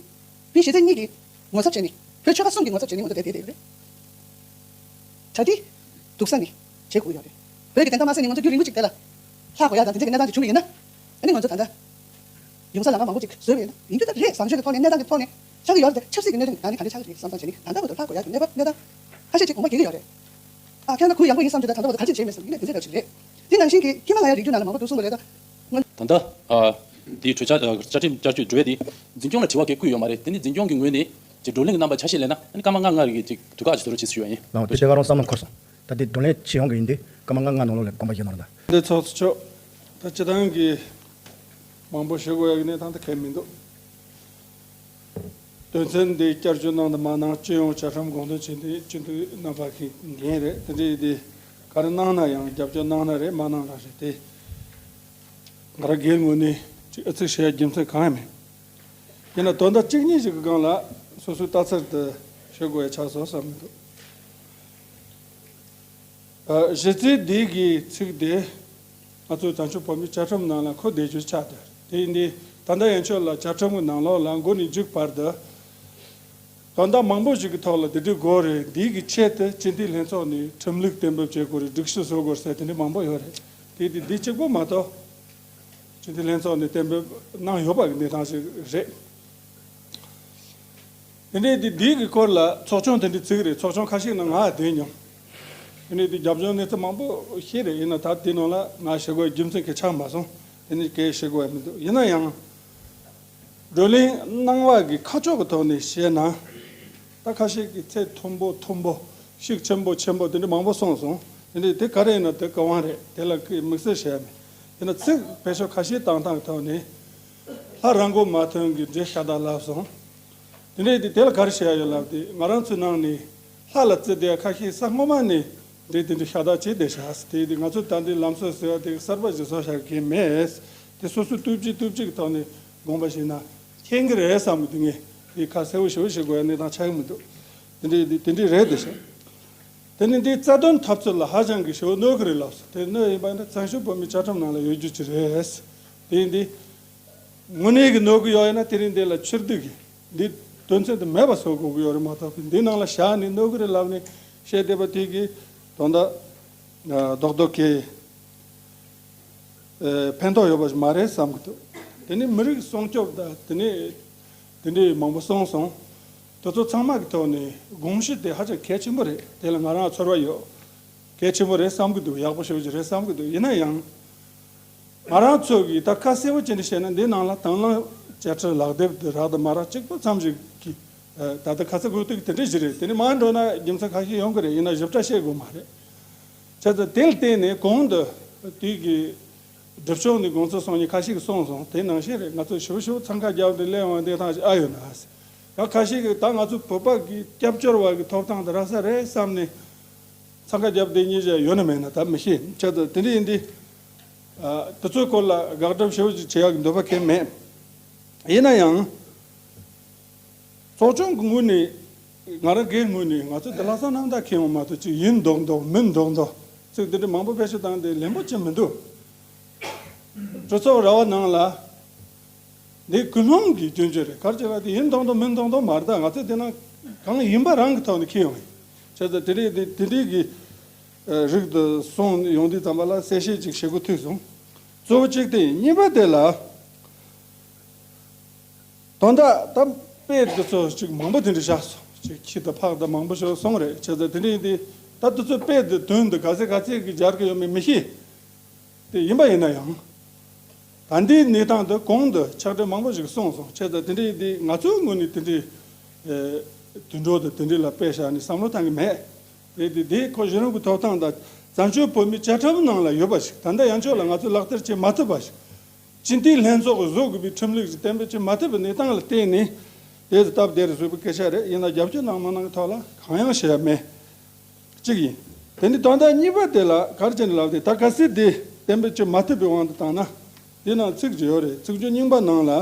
བོད་ཤེས་ཚད་གཉིས་ཀྱི་ངོ་ཚབ་བྱས་ནས་བོད་ཆོལ་ཁ་གསུམ་གྱི་ངོ་ཚབ་བྱས་ནས་ང་ཚོ་བསྡད་བསྡད་ཡོད་རེད། གྲ་སྒྲིག་སྡུག་ས་ནས་བྱེད་དགོས་ཀྱི་ཡོད་རེད། བོད་ཀྱི་བདེན་མཐའ་མ་གསལ་ནས་ང་ཚོ་རྒྱུན་རིང་པོ་ཅིག་དེ་ལ་ལྷག་དགོས་ཡ་དང་དེ་འདྲ་གི་གནས་སྟངས་ཅིག་བྱུང་བ་ཡིན་ན། ཨ་ནི་ང་ཚོ་ད་ལྟ་ཡོང་ས་ལམ་ཁ་མང་པོ་ཅིག་བཟོས་པ་ཡིན་ན་ཡིན་རྒྱུ་ད་རེད་བཟང་སྤྱོད་ཀྱི་ཐོག་ནས་གནས་སྟངས་ཀྱི་ཐོག་ནས་ཆགས་ཀྱི་ཡོད་རེད། ཆབ་སྲིད་ཀྱི་གནད་དོན་ནང་ནས་ག་འདྲ་ཆགས་ཀྱི་རེད་བསམ་བསམ་བྱས་ནས་ད་ལྟ་བར་དུ་ལྷག་དགོས་ཡ་གི་གནས་བབ་གནས་སྟངས་ཁ་ཤས་ཅིག་གོང་མ་འགྱེལ་གྱི་ཡོད་རེད། ཨ་ཁྱེད་རང་ཚོ་གུ་ཡངས་པོ་ཡིན་བསམ་རྒྱུ་དང་ད་ལྟ་བར་དུ་ག་རེ་བྱས་མེད་བསམ་རྒྱུ་ནས་དེ་འདྲ་འདྲ་ཅིག་རེད། དེ་ནང་བཞིན་གྱི་ཧི་མ་ལ་ཡའི་རི་རྒྱུད་ནང་ལ་མང་པོ་འདུག་གསུངས་པ་རེད་ད། ད་ལྟ་ཨ་དེའི་གྲོས་འཆར་ཨ་བཅའ་ཁྲིམས་བསྐྱར་བཅོས་འགྲོ་བའི་དེ་འཛིན་སྐྱོང་ལ་དྲི་བ་གང་ཡང་བཀོད་ཡོད་མ་རེད། དེ་ནི་འཛིན་སྐྱོང་གི་ངོས་ནས་ཅིག་བགྲོ་གླེང་གི་རྣམ་པ་ཆ་ཤས་ལེན་ན་ཨ་ནི་སྐར་མ་ལྔ་ལྔ་རེ་གི་ཅིག་དུས་བཀག་ཅིག་བཟོ་རོགས་བྱེད་ཟེར་ཞུ་ཡ་ཡིན། ལགས་འོང་དེ་བྱས་ཁ་རང་བསམ་བློ་འཁོར་སོང་། ད་དེ་བགྲོ་གླེང་བྱེད་ཡོང་གི་ཡིན་དུས་སྐར་མ་ལྔ་ལྔ་ནང་ལོགས་ལ་དགོངས་པ་བཞེས་གནང་རོགས་གནང་། འདི་ཚོགས་གཙོ་མཆོག་ད་སྤྱི་བཏང་གི་མང་པོ་ཞུ་དགོས་ཡ་གི་གནས་སྟངས་ད་གལ་མི་འདུག་དོན་ཚན་འདི་བསྐྱར་བཅོས་གནང་དང་མ་གནང་སྤྱི་ཡོངས་བཅའ་ཁྲིམས་དགོངས་དོན་ཆེན་འདི་སྤྱི་འཐུས་རྣམ་པ་གི་འགན་རེད། དེ་འདྲའི་འདི་ག་རེ་གནང་ན་ཡང་རྒྱབ་སྐྱོར་གནང་ན་རེད་མ་གནང་ན་རེད་དེ་ང་རང་སྒེར་ངོས་ནས་ཅིག་ཨ་ཚིག་བཤད་ཡ་རྒྱུ་མཚན་གང་ཡང་མེད། ཡིན་ན་དོན་དག་གཅིག་གཉིས་ཤིག་གི་སྒང་ལ་སོ་སོའི་ལྟ་ཚུལ་དེ་ཞུ་དགོས་ཡ་ཆགས་སོང་བསམ་གྱི་འདུག་ཨ་གཞི་རྩའི་འདི་གི་ཚིག་དེ་ང་ཚོའི་བཙན་བྱོལ་བོད་མིའི་བཅའ་ཁྲིམས་ནང་ལ་འཁོད་བསྡད་རྒྱུ་ཆགས་བསྡད་རེད། དེ་ཡིན་དུས་ད་ལྟ་ཡན་ཆོད་ལ་བཅའ་ཁྲིམས་ཀྱི་ནང་ལོགས་ལ་མགོ་ནས་མཇུག་བར་དུ་དོན་དག་མང་པོ་ཞིག་གི་ཐོག་ལ་འདི་འདྲའི་དགོས་རེད། འདི་གི་ཆེད་དུ་སྤྱི་འཐུས་ལྷན་ཚོགས་ནས་ཁྲིམས་ལུགས་གཏན་འབེབས་བྱེད་དགོས་རེད། སྒྲིག་གཞི་བཟོ་དགོས་རེད་ཟེར་དེ་འདྲ་མང་པོ་ཡོད་རེད། དེ་དུས་འདི་གཅིག་པོ་མ་གཏོགས། སྤྱི་འཐུས་ལྷན་ཚོགས་ནས་གཏན་འབེབས་གནང་ཡོད་པ་གི་གནས་སྟངས་ཤིག་རེད། དེ་འདྲའི་དེ་འདི་གི་སྐོར་ལ་ཚོགས་ཆུང་དེ་འདྲའི་བཙུགས་རེད། ཚོགས་ཆུང་ཁ་ཤས་ནང་ང་བསྡད་མྱོང་། དེ་འདྲའི་དེ་རྒྱབ་ལྗོངས་གནས་ཚུལ་མང་པོ་ཤེས་རེད། ཡིན་ན་ད་དེ་ནང་ལ་ང་བཤད་དགོས་རྒྱུ་མཚན་གྱི་ཆགས་མ་སོང་། དེ་ནི་གལ་བཤད་དགོས་མི་འདུག་ཡིན་ན་ཡང་། བགྲོ་གླེང་གནང་བ་གི་ཁ་ཕྱོགས་ཀྱི་ཐོག་ནས་བཤད་ན། ད་ཁ་ཤས་ཀྱིས་ཚད་མཐོན་པོ་མཐོན་པོ། ཤུགས་ཆེན་པོ་ཆེན་པོ་དེ་འདྲ་མང་པོ་གསུངས་སོང་། དེ་འདྲ་དེ་ག་རེ་ཡིན་ན་དེ་ག་དབང་རེད། དེ་ལ་ཀི་དམིགས་བསལ་བཤད་མེད། དེ་ན་ཚིག་བེད་སྤྱོད་ཁ་ཤས་བཏང་སྟངས་ཀྱི་ཐོག་ནས། ལྷ་རང་མགོ་མ་ཐོན་གྱི་འདྲེ་ཤ་སྟག་ལབ་སོང་། དེ་འདྲ་དེ་དེ་ལ་ག་རེ་བཤད་ཡ་ཡོད་ལབ་དེ་ང་རང་ཚོའི་ནང་ནས་ལྷ་ལ་བརྩི་བསྡད་ཁ་ཤས་ས་སྔོན་མ་ནས་འདྲེ་དེ་འདྲ་ཤ་སྟག་བྱས་བསྡད་ཤག་དེ་དེ་ང་ཚོ་ད་འདི་ལམ་སྲོལ་ཟེར་བ་དེ་གསར་པ་ཞིག་བཟོ་བཞག་གི་མེད། དེ་སོ་སོའི་ལྟོས་བཅས་ལྟོས་བཅས་ཀྱི་ཐོག་ནས་དགོངས་པ་བཞེས་ན་ཁྱད་གི་རེད་བསམ་གི་འདུག་ངས་དེ་ཁ་གསལ་པོ་ཞེ་པོ་བྱེད་དགོས་ཡ་གནས་སྟངས་ཆགས་ཀྱི་མི་འདུག་དེ་འདྲའི་དེ་དེ་འདྲའི་རེད་དེ་ཤག་དེ་ནི་འདིའི་རྩ་དོན་འཐབ་རྩོད་ལ་ཧ་ཅང་གི་ཞེ་པོ་གནོད་ཀྱི་རེད་ལབ་སོང་། དེ་གནོད་ཡིན་པ་ཡིན་ན་བཙན་བྱོལ་བོད་མིའི་བཅའ་ཁྲིམས་ནང་ལ་ཡོད་རྒྱུ་ཅིག་རེད། དེ་ཡིན་དུས། དངོས་གནས་ཀྱི་གནོད་ཀྱི་ཡོད་ཡིན་ན་དེ་རིང་འདི་ལ་ཕྱིར་བསྡུ་གི་འདི་དོན་ཚན་དེ་མེད་པ་བཟོ་དགོས་ཀྱི་ཡོད་རེད་མ་གཏོགས་འདི་ནང་ལ་བཞག་ནས་གནོད་ཀྱི་རེད་ལབ་ནས་ བཤད་བསྡད་པ་དེ་གིས་ད་ལྟ་རྡོག་རྡོག་གིས་ཕན་ཐོགས་ཡོད་པ་ཞིག་མ་རེད་བསམ་གྱི་འདུག་དེ་ནི་མི་རིགས་སྲུང་སྐྱོབ་དང་དེ་ནི་དེ་འདྲའི་མང་པོ་གསུངས་སོང་། དེ་ཚོ་ཚང་མ་གི་ཐོག་ནས་དགོངས་གཞི་དེ་ཧ་ཅང་གལ་ཆེན་པོ་རེད། དེ་ལ་ང་རང་ཚོར་བ་ཡོད། གལ་ཆེན་པོ་རེད་བསམ་གྱི་འདུག་ཡག་པོ་ཞེ་པོ་ཅིག་རེད་བསམ་གྱི་འདུག་ཡིན་ན་ཡང་། ང་རང་ཚོ་གིས་ད་ཁ་གསལ་པོ་ཅན་དུ་བཤད་ན་འདི་ནང་ལ་དང་བླངས་དཔྱ་ཁྲལ་ལག་དེབ་དེ་རག་དང་མ་རག་གཅིག་པ་ཙམ་ཞིག་གིས་ད་ལྟ་ཁ་ཚ་དགོས་གཏུག་དེ་འདྲ་ཞིག་རེད། དེ་ནས་མར་འགྲོ་ན་རྒྱུ་མཚན་ཁ་ཤས་ཡོང་གི་རེད། ཡིན་ན་ཞིབ་ཕྲ་བཤད་དགོས་མ་རེད། བྱས་ཙང་དེ་ལ་བརྟེན་ནས་གོང་དུ་དེ་གི་སྒྲུབ་ཕྱོགས་ནས་དགོངས་ཚུལ་གསུང་མཁན་ཁ་ཤས་ཀྱིས་གསུངས་སོང་། དེ་ནང་བཞིན་རེད། ང་ཚོ་ཞིབ་ཞིབ་འཚང་ཁ་རྒྱབ་སྟེ་སླེབས་འོང་དེ་ཐང་ཞིག་ཨ་ཡོད་ན་ཟེར། ཡང་ཁ་ཤས་ཀྱིས་ད་ང་ཚོ་བོད་པ་གི་སྐྱབས་བཅོལ་བ་གི་ཐོབ་ཐང་དེ་རག་ས་རེད་བསམ་ནས་འཚང་ཁ་རྒྱབ་བསྡད་མཁན་ཞིག་ཡོད་ན་མེད་ན་ད་མི་ཤེས། བྱས་ཙང་དེ་འདྲ་ཡིན་དུས། ཨ། དེ་ཚོའི་སྐོར་ལ་དགག་སྒྲུབ་ཞེ་པོ་ཅིག་བྱེད་ཡག་གི་འདོད་པ་གང་ཡང་མེད། ཡིན་ན་ཡང་། ཚོགས་ཆུང་གི་ངོས་ནས། ང་རང་སྒེར་ངོས་ནས་ང་ཚོ་འདི་ལྷག་བསམ་རྣམ་དག་ཁེངས་པ་མ་གཏོགས་ཅིག་ཡིན་མདོག་མདོག་མིན་མདོག་མདོག་ཚིག་འདི་འདྲ་མང་པོ་བེད་སྤྱོད་བཏང་སྟེ་ལན་པོ་ཅིག་མི་འདུག་གྲོས་ཚོགས་ར་བ་ནང་ལ། འདི་ཀུན་སློང་གི་སྐྱོན་བརྗོད་རེད། ག་རེ་བྱས་པ་དེ་ཡིན་མདོག་མདོག་མིན་མདོག་མདོག་མ་རེད། ད་ང་ཚོས་དེ་ནང་གང་ཡིན་པ་རང་གི་ཐོག་ནས་འཁྱེར་ཡོང་ཡིན། བྱས་ཙང་དེ་འདྲའི་དེ་དེ་འདྲའི་གི་རིགས་དེ་སོང་ཡོང་དུས་ཙམ་པ་ལ་གསལ་བཤད་ཅིག་བྱེད་དགོས་ཐུག་སོང་། གཙོ་བོ་གཅིག་དེ་ཡིན། གཉིས་པ་དེ་ལ། དོན་དག་ད་དཔེ་འདི་ཚོ་ཅིག་མང་པོ་དེ་འདྲ་བཞག་སོང་། ཅིག་ཁྱི་དང་ཕག་དང་མང་པོ་ཞིག་སོང་རེད། བྱས་ཙང་དེ་འདྲ་ཡིན་དུས་ད་འདི་ཚོ་དཔེ་འདི་དོན་འདི་ག་ཚད་ག་ཚད་ཀྱི་སྦྱར་གི་ཡོད་མེད་མི་ཤེས། དེ་ཡིན་པ་ཡིན་ན་ཡང་། ད་ལྟའི་གནས་སྟངས་འདི་གོང་དུ་ཕྱག་སྦྲེལ་མང་པོ་ཞིག་གསུངས་སོང་། བྱས་ཙང་དེ་འདྲ་ཡིན་དུས་ང་ཚོའི་ངོས་ནས་དེ་འདྲའི་དུད་འགྲོ་དང་དེ་འདྲ་ལ་དཔེ་བཞག་ནས་བསམ་བློ་བཏང་གི་མེད། དེ་དེ་དེ་ཁོ་གཞི་རིམ་གྱི་ཐོབ་ཐང་དང་བཙན་བྱོལ་བོད་མིའི་བཅའ་ཁྲིམས་ནང་ལ་ཡོད་པ་ཞིག་ད་ལྟ་ཡང་ཆོག་ལ་ང་ཚོས་ལག་བསྟར་བྱེད་མ་ཐུབ་པ་ཞིག་སྤྱི་འཐུས་ལྷན་ཚོགས་ཀྱིས་བཟོ་དགོས་པའི་ཁྲིམས་ལུགས་ཤིག་གཏན་འབེབས་བྱེད་མ་ཐུབ་པའི་གནས་སྟངས་ལ་བརྟེན་ནས་དེ་ཚོ་སྟབས་བདེ་རུ་བཟོས་པའི་སྐད་ཆ་རེད། ཡིན་ན་རྒྱབ་སྐྱོར་གནང་མ་གནང་གི་ཐོག་ལ་གང་ཡང་བཤད་ཡ་མེད། གཅིག་ཡིན། དེ་ནི་དོན་དག་གཉིས་པ་དེ་ལ་ག་རེ་བྱས་ནས་ལབ་དེ་ད་གལ་སྲིད་དེ་གཏན་འབེབས་བྱེད་མ་ཐུབ་པའི་དབང་དུ་བཏང་ན། དེ་ནང་ཚིག་ཅིག་ཡོད་རེད། ཚིག་སྦྱོར་རྙིང་པ་ནང་ལ།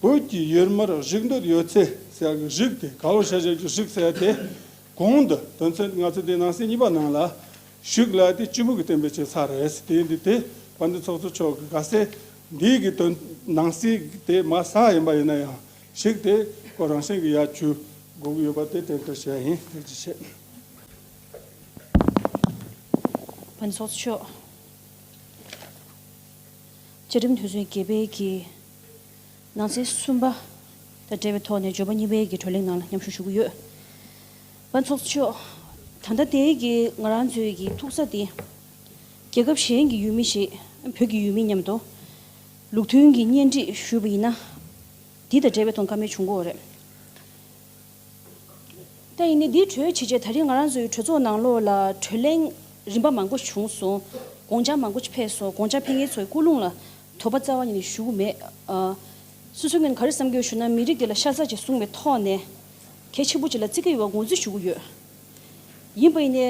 བོད་ཀྱི་ཡུལ་མིར་གཞིགས་འདོད་ཡོད་ཚེ་ཟེར་ཡག་གི་གཞིགས་དེ་ག་ལོ་ཤ་ཞབས་ཀྱི་གཞིགས་ཟེར་ཡག་དེ། གོང་དུ་དོན་ཚན་ང་ཚོ་དེ་ནང་གསེས་གཉིས་པ་ནང་ལ། གཞིགས་ལབ་དེ་སྤྱི་མོས་ཀྱིས་གཏན་འབེབས་བྱས་ཚར་རེད་ཟེར། དེ་ཡིན་དུས་དེ་དཔལ་ལྡན་ཚོགས་གཙོ་མཆོག་གིས་ག་ཚད་འདི་གི་དོན་ནང་གསེས་དེ་མ་ཟ་ཡིན་པ་ཡིན་ན་ཡང་གཞིགས་དེ་ཁོ་རང་བཞིན་གྱི་ཡར་འཇུ་དགོས་ཀྱི་ཡོད་པ་དེ་དྲན་སྐུལ་བྱས་ཡིན། ཐུགས་རྗེ་ཆེ། དཔལ་ལྡན་ཚོགས་གཙོ་མཆོག་བཅའ་ཁྲིམས་དོན་ཚན་བརྒྱད་པའི་གི་ནང་གསེས་གསུམ་པ་དང་འབྲེལ་བའི་ཐོག་ནས་འབྱོར་པ་གཉིས་པའི་གི་གྲོས་གླེང་ནང་ལ་མཉམ་ཞུགས་ཞུ་གི་ཡོད། དཔལ་ལྡན་ཚོགས་གཙོ་མཆོག་ད་ལྟ་དེའི་གི་ང་རང་ཚོའི་གི་ཐུག་ས་དེ་རྒྱལ་ཁབ་གཞན་གྱི་ཡུལ་མི་ཞིག་བོད་ཀྱི་ཡུལ་མི་མཉམ་དུ་ལུགས་མཐུན་གྱི་གཉེན་སྒྲིག་ཞུས་པ་ཡིན་ན། འདི་དང་འབྲེལ་བའི་ཐོག་བཀའ་མོལ་བྱུང་གི་ཡོད་རེད། ད་ཡིན་ནའི་འདིའི་གྲོས་བྱེད་ཆེད་ད་རེས་ང་རང་ཚོའི་གྲོས་ཚོགས་ནང་ལོགས་ལ་གྲོས་གླེང་རིམ་པ་མང་པོ་བྱུང་སོང་། དགོངས་འཆར་མང་པོ་ཅིག་ཕེབས་སོང་། དགོངས་འཆར་ཕེབས་མཁན་ཚོའི་སྐུལ་སློང་ལ་དོགས་པ་རྩ་བ་ཉིད་ནས་ཞུ་གི་མེད། ཨ། སོ་སོའི་ངོས་ནས་ག་རེ་བསམ་གྱི་ཡོད་ཞུ་ན་མི་རིགས་འདི་ལ་ཤ་ཚ་ཅིག་བཟུང་བའི་ཐོག་ནས་གལ་ཆེན་པོ་ཅིག་ལ་བརྩི་གི་ཡོད་པ་ངོས་འཛིན་ཞུ་གི་ཡོད། ཡིན་པ་ཡིན་ནའི་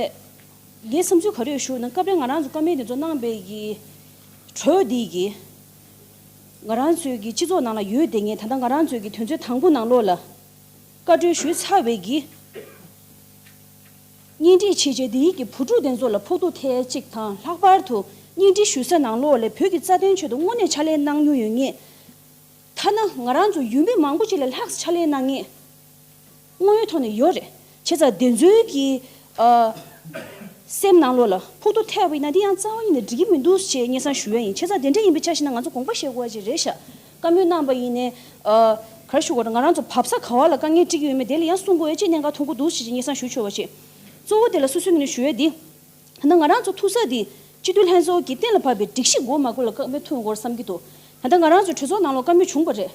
ངའི་བསམ་ཚུལ་ག་རེ་ཡོད་ཞུ་ན་སྐབས་རེ་ང་རང་ཚོ་བཀའ་མོལ་འདི་ཚོ་གནང་པའི་གི་གྲོས་འདི་གི་ང་རང་ཚོའི་གི་སྤྱི་ཚོགས་ནང་ལ་ཡོད་བསྡད་མཁན་ད་ལྟ་ང་རང་ཚོའི་གི་དོན་ཚན་དང་པོ་ནང་ལོགས་ལ། བཀའ་འཁྲོལ་ཞུས་ཚར་བའི་གི་གཉེན་སྒྲིག་ཆེད་ཆེད་དེའི་གི་བུ་ཕྲུག་དེ་ཚོ་ལ་ཕོག་ཐུག་ཐེབས་གཅིག་དང་། ལྷག་པར་དུ་གཉེན་སྒྲིག་ཞུ་ས་ནང་ལོགས་ལ་བོད་ཀྱི་རྩ་དོན་ཆེད་དུ་དངོས་གནས་ཕྱག་ལས་གནང་མྱོང་ཡོད་མཁན། ཐ་ན་ང་རང་ཚོ་ཡུལ་མི་མང་པོ་ཅིག་ལས་ལྷག་ཕྱག་ལས་གནང་མཁན་དངོས་ཡོད་ཐོག་ནས་ཡོད་རེད། བྱས་ཙང་དེ་ཚོའི་གི་ཨ། སེམས་ནང་ལོགས་ལ་ཕོག་ཐུག་ཐེབས་པ་ཡིན་ན་དེ་ཡང་རྩ་བ་ཉིད་ནས་འགྲིག་གི་མི་འདུག་ཅེས་སྙན་སེང་ཞུ་ཡ་ཡིན། བྱས་ཙང་དེ་འདྲ་ཡིན་པའི་ཆ་བཞག་ན་ང་ཚོ་དགོངས་པ་བཞེས་དགོས་ཡ་ཅིག་རེད་ཤག་བཀའ་མོལ་གནང་པ་ཡིན་ནའི་ཨ། ག་རེ་ཞུ་དགོས་རེད། ང་རང་ཚོ་བབས་ས་ག་བ་ལ་དཀའ་ངལ་འཕྲད་ཀྱི་ཡོད་མེད་དེ་ལ་ཡང་གསུང་དགོས་ཡ་ཅིག་གནད་འགག་མཐོང་གི་འདུག་ཅེས་སྙན་སེང་ཞུ་ཆོག་པ་ཅིག་གཙོ་བོ་དེ་ལ་སོ་སོའི་ངོས་ནས་ཞུ་ཡ་འདི། ད་ལྟ་ང་རང་ཚོ་ཐུག་ས་འདི་སྤྱི་འཐུས་ལྷན་ཚོགས་ཀྱིས་གཏན་ལ་ཕབ་པའི་སྒྲིག་གཞི་དགོས་མ་དགོས་ལ་བཀའ་མོལ་ཐོན་དགོས་རེད་བསམ་གྱི་འདུག་ད་ལྟ་ང་རང་ཚོའི་གྲོས་ཚོགས་ནང་ལ་བཀའ་མོལ་བྱུང་བ་རེད།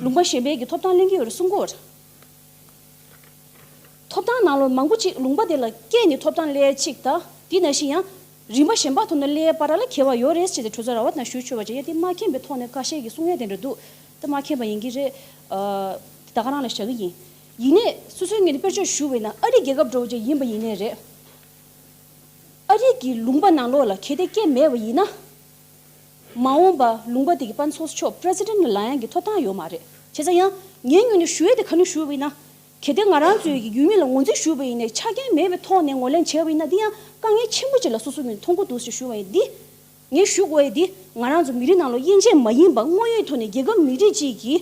ལུང་པ་གཞན་པའི་གི་ཐོབ་ཐང་ལེན་གྱི་ཡོད་རེད་གསུང་གི་ཡོད་རེད། ཐོབ་ཐང་ནང་ལོགས་མང་པོ་ཅིག་ལུང་པ་དེ་ལ་བསྐྱལ་ནས་ཐོབ་ཐང་སླེབས་ཡ་གཅིག་དང་། དེ་ནང་བཞིན་ཡང་རིམ་པ་གཞན་པ་ཐོག་ནས་སླེབས་ཡ་བར་ལ་ཁྱད་པར་ཡོད་རེད་ཅེས་དེ་གྲོས་ཚོགས་ར་བ་དང་ཞུ་ཆོག་པ་ཅིག་ཡ་དེ་མ་མཁྱེན་པའི་ཐོག་ནས་ཁ་ཤས་ཀྱིས་གསུང་ཡ་དེ་འདྲ་འདུག་ད་མ་མཁྱེན་པ་ཡིན་གྱི་རེད། ཨ། ད་ག་རང་ལ་བཞག་གི་ཡིན། ཡིན་ནའི་སོ་སོའི་ངོས་ནས་དཔེར་བརྗོད་ཞུ་བས་ན་ཨ་རི་རྒྱལ་ཁབ་འདྲ་བོ་ཅིག་ཡིན་པ་ཡིན་ནའི་རེད། ཨ་རི་གི་ལུང་པ་ནང་ལོགས་ལ་གལ་ཏེ་བསྐྱལ་མེད་པ་ཡིན་ན། མ་འོངས་པ་ལུང་པ་དེ་གི་དཔལ་ཚོགས་གཙོ་མཆོག་པྲེ་སི་ཌེན་ལ་ལངས་ཡག་གི་ཐོབ་ཐང་ཡོད་མ་རེད། བྱས་ཙང་ཡང་ངའི་ངོས་ནས་ཞུ་ཡས་དེ་ག་རེ་ཞུ་བ་ཡིན་ན། གལ་ཏེ་ང་རང་ཚོའི་གི་ཡུལ་མི་ལ་ངོས་འཛིན་ཞུ་བ་ཡིན་ནའི་ཆ་རྐྱེན་མེད་པའི་ཐོག་ནས་ངོས་ལེན་བྱས་པ་ཡིན་ན་འདི་ཡང་དཀའ་ངལ་ཆེན་པོ་ཅིག་ལ་སོ་སོའི་ངོས་ནས་མཐོང་གི་འདུག་ཅེས་ཞུ་བ་ཡིན། འདི་ངས་ཞུ་དགོས་ཡས་འདི་ང་རང་ཚོ་མི་རིགས་ནང་ལོགས་དབྱེ་འབྱེད་མ་ཡིན་པ་དངོས་ཡོད་ཐོག་ནས་རྒྱལ་ཁབ་མི་རིགས་གཅིག་གི་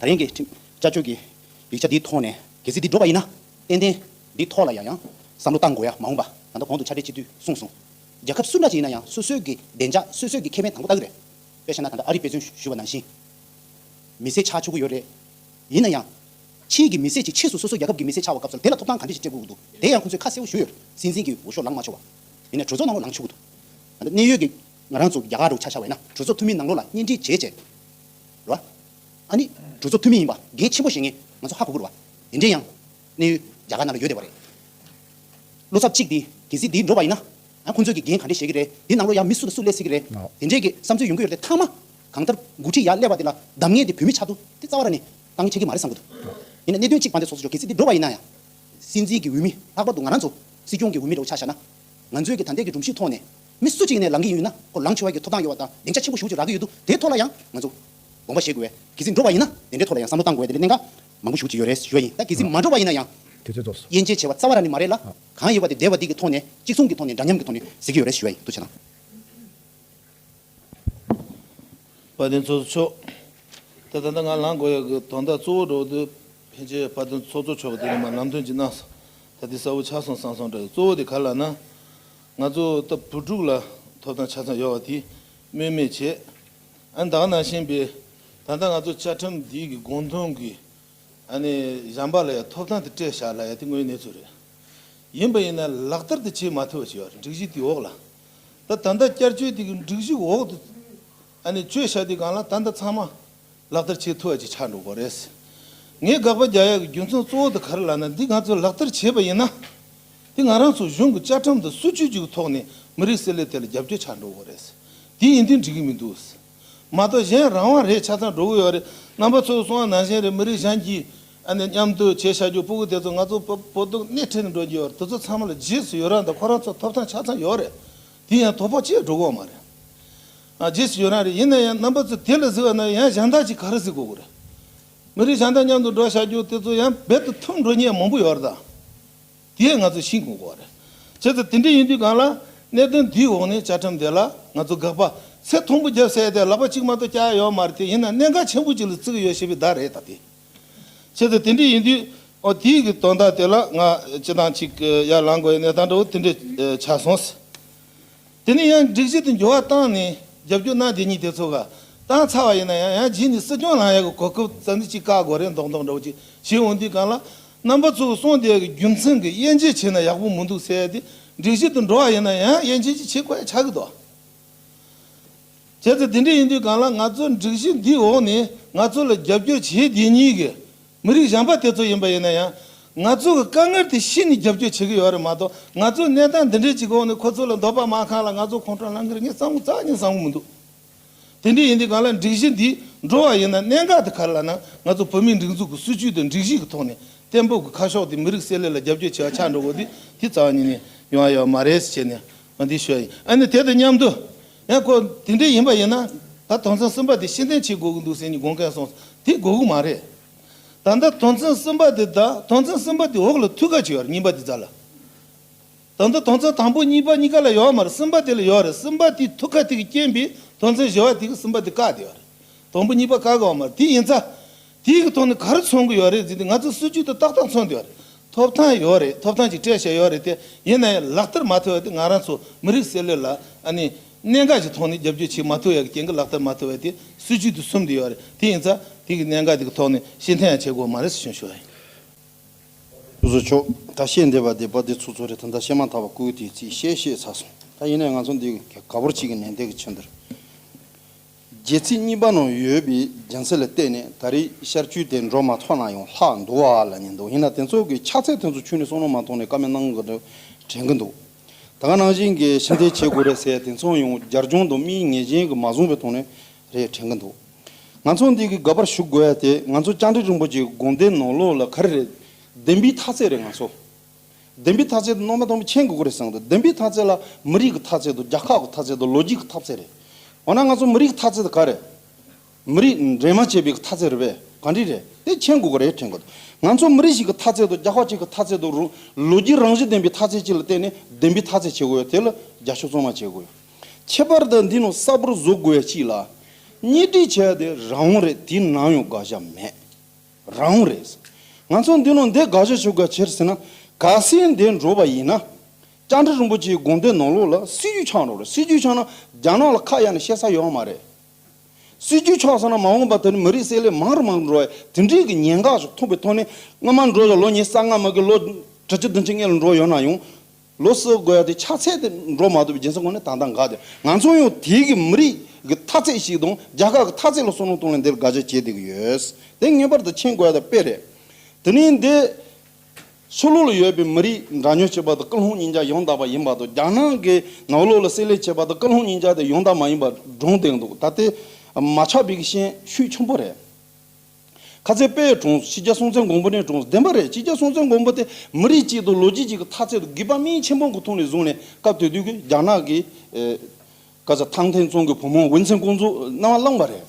ད་རིང་གི་ཁྲིམས་བསྐྱར་བཅོས་ཀྱི་ཡིག་ཆ་འདིའི་ཐོག་ནས་གལ་སྲིད་འདི་འགྲོ་བ་ཡིན་ན། ཏན་ཏན་འདིའི་ཐོག་ལ་ཡང་ཡང་བསམ་བློ་བཏང་དགོས་ཡ་མ་འོངས་པ། ད་ལྟ་གོང་དུ་ཕྱག་སྦྲེལ་སྤྱི་འཐུས་གསུངས་སོང་། རྒྱལ་ཁབ་སུ་འདྲ་ཞིག་ཡིན་ན་ཡང་སོ་སོའི་གི་བདེ་འཇགས་སོ་སོའི་གི་ཁེ་ཕན་དང་པོ་ལྟ་གི་རེད། དཔེ་བཞག་ན་ད་ལྟ་ཨ་རི་དཔེ་མཚོན་ཞུས་པ་ནང་བཞིན། མི་སེར་ཆགས་ཆོག་གི་ཡོད་རེད། ཡིན་ན་ཡང་། ཕྱིའི་གི་མི་སེར་གྱི་ཕྱིས་སུ་སོ་སོ་རྒྱལ་ཁབ་ཀྱི་མི་སེར་ཆགས་པ་སྐབས་སུ་དེ་ལ་ཐོབ་ཐང་ག་འདྲ་ཞིག་སྤྲད་དགོས་ཀྱི་འདུག་དེ་ཡང་ཁོང་ཚོས་ཁ་གསལ་པོ་ཞུས་ཡོད། སྲིད་འཛིན་གྱི་འོས་ཤོག་ལངས་མ་ཆོག་པ། ཡིན་ན་གྲོས་ཚོགས་ནང་ལོགས་ལངས་ཆོག་གི་འདུག་ད་ལྟ་གནད་ཡོད་ཀྱི་ང་རང་ཚོ་རྒྱ་གར་རུ་ཆ་བཞག་པ་ཡིན་ན་གྲོས་ཚོགས་འཐུས་མི་ནང་ལོགས་ལ་གཉེན་སྒྲིག་བྱས་བྱས། རེད་བ། ཨ་ནི་གྲོས་ཚོགས་འཐུས་མི་ཡིན་པ་འགན་ཆེན་པོ་བཞེས་མཁན་ང་ཚོ་ཧ་གོ་གི་རེད་བ། དེ་འདྲས་ཡང་། གནད་ཡོད་རྒྱ་གར་ནང་ལ་ཡོད་བསྡད་པ་རེད། བློ་འཚབ་གཅིག་འདི་གལ་སྲིད་འདི་འགྲོ་བ་ཡིན་ན། ཨ་ཁོང་ཚོས་ཀྱི་འགན་ག་འདྲས་བཞེས་ཀྱི་རེད། འདི་ནང་ལོགས་ཡང་མི་སུ་དང་སུ་སླེབས་སྲིད་ཀྱི་རེད། ཨོ། དེ་འདྲས་ཀྱི་བསམ་ཚུལ་ཡོང་གི་ཡོད་རེད་དེ། མཐའ་མ་གང་ལྟར་འགོ་ཁྲིད་ཡར་སླེབས་པ་དེ་ལ་བདམས་མཁན་དེ་བོད་མི་ཆགས་འདུག་དེ་རྩ་བ་ར་ནས་གཏང་ཆེ་གི་མ་རེད་བསམ་གི་འདུག་ཡིན་ན་གནད་དོན་གཅིག་བ་འདི་ཚོགས་གཙོ་མཆོག་གལ་སྲིད་འདི་འགྲོ་བ་ཡིན་ན་ཡང་། སྲིད་འཛིན་གྱི་འོས་མི་ལྷག་པར་དུ་ང་རང་ཚོ་སྲིད་སྐྱོང་གི་འོས་མི་འདྲ་བོ་ཆ་བཞག་ན། ང་ཚོའི་གི་ད་ལྟའི་གི་སྒྲོམ་གཞིའི་ཐོག་ནས་མི་སུ་གཅིག་ནས་ལངས་ཀྱི་ཡོད་ན་ཁོ་ལངས་ཆོག་པའི་གི་ཐོབ་ཐང་ཡོད་པ་དང་བདེ་འཇགས་ཆེན་པོ་ཞེ་པོ་ཅིག་རག་གི་ཡོད་འདུག་དེའི་ཐོག་ལ་ཡང་ང་ཚོ་དགོངས་པ་བཞེས་དགོས་པས། གལ་སྲིད་འགྲོ་བ་ཡིན་ན་དེ་འདྲའི་ཐོག་ལ་ཡང་བསམ་བློ་བཏང་དགོས་པའི་དེ་འདྲའི་གནད་འགག་མང་པོ་ཞེ་པོ་ཅིག་ཡོད་རེད་ཞུ་བ་ཡིན། ད་གལ་སྲིད་མ་འགྲོ་བ་ཡིན་ན་ཡང་དུས་ཚོད་རྫོགས་སོང་། དབྱེ་འབྱེད་བྱས་པ་རྩ་བ་ར་ནས་མ་རེད་ལ། གང་ཡོད་པ་དེ་བསྡད་པ་འདི་གི་ཐོག་ནས་གཅིག་མཚུངས་ཀྱི་ཐོག་ནས་འདྲ་མཉམ་གྱི་ཐོག་ནས་གཟིགས་ཀྱི་ཡོད་རེད་ཞུ་བ་ཡིན། ཐུགས་རྗེ་གནང་། དཔལ་ལྡན་ཚོགས་གཙོ་མཆོག་ད་ད་ལྟ་ང་ལངས་དགོས་ཡག་གི་དོན་དག་གཙོ་བོ་འགྲོ་དུས་ཕལ་ཆེར་དཔལ་ལྡན་ཚོགས་གཙོ་མཆོག་གིས་དེ་རིང་མར་ལམ་སྟོན་ཅིག་གནང་སོང་། ད་དེ་གསལ་པོ་ཆགས་སོང་བསམ་སོང་འདྲ། གཙོ་བོ་དེ་ག་རེ་ལབ་ན། ང་ཚོ་ད་བུ་ཕྲུག་ལ་ཐོབ་ཐང་ཆ་ཚང་ཡོད་པ་དེ་སྨོས་མེད་བྱས། ཨ་ནི་ད་ག་ནང་བཞིན་པའི་ད་ལྟ་ང་ཚོ་བཅའ་ཁྲིམས་འདི་གི་དགོངས་དོན་གྱི་ཨ་ནི་གཞན་པ་ལ་ཡང་ཐོབ་ཐང་དེ་སྤྲད་བཞག་ལབ་ཡ་དེ་དངོས་གནས་ཚོད་རེད། ཡིན་པ་ཡིན་ན་ལག་བསྟར་དེ་བྱེད་མ་ཐུབ་པ་ཞིག་ཡོད་རེད། སྒྲིག་གཞི་དེའི་འོག་ལ། ད་ད་ལྟ་བསྐྱར་བཅོས་དེ་གི་སྒྲིག་གཞི་འོག་ཏུ་ཨ་ནི་བཅོས་བཞག་དུས་སྒང་ལ་ད་ལྟ་ཚང་མ་ལག་བསྟར་བྱེད་ཐུབ་པ་ཅིག་ཆགས་འགྲོ་གི་རེད། ངས་དགག་པ་རྒྱག་ཡག་གི་རྒྱུ་མཚན་གཙོ་བོ་དེ་ག་རེ་ལབ་ན། འདི་ང་ཚོས་ལག་བསྟར་བྱས་པ་ཡིན་ན། དེ་ང་རང་ཚོ་གཞུང་གི་བཅའ་ཁྲིམས་དང་སྲིད་བྱུས་ཅིག་གི་ཐོག་ནས་མི་རིགས་གསལ་ལེ་དེ་ལ་རྒྱབ་སྐྱོར་ཆགས་འགྲོ་གི་རེད། དེ་ཡིན་དུས་འགྲིག་གི་མི་འདུག་མ་གཏོགས་གཞན་རང་དབང་རེད། ཆ་ཚང་འགྲོ་གི་ཡོད་རེད། རྣམ་པ་ཚོས་གསུངས་པ་ནང་བཞིན་རེད། མི་རིགས་གཞན་གྱིས་ཨ་ནི་མཉམ་དུ་བྱས་བཞག་རྒྱུ་སྤུ་གུ་དེ་ཚོ་ང་ཚོ་བོད་བོད་སྡོད་སྣེ་ཁྲིད་ནས་འགྲོ་གི་ཡོད་རེད། དེ་ཚོ་ཚང་མ་ལ་རྗེས་སུ་ཡི་རང་དང་ཁོ་རང་ཚོ་ཐོབ་ཐང་ཆ་ཚང་ཡོད་རེད། དེ་ཡང་དོ་ཕོག་ཅིག་འགྲོ་གི་ཡོད་མ་རེད། ཨ་རྗེས་སུ་ཡི་རང་རེད། ཡིན་ན་ཡང་རྣམ་པ་ཚོས་དེ་ལ་གཟིགས་པ་ན་ཡང་གཞན་དག་ཅིག་ག་རེ་གཟིགས་དགོས་ཀྱི་རེད། མི་རིགས་གཞན་དག་མཉམ་དུ་འགྲོ་བཞག་རྒྱུ་དེ་ཚོ་ཡང་རྦད་དེ་ཐུབ་འགྲོ་མཁན་མང་པོ་ཡོད་རེད་ད། དེ་ང་ཚོས་ཤེས་དགོས་ཀྱི་རེད། བྱས་ཙང་དེ་འདྲ་ཡིན་དུས་སྒང་ལ་གནད་དོན་འདིའི་འོག་ནས་བཅའ་ཁྲིམས་དེ་ལ་ང་ཚོ་དགག་པ་ཚད་མཐོན་པོ་བརྒྱབ་ཟེར་ཏེ་ལག་པ་གཅིག་མ་གཏོགས་བཀྱག་ཡ་ཡོད་མ་རེད་དེ། ཡིན་ན་གནད་འགག་ཆེན་པོ་ཅིག་ལ་བརྩི་གི་ཡོད་ཞེས་པའི་བརྡ་རེད་ད་དེ། བྱས་ཙང་དེ་འདྲ་ཡིན་དུས་ཨོ་དེའི་གི་དོན་དག་དེ་ལ་ང་སྤྱི་བཏང་ཅིག་ཡར་ལངས་དགོས་ཡ་གནས་སྟངས་འདྲ་བོ་དེ་འདྲ་ཆགས་སོང་། དེ་ནས་ཡང་སྒྲིག་གཞི་དེ་འགྱུར་བ་བཏང་ནས་རྒྱབ་སྐྱོར་གནང་བསྡད་མཁན་དེ་ཚོ་ག་བཏང་ཚར་བ་ཡིན་ན་ཡང་ཡང་རྗེས་ནས་སྲིད་སྐྱོང་ལངས་ཡག་གི་གོ་སྐབས་རྩ་འཛིན་ཅིག་བཀག་དགོས་རེད་མདོག་མདོག་འདྲ་བོ་ཅིག་བྱེད་འོང་དུས་སྒང་ལ། རྣམ་པ་ཚོས་གསུངས་བསྡད་ཡག་གི་རྒྱུ་མཚན་གྱི་དབྱེ་འབྱེད་བྱས་ན་ཡག་པོ་མི་འདུག་ཟེར་ཡ་དེ། སྒྲིག་གཞི་དེ་འགྲོ་བ་ཡིན་ན་ཡང་དབྱེ་འབྱེད་ཅིག་བྱེད་དགོས་ཡ་ཆགས་ཀྱི་འདུག་བྱས་ཙང་དེ་འདྲ་ཡིན་དུས་སྒང་ལ་ང་ཚོ་སྒྲིག་གཞི་འདིའི་འོག་ནས་ང་ཚོ་ལ་རྒྱབ་སྐྱོར་བྱེད་བསྡད་མཁན་གྱི་མི་རིགས་གཞན་པ་དེ་ཚོ་ཡིན་པ་ཡིན་ན་ཡང་། ང་ཚོ་གི་དཀའ་ངལ་དེ་ཤེས་ནས་རྒྱབ་སྐྱོར་བྱེད་ཀྱི་ཡོད་རེད་མ་གཏོགས། ང་ཚོ་གནས་སྟངས་འདི་འདྲའི་ཅིག་འོག་ནས་ཁོ་ཚོ་ལ་འདོད་པ་མ་ཁེངས་ལ་ང་ཚོ་ཁོང་ཁྲོ་ལངས་ཀྱི་རེད། ངས་བསམ་གི་རྩ་བ་ཉིད་བསམ་གི་མི་འདུག་དེ་འདྲ་ཡིན་དུས་སྒང་ལ་སྒྲིག་གཞི་འདི་འགྲོ་བ་ཡིན་ན་གནད་འགག་དེ་ག་རེ་ལབ་ན། ང་ཚོ་བོད་མིའི་སྒྲིག་འཛུགས་ཀྱི་སྲིད་བྱུས་དང་སྒྲིག་གཞི་གི་ཐོག་ནས་བརྟན་པོ་གི་ཁ་ཕྱོགས་དེ་མི་རིགས་གསལ་ལེ་ལ་རྒྱབ་སྐྱོར་བྱེད་པ་ཆགས་འགྲོ་དགོས་དེ། དེ་རྩ་བ་ཉིད་ནས་ཡོང་ཡ་ཡོད་མ་རེད་ཟེར་ནས་ང་འདི་ཞུ་ཡ་ཡིན། ཨ་ནི་དེ་དང་མཉམ་དུ་ཡང་ཁོ་དེ་འདྲ་ཡིན་པ་ཡིན་ན་ད་དོན་ཚན་གསུམ་པ་དེ་ཕྱིར་འཐེན་བྱེད་དགོས་ཀྱི་འདུག་ཟེར་ནས་དགོངས་མཁན་སོང་། དེ་དགོས་ཀྱི་མ་རེད། ད་ལྟ་དོན་ཚན་གསུམ་པ་དེ་དང་དོན་ཚན་གསུམ་པ་དེ་འོག་ལ་ཐུག་ག་ཅིག་ཡོད་རེད། གཉིས་པ་དེ་རྩ་ལ། ད་ལྟ་དོན་ཚན་དང་པོ་གཉིས་པ་གཉིས་ཀ་ལ་ཡོད་མ་རེད། གསུམ་པ་དེ་ལ་ཡོད་རེད། གསུམ་པ་དེའི་ཐུག་ཁ་དེ་གི་རྐྱེན་པས་དོན་ཚན་བཞི་པ་དེ་གི་གསུམ་པ་དེ་བཀག་བསྡད་ཡོད་རེད། དང་པོ་གཉིས་པ་བཀག་གི་ཡོད་མ་རེད། དེ་ཡིན་ཙང་དེའི་གི་ཐོག་ནས་ག་རེ་མཚོན་གི་ཡོད་རེད་ཟེར་དུས། ང་ཚོ་སྲིད་བྱུས་དེ་ཏག་ཏག་མཚོན་བསྡད་ཡོད་རེད། ཐོབ་ཐང་ཡོད་རེད། ཐོབ་ཐང་ཅིག་སྤྲད་བཞག་ཡོད་རེད་དེ། ཡིན་ན་ཡང་ལག་བསྟར་མ་ཐུབ་པ་དེ་ང་རང་ཚོ་མི་རིགས་གསལ་ལེ་ལ་ཨ་ནི་གནད་འགག་ཅིག་ཐོག་ནས་རྒྱབ་སྐྱོར་བྱེད་མ་ཐུབ་ཡག་གི་རྐྱེན་གྱིས་ལག་བསྟར་མ་ཐུབ་པ་དེ་སྲིད་བྱུས་དེ་སོམས་བསྡད་ཡོད་རེད། དེ་ཡིན་ཙང་དེ་གི་གནད་འགག་དེ་གི་ཐོག་ནས་ཕྱིར་འཐེན་ཡང་བྱེད་དགོས་མ་རེད་ཟེར་ཞུ་ཞུ་བ་ཡིན། ཚོགས་གཙོ་མཆོག་ད་བཤད་འདོད་པ་དེ་པ་དེ་ཚོགས་གཙོ་རེད། ད་ལྟ་བཤད་མ་ཐག་པ་སྐུ་དེ་ཚིག་བཤད་བཤད་ཚར་སོང་། ད་ཡིན་ནའི་ང་ཚོ་འདི་ག་བར་ཅིག་གི་ནན་ཏན་གྱི་ཕྱིན་འདིར། རྒྱལ་ཚིག་གཉིས་པ་ནང་ཡོད་པའི་རྒྱུ་མཚན་ལ་བརྟེན་ནས་ད་རེས་བསྐྱར་བཅོས་དེ་འགྲོ་མ་ཐུབ་ན་ཡང་ལྷག་འདུག་བ་ལབ་ནས་འདུག་ཡིན་ན་དེ་ཚོ་གི་ཆ་ཚད་དེ་ཚོ་ཁྱོན་ནས་བསམ་བློ་མ་གཏོང་ནས་བཀའ་མོལ་གནང་གི་འདུག་དྲན་གི་འདུག་ད་ག་ནང་བཞིན་གྱི་ཕྱིར་འཐེན་བྱེད་དགོས་རེད་ཟེར་དེ་ཚོ་ཡང་རྒྱབ་ལྗོངས་དང་དམིགས་ངེས་ཅན་གྱི་མ་བཟུང་བའི་ཐོག་ནས་རེད་དྲན་གི་འདུག་ང་ཚོ་འདི་གི་དགག་པར་ཞུ་དགོས་ཡ་དེ་ང་ཚོ་བཅར་འདྲི་རིན་པོ་ཆེའི་དགོངས་དོན་ནང་ལོགས་ལ་ག་རེ་རེད། བདེན་པའི་མཐའ་ཚད་རེད། ང་ཚོ་བདེན་པའི་མཐའ་ཚད་དེ་རྣམ་པ་དང་པོ་མཁྱེན་དགོས་ཀྱི་རེད་བསམ་གི་འདུག་བདེན་པའི་མཐའ་ཚད་ལ་མི་རིགས་ཀྱི་མཐའ་ཚད་དང་རྒྱལ་ཁབ་ཀྱི་མཐའ་ཚད་དང་ལོ་རྒྱུས་ཀྱི་མཐའ་ཚད་རེད། འོ་ན་ང་ཚོ་མི་རིགས་ཀྱི་མཐའ་ཚད་དེ་ག་རེ། མི་རིགས་འདྲེས་མ་བྱས་པའི་མཐའ་ཚད་རེད་པས། ག་འདྲ་རེད། དེ་མཁྱེན་དགོས་ཀྱི་རེད་དྲན་གི་འདུག་ང་ཚོ་མི་རིགས་ཤིག་གི་མཐའ་ཚད་དང་རྒྱལ་ཁབ་ཅིག་གི་མཐའ་ཚད་དང་རུ་ལོ་རྒྱུས་རང་བཞིན་ལྡན་པའི་མཐའ་ཚད་ཅིག་ལ་བརྟེན་ནས་བདེན་པའི་མཐའ་ཚད་བྱེད་དགོས་ཡོད། དེ་ལ་རྒྱབ་སྐྱོར་གཙང་མ་བྱེད་དགོས་ཡོད། ཁྱད་པར་དུ་འདི་ནང་གསལ་པོར་བཟོ་དགོས་ཡ་གཅིག་ལ། གཉེན་སྒྲིག་བྱས་ཏེ་རང་དབང་རེད། དེའི་ནང་ཡང་དགག་བྱ་མེད། རང་དབང་རེད། ང་ཚོ་འདི་ནང་འདི་དགག་བྱ་ཞུ་དགོས་ཆེར་ཟེར་ན། གལ་སྲིད་འདི་འགྲོ་བ་ཡིན་ན། བཅའ་ཁྲིམས་རིན་པོ་ཆེའི་དགོངས་དོན་ནང་ལོགས་ལ་སྲིད་ཇུས་ཆགས་འགྲོ་རེད། སྲིད་ཇུས་ཆགས་ན་རྒྱ་ནག་ལ་ཁ་གཡར་ནས་བཤད་ས་ཡོད་མ་རེད། སྲིད་ཇུས་ཆགས་སོང་ན་མ་འོངས་པ་དེ་ནི་མི་རིགས་བསྲེ་ལྷད་མང་རུ་མང་རུ་འགྲོ་བས། དེ་འདྲའི་གི་ཉེན་ཁ་ཞིག་མཐོང་པའི་ཐོག་ནས། སྔ་མ་འགྲོ་བཞག་ལོ་ཉི་ཤུ་རྩ་ལྔ་མ་གི་ལོ་བཅུ་བཅུ་བདུན་ཅུ་སྔོན་ལ་འགྲོ་ཡོད་ན་ཡང་། ལོ་གསུམ་འགོར་ཡ་དེ་ཕྱག་ཚད་དེ་འགྲོ་མ་ཐུབ་པའི་རྒྱུ་མཚན་སྒོ་ནས་ད་ལྟ་འགག་དེ། ང་ཚོ་ཡང་དེའི་གི་མི་རིགས་གི་མཐའ་ཚད་ཞིག་དང་རྒྱལ་ཁབ་གི་མཐའ་ཚད་ལ་བསམ་བློ་གཏོང་ལ་འདིར་དགག་བྱ་བྱེད་བསྡད་ཀྱི་ཡོད། དེ་ངེས་པར་དུ་མཁྱེན་དགོས་ཡ་དེ་དཔེ་རེད། དེ་ནས་འདི། ཕྱི་ལོགས་ལ་ཡོད་པའི་མི་རིགས་འདྲ་མཉམ་བྱེད་པ་དང་ཀུན་སློང་གཉིས་ཆ་ཡང་དག་པ་ཡིན་པ་དང་། རྒྱ་ནག་གི་ནང་ལོགས་ལ་བསྲེ་ལྷད་བྱེད་པ་དང་ཀུན་སློང་གཉིས་ཆ་དེ་ཡང་དག་མ་ཡིན་པ་སྒྲོན་བསྡད་འདུག་ད་ལྟའི་མ་ཆགས་པའི་གི་རྐྱེན་ཤུགས་ཆེན་པོ་རེད། ཁ་ཚིག་དཔེ་དྲངས་སོང་། ཕྱི་རྒྱལ་སྲོང་བཙན་སྒམ་པོ་ནས་དྲངས་སོང་། བདེན་པ་རེད། ཕྱི་རྒྱལ་སྲོང་བཙན་སྒམ་པོ་དེ་མི་རིགས་གཅིག་དང་ལོ་རྒྱུས་གཅིག་གི་མཐའ་ཚད་དུ་རྒུད་པ་སྨིན་ཆེན་པོ་གི་ཐོག་ནས་བཟུང་ནས་སྐབས་དེ་དུས་ཀྱི་རྒྱ་ནག་གི་ཨེ། ག་ས་ཐང་ཐེན་ཙུང་གི་བུ་མོ་ཝུན་ཚན་ཀུང་ཙུའུ་རྣ་བ་བླངས་པ་རེད།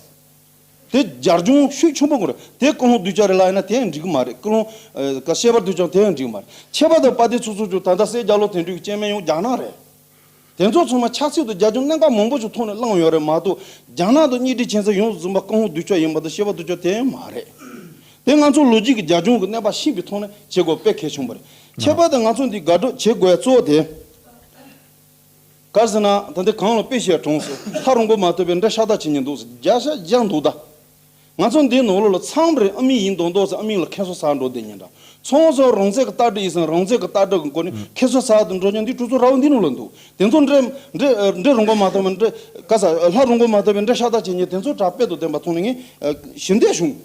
དེ་རྒྱ་སྦྱོང་ཤུགས་ཆེན་པོ་དགོས་རེད། དེ་ཀུན་སློང་གདུལ་བྱ་རེད་ལབ་ཡིན་ན་དེ་ཡང་འགྲིག་གི་མ་རེད། ཀུན་སློང་ཨེ། ག་བཤད་པ་གདུལ་བྱ་དེ་ཡང་འགྲིག་གི་མ་རེད། ཆད་པ་དང་དཔའ་རྟུལ་ཚོགས་གཙོ་ཚོ་ད་ལྟ་སེར་སྐྱ་ལོ་དེ་འདྲའི་བཅོས་མིན་ཡང་རྒྱ་ནག་རེད། དེ་ཚོ་ཚང་མ་ཆབ་སྲིད་དང་རྒྱ་སྦྱོང་གནད་འགག་མང་པོ་ཞིག་ཐོག་ནས་བླངས་ཡོད་རེད་མ་གཏོགས། རྒྱ་ནག་དང་གཉེན་སྒྲིག་བྱེད་ས་ཡོངས་སུ་རྫོགས་པ་ཀུན་སློང་གདུལ་བྱ་ཡིན་པ་དང་བཤད་པ་གདུལ་བྱ་དེ་ཡང་མ་རེད། དེ་ང་ཚོ་ལོ་རྒྱུས་ཀྱི་རྒྱ་སྦྱོང་གི་གནས་བབ་ཤེས་པའི་ཐོག་ནས་བྱེད་དགོས་དཔེ་གལ་ཆེན་པོ་རེད། ཆད་པ་དང་ང་ཚོ་འདི་དགག་སྒྲུབ་བྱེད་དགོས་ཡ་གཙོ་བོ་དེ། ག་རེ་ཟེར་ན་ད་ལྟ་གང་ལ་དཔེ་བཤད་དྲངས་སོང་། ལྷ་རིན་པོ་མ་ཐོབ་པའི་འདྲེ་ཤ་སྟག་བྱེད་ཉེན་འདུག་ཟེར། བརྒྱ་ཆ་བརྒྱ་འདུག་ད། ང་ཚོ་འདིའི་ནང་ལོགས་ལ་ཚང་མ་རེད། ཨ་མི་ཡིན་མདོག་མདོག་ཟེར་ཨ་མི་ལ་ཁྱད་གསོད་ཟ་འགྲོ་བསྡད་ཉེན་འདྲ། ཚང་མ་རང་བཙན་གྱི་ལྟ་གྲུབ་ཡིན་ཟེར་རང་བཙན་གྱི་ལྟ་གྲུབ་ཀྱི་སྒོ་ནས་ཁྱད་གསོད་ཟ་དུ་འགྲོ་ཉེན་འདི་གྲོས་ཚོགས་ར་བ་འདི་ནང་ལ་འདུག་དེ་ཚོ་འདྲེ་འདྲེ་འདྲེ་རིན་པོ་མ་ཐོབ་པའི་འདྲེ་ག་ས་ལྷ་རིན་པོ་མ་ཐོབ་པའི་འདྲེ་ཤ་སྟག་བྱེད་ཉེན་དེ་ཚོ་དྲག་དཔེ་དང་ལྡན་པ་མཐོང་ནས་ངས་ཞི་བདེ་བྱུང་།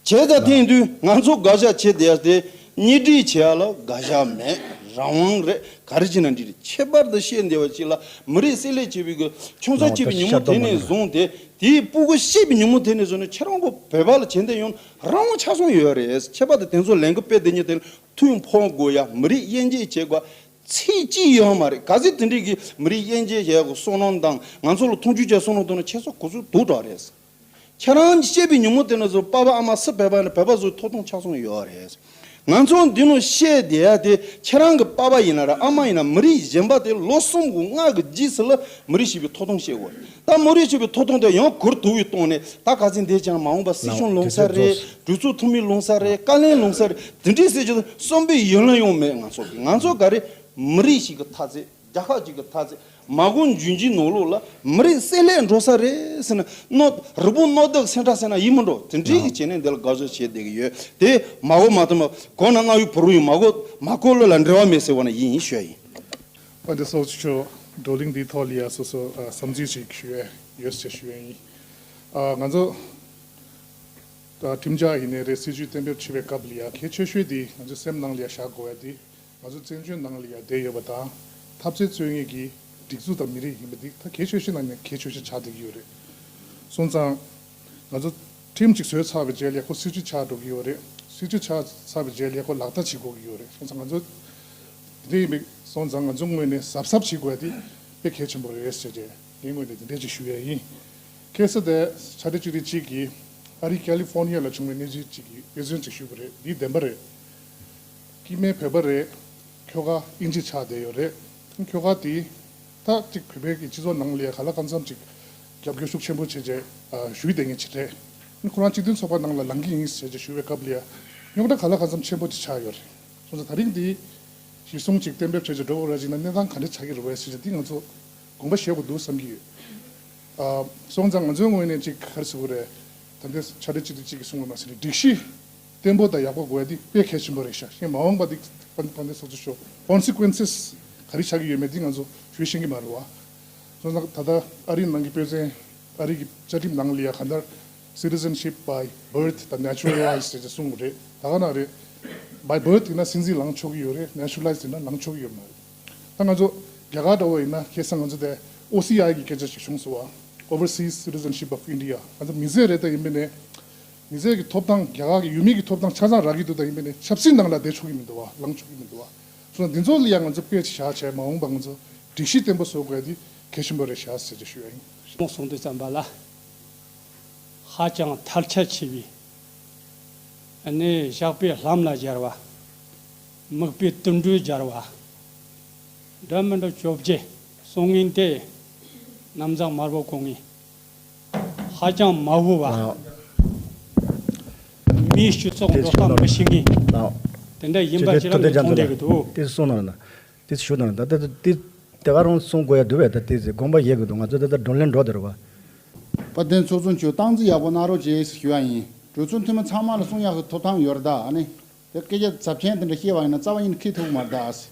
བྱས་ཙང་དེ་ཡིན་དུས་ང་ཚོ་དགག་བྱ་བྱེད་བསྡད་ཡ་དེ་གཉེན་སྒྲིག་བྱེད་ཡ་ལ་དགག་བྱ་མེད། རང་དབང་རེད། ག་རེ་བྱས་ན་འགྲིག་རེད། ཁྱད་པར་དུ་བཤད་བསྡད་པ་ཅིག་ལ་མི་རིགས་བསྲེ་ལྷད་བྱེད་པའི་གི་ཆུང་ས་བྱས་པའི་ཉིན་མོ་དེ་ནས་བཟུང་སྟེ། དེའི་སྤུ་གུ་སྐྱེས་པའི་ཉིན་མོ་དེ་ནས་བཟུང་ནས་ཁྱེད་རང་གི་བོད་པ་ལ་བྱེད་འདོད་ཡོད་ན་རང་དབང་ཆ་ཚང་ཡོད་རེད། ཁྱད་པར་དུ་དེ་ཚོ་ལས་འགུལ་སྤེལ་བསྡད་ཉིན་དེ་ལ་ཐུགས་ཕམ་དགོས་ཡ། མི་རིགས་དབྱེ་འབྱེད་བྱེད་དགོས་ཚིག་གཅིག་ཡོད་མ་རེད། གལ་སྲིད་དེ་འདྲའི་གི་མི་རིགས་དབྱེ་འབྱེད་བྱེད་དགོས་བསམ་བློ་དང་ང་ཚོ་ལ་མཐོང་ཆུང་བྱེད་བསམ་བློ་གཏོང་ན་ཁྱེད་ཚོ་གོ་ཚོད་སྡུག་དྲགས་རེད། ཁྱེད་རང་སྐྱེས་པའི་ཉིན་མོ་དེ་ནས་བཟུང་པ་ཕ་ཨ་མ་སུ་བོད་པ་ཡིན་ན་བོད་པ་ཚོའི་ཐོབ་ཐང་ཆ་ཚང་ཡོད་རེད། ང་ཚོ་འདི་ནང་བཤད་བསྡད་ཡ་དེ་ཁྱེད་རང་གི་པ་ཕ་ཡིན་ན་ར་ཨ་མ་ཡིན་ན་མི་རིགས་གཞན་པ་དེ་ལོ་གསུམ་དགུ་ལྔ་གི་རྗེས་སུ་ལ་མི་རིགས་ཞེས་པའི་ཐོབ་ཐང་བཤད་དགོས། ད་མི་རིགས་ཞེས་པའི་ཐོབ་ཐང་དེ་ཡང་གུར་དུ་བའི་སྟེང་ནས་ད་ག་ཚོད་འདས་ཀྱང་མ་འོངས་པ་སྲིད་སྐྱོང་ལོང་ས་རེད། གྲོས་ཚོགས་འཐུས་མི་ལོང་ས་རེད། བཀའ་བློན་ལོང་ས་རེད། དེ་འདྲའི་ཟེར་རྒྱུ་བསམ་པའི་ཡུལ་ལ་ཡོང་མེད། ང་ཚོ་གི་ང་ཚོ་ག་རེ་མི་རིགས་ཤིག་གི་མཐའ་ཚད། རྒྱལ་ཁབ་ཅིག་གི་མཐའ་ཚད། མ་འོངས་འབྱུང་འགྱུར་ནང་ལོགས་ལ་མི་རིགས་བསྲེ་ལྷད་འགྲོ་ས་རེད་ཟེར་ན་རྣོ་རི་བོ་རྣོ་རྟགས་སེང་ཁྲ་ཟེར་ན་ཡིན་མི་འགྲོ། དེ་འདྲའི་གི་བྱས་ནས་འདི་ལ་དགག་བྱ་བྱེད་བསྡད་ཀྱི་ཡོད་དེ། མ་གོ་མ་ཐོས་མ་གོ་ན་རྔ་ཡབ་བུ་རུ་ཡིན། མ་གོ་མ་གོ་ལོ་ལ་འབྲེལ་བ་མེད་ཟེར་བ་ན་ཡིན་ཡིན་ཞུ་ཡ་ཡིན། ཨ་འདི་སོགས་ཆོས་བགྲོ་གླེང་འདིའི་ཐོག་ལ་ཡ་སོ་སོ་ཨ་བསམ་ཚུལ་ཅིག་ཞུ་ཡ་ཡོད་ཟེར་ཞུ་ཡ་ཡིན། ཨ་ང་ཚོ་ད་ཁྲིམས་འཆར་ཡིན་ནའི་རེད། སྲིད་ཇུས་གཏན་འབེབས་བྱེད་པའི་སྐབས་ལ་ཡ་གལ་ཆེ་ཤོས་དེ་ང་ཚོའི་སེམས་ནང་ལ་ཡ་བཞག་དགོས་ཡ་དེ། ང་ཚོ་བཙན་བྱོལ་ནང་ལ་ཡ་བསྡད་ཡོད་པ་དང་། འཐབ་རྩོད་རྩོད་མཁན་གྱི་སྒྲིག་འཛུགས་དང་མི་རིགས་ཡིན་པ་འདི་ད་གལ་ཆེ་ཤོས་ནང་ནས་གལ་ཆེ་ཤོས་ཆགས་བསྡད་ཀྱི་ཡོད་རེད། སོང་ཙང་། ང་ཚོ་ཁྲིམས་ཅིག་བཟོས་ཚར་བའི་རྗེས་ལ་ཡ་ཁོ་སྲིད་ཇུས་ཆགས་འགྲོ་གི་ཡོད་རེད། སྲིད་ཇུས་ཆགས་ཚར་བའི་རྗེས་ལ་ཡ་ཁོ་ལག་བསྟར་བྱེད་དགོས་ཀྱི་ཡོད་རེད། སོང་ཙང་ང་ཚོ་འདི་འདྲ་ཡིན་པའི་སོང་ཙང་ང་ཚོ་ངོས་ནས་གཟབ་གཟབ་བྱེད་དགོས་ཡ་དེ་དཔེ་གལ་ཆེན་པོ་རེད་ཟེར་བྱས་ངའི་ངོས་ནས་འདི་འདྲ་ཅིག་ཞུ་ཡ་ཡིན། ཁ་སང་དེ་ཕྱི་ཟླ་གཅིག་དེ་གཅིག་གི་ཨ་རི་ཀ་ལི་ཧྥོར་ནི་ཡ་ལ་བྱུང་བའི་གནས་ཚུལ་ཅིག་གི་དཔེ་མཚོན་ཅིག་ཞུས་པ་རེད། འདི་བདེན་པ་རེད། སྐྱེ་དམན་བོད་པ་རེད། ཁྱོ་ག་དབྱིན་ཇི་ཆགས་བསྡད་ཡོད་རེད། ཁྱོ་ག་དེ་ད་ཅིག་བོད་པའི་གི་སྤྱི་ཚོགས་ནང་ལ་ཡ་ག་ལ་གང་འཚམ་ཅིག་རྒྱབ་སྐྱོར་ཤུགས་ཆེན་པོ་བྱས་བྱས་ཨ་ཞུས་བསྡད་མཁན་ཅིག་རེད། ཁོ་རང་སྤྱི་མཐུན་ཚོགས་པ་ནང་ལ་ལངས་ཀྱི་ཡིན་ཟེར་བྱས་ཞུ་བའི་སྐབས་ལ་ཡ་རྙོག་དྲ་ག་ལ་གང་འཚམ་ཆེན་པོ་ཅིག་ཆགས་ཡོད་རེད། སོང་ཙང་ད་རིང་འདི་གཞི་བཟུང་ཅིག་གཏན་འབེབས་བྱས་བྱས་འགྲོ་དགོས་རེད། ཅིག་ན་གནས་སྟངས་ག་འདྲ་ཆགས་ཀྱི་རེད་བས་ཟེར་བྱས་འདི་ང་ཚོ་དགོངས་པ་བཞེས་དགོས་འདུག་བསམ་གྱི་ཡོད། ཨ། སོང་ཙང་ང་ཚོའི་ངོས་ནས་ཅིག་ག་རེ་ཟེར་དགོས་རེད། ད་ལྟའི་ཕྱི་ཟླ་གཅིག་དེ་གཅིག་གི་གསུང་བ་མ་ཟད་ནས་སྒྲིག་གཞི་བརྟན་པོ་དང་ཡག་པོ་དགོས་ཡ་འདི་དཔེ་གལ་ཆེན་པོ་རེད་ཤག་ཤེས་མ་འོངས་པ་འདི་དཔལ་ལྡན་ཚོགས་གཙོ་མཆོག་ཀོན་སི་ཀུན་སེས་ག་རེ་ཆགས་ཀྱི་ཡོད་མེད་འདི་ང་ཚོ་ཞུ་ཤེས་ཀྱི་མ་རེད་བ། སོང་ཙང་ད་ལྟ་ཨ་རིའི་ནང་གི་དཔེ་མཚོན་ཨ་རི་གི་བཅའ་ཁྲིམས་ནང་ལ་ཡ་ག་འདྲ་citizenship by birth དང་naturalized ཟེར་ཏེ་གསུངས་པ་རེད། ད་ག་ནང་རེད། by birth ཡིན་ན་སྲིད་འཛིན་ལངས་ཆོག་གི་ཡོད་རེད། naturalized ཡིན་ན་ལངས་ཆོག་གི་ཡོད་མ་རེད། ད་ང་ཚོ་རྒྱ་གར་འདྲ་བོ་ཡིན་ན་ཁ་སང་ང་ཚོ་དེ་ཨོ་སི་ཨའི་གི་སྐད་ཆ་ཞིག་བྱུང་སོང་བ། Overseas Citizenship of India ང་ཚོ་མི་སེར་རེད། ད་ཡིན་པ་ནས་མི་སེར་གྱི་ཐོབ་ཐང་རྒྱ་གར་གྱི་ཡུལ་མི་གི་ཐོབ་ཐང་ཆ་ཚང་རག་གི་འདུག་ད་ཡིན་པ་ནས་ཆབ་སྲིད་ནང་ལ་བསྡད་ཆོག་གི་མི་འདུག་བ། ལངས་ཆོག་གི་མི་འདུག་བ། སོང་ཙང་འདི་ཚོ་ལ་ཡང་ང་ཚོ་དཔེ་ཆ་བཞག་བྱས་མ་འོངས་པ་ང་ཚོ་སྒྲིག་གཞི་བརྟན་པོ་བཟོ་དགོས་ཡ་འདི་གལ་ཆེན་པོ་རེད་ཤག་ཟེར་ཏེ་ཞུ་ཡ་ཡིན། རྨོངས་སོང་དུས་ཙམ་པ་ལ་ཧ་ཅང་ཐལ་ཆ་ཆེ་བའི་ཨ་ནི་ཞགས་པའི་ལྷམ་ལ་སྦྱར་བ། མིག་དཔེ་དུད་འགྲོའི་སྦྱར་བ། འདྲ་མི་འདྲ་བཅོ་བརྒྱད་གསུང་ངིན་ཏེ། གནམ་བཟང་དམར་པོ་གོང་ངི་ཧ་ཅང་མ་བུ་བ། ཨ། མིའི་སྤྱི་ཚོགས་འགྲོ་སྟངས་མི་ཤེས་མཁན་དེ་འདྲ་ཡིན་པ་ཁྱེད་རང་གིས་མཐོང་བསྡད་ཀྱི་འདུག་དེ་གསུང་གནང་ན། དེ་ཞུ་གནང་ད་ལྟ་དེ་དེ་ག་རང་གསུང་དགོས་ཡ་འདུག་བས། ད་དེ་ཚེ་དགོངས་པ་བཞེས་དགོས་འདུག་ང་ཚོ་ད་ལྟ་བགྲོ་གླེང་འགྲོ་དེ་རེད་བ། དཔལ་ལྡན་ཚོགས་གཙོ་མཆོག་སྟངས་འཛིན་ཡག་པོ་གནང་རོགས་བྱེད་ཞེས་ཞུ་བ་ཡིན། གྲོས་ཚོགས་འཐུས་མི་ཚང་མ་ལ་གསུང་ཡག་གི་ཐོབ་ཐང་ཡོད་རེད་ད། ཨ་ནི་དེ་སྐད་ཆ་ཚབས་ཆེན་དེ་འདྲ་བཤད་པ་ཡིན་ན་རྩ་བ་ཉིད་ནས་འཁྱེར་ཐུབ་ཀྱི་མ་རེད་ད།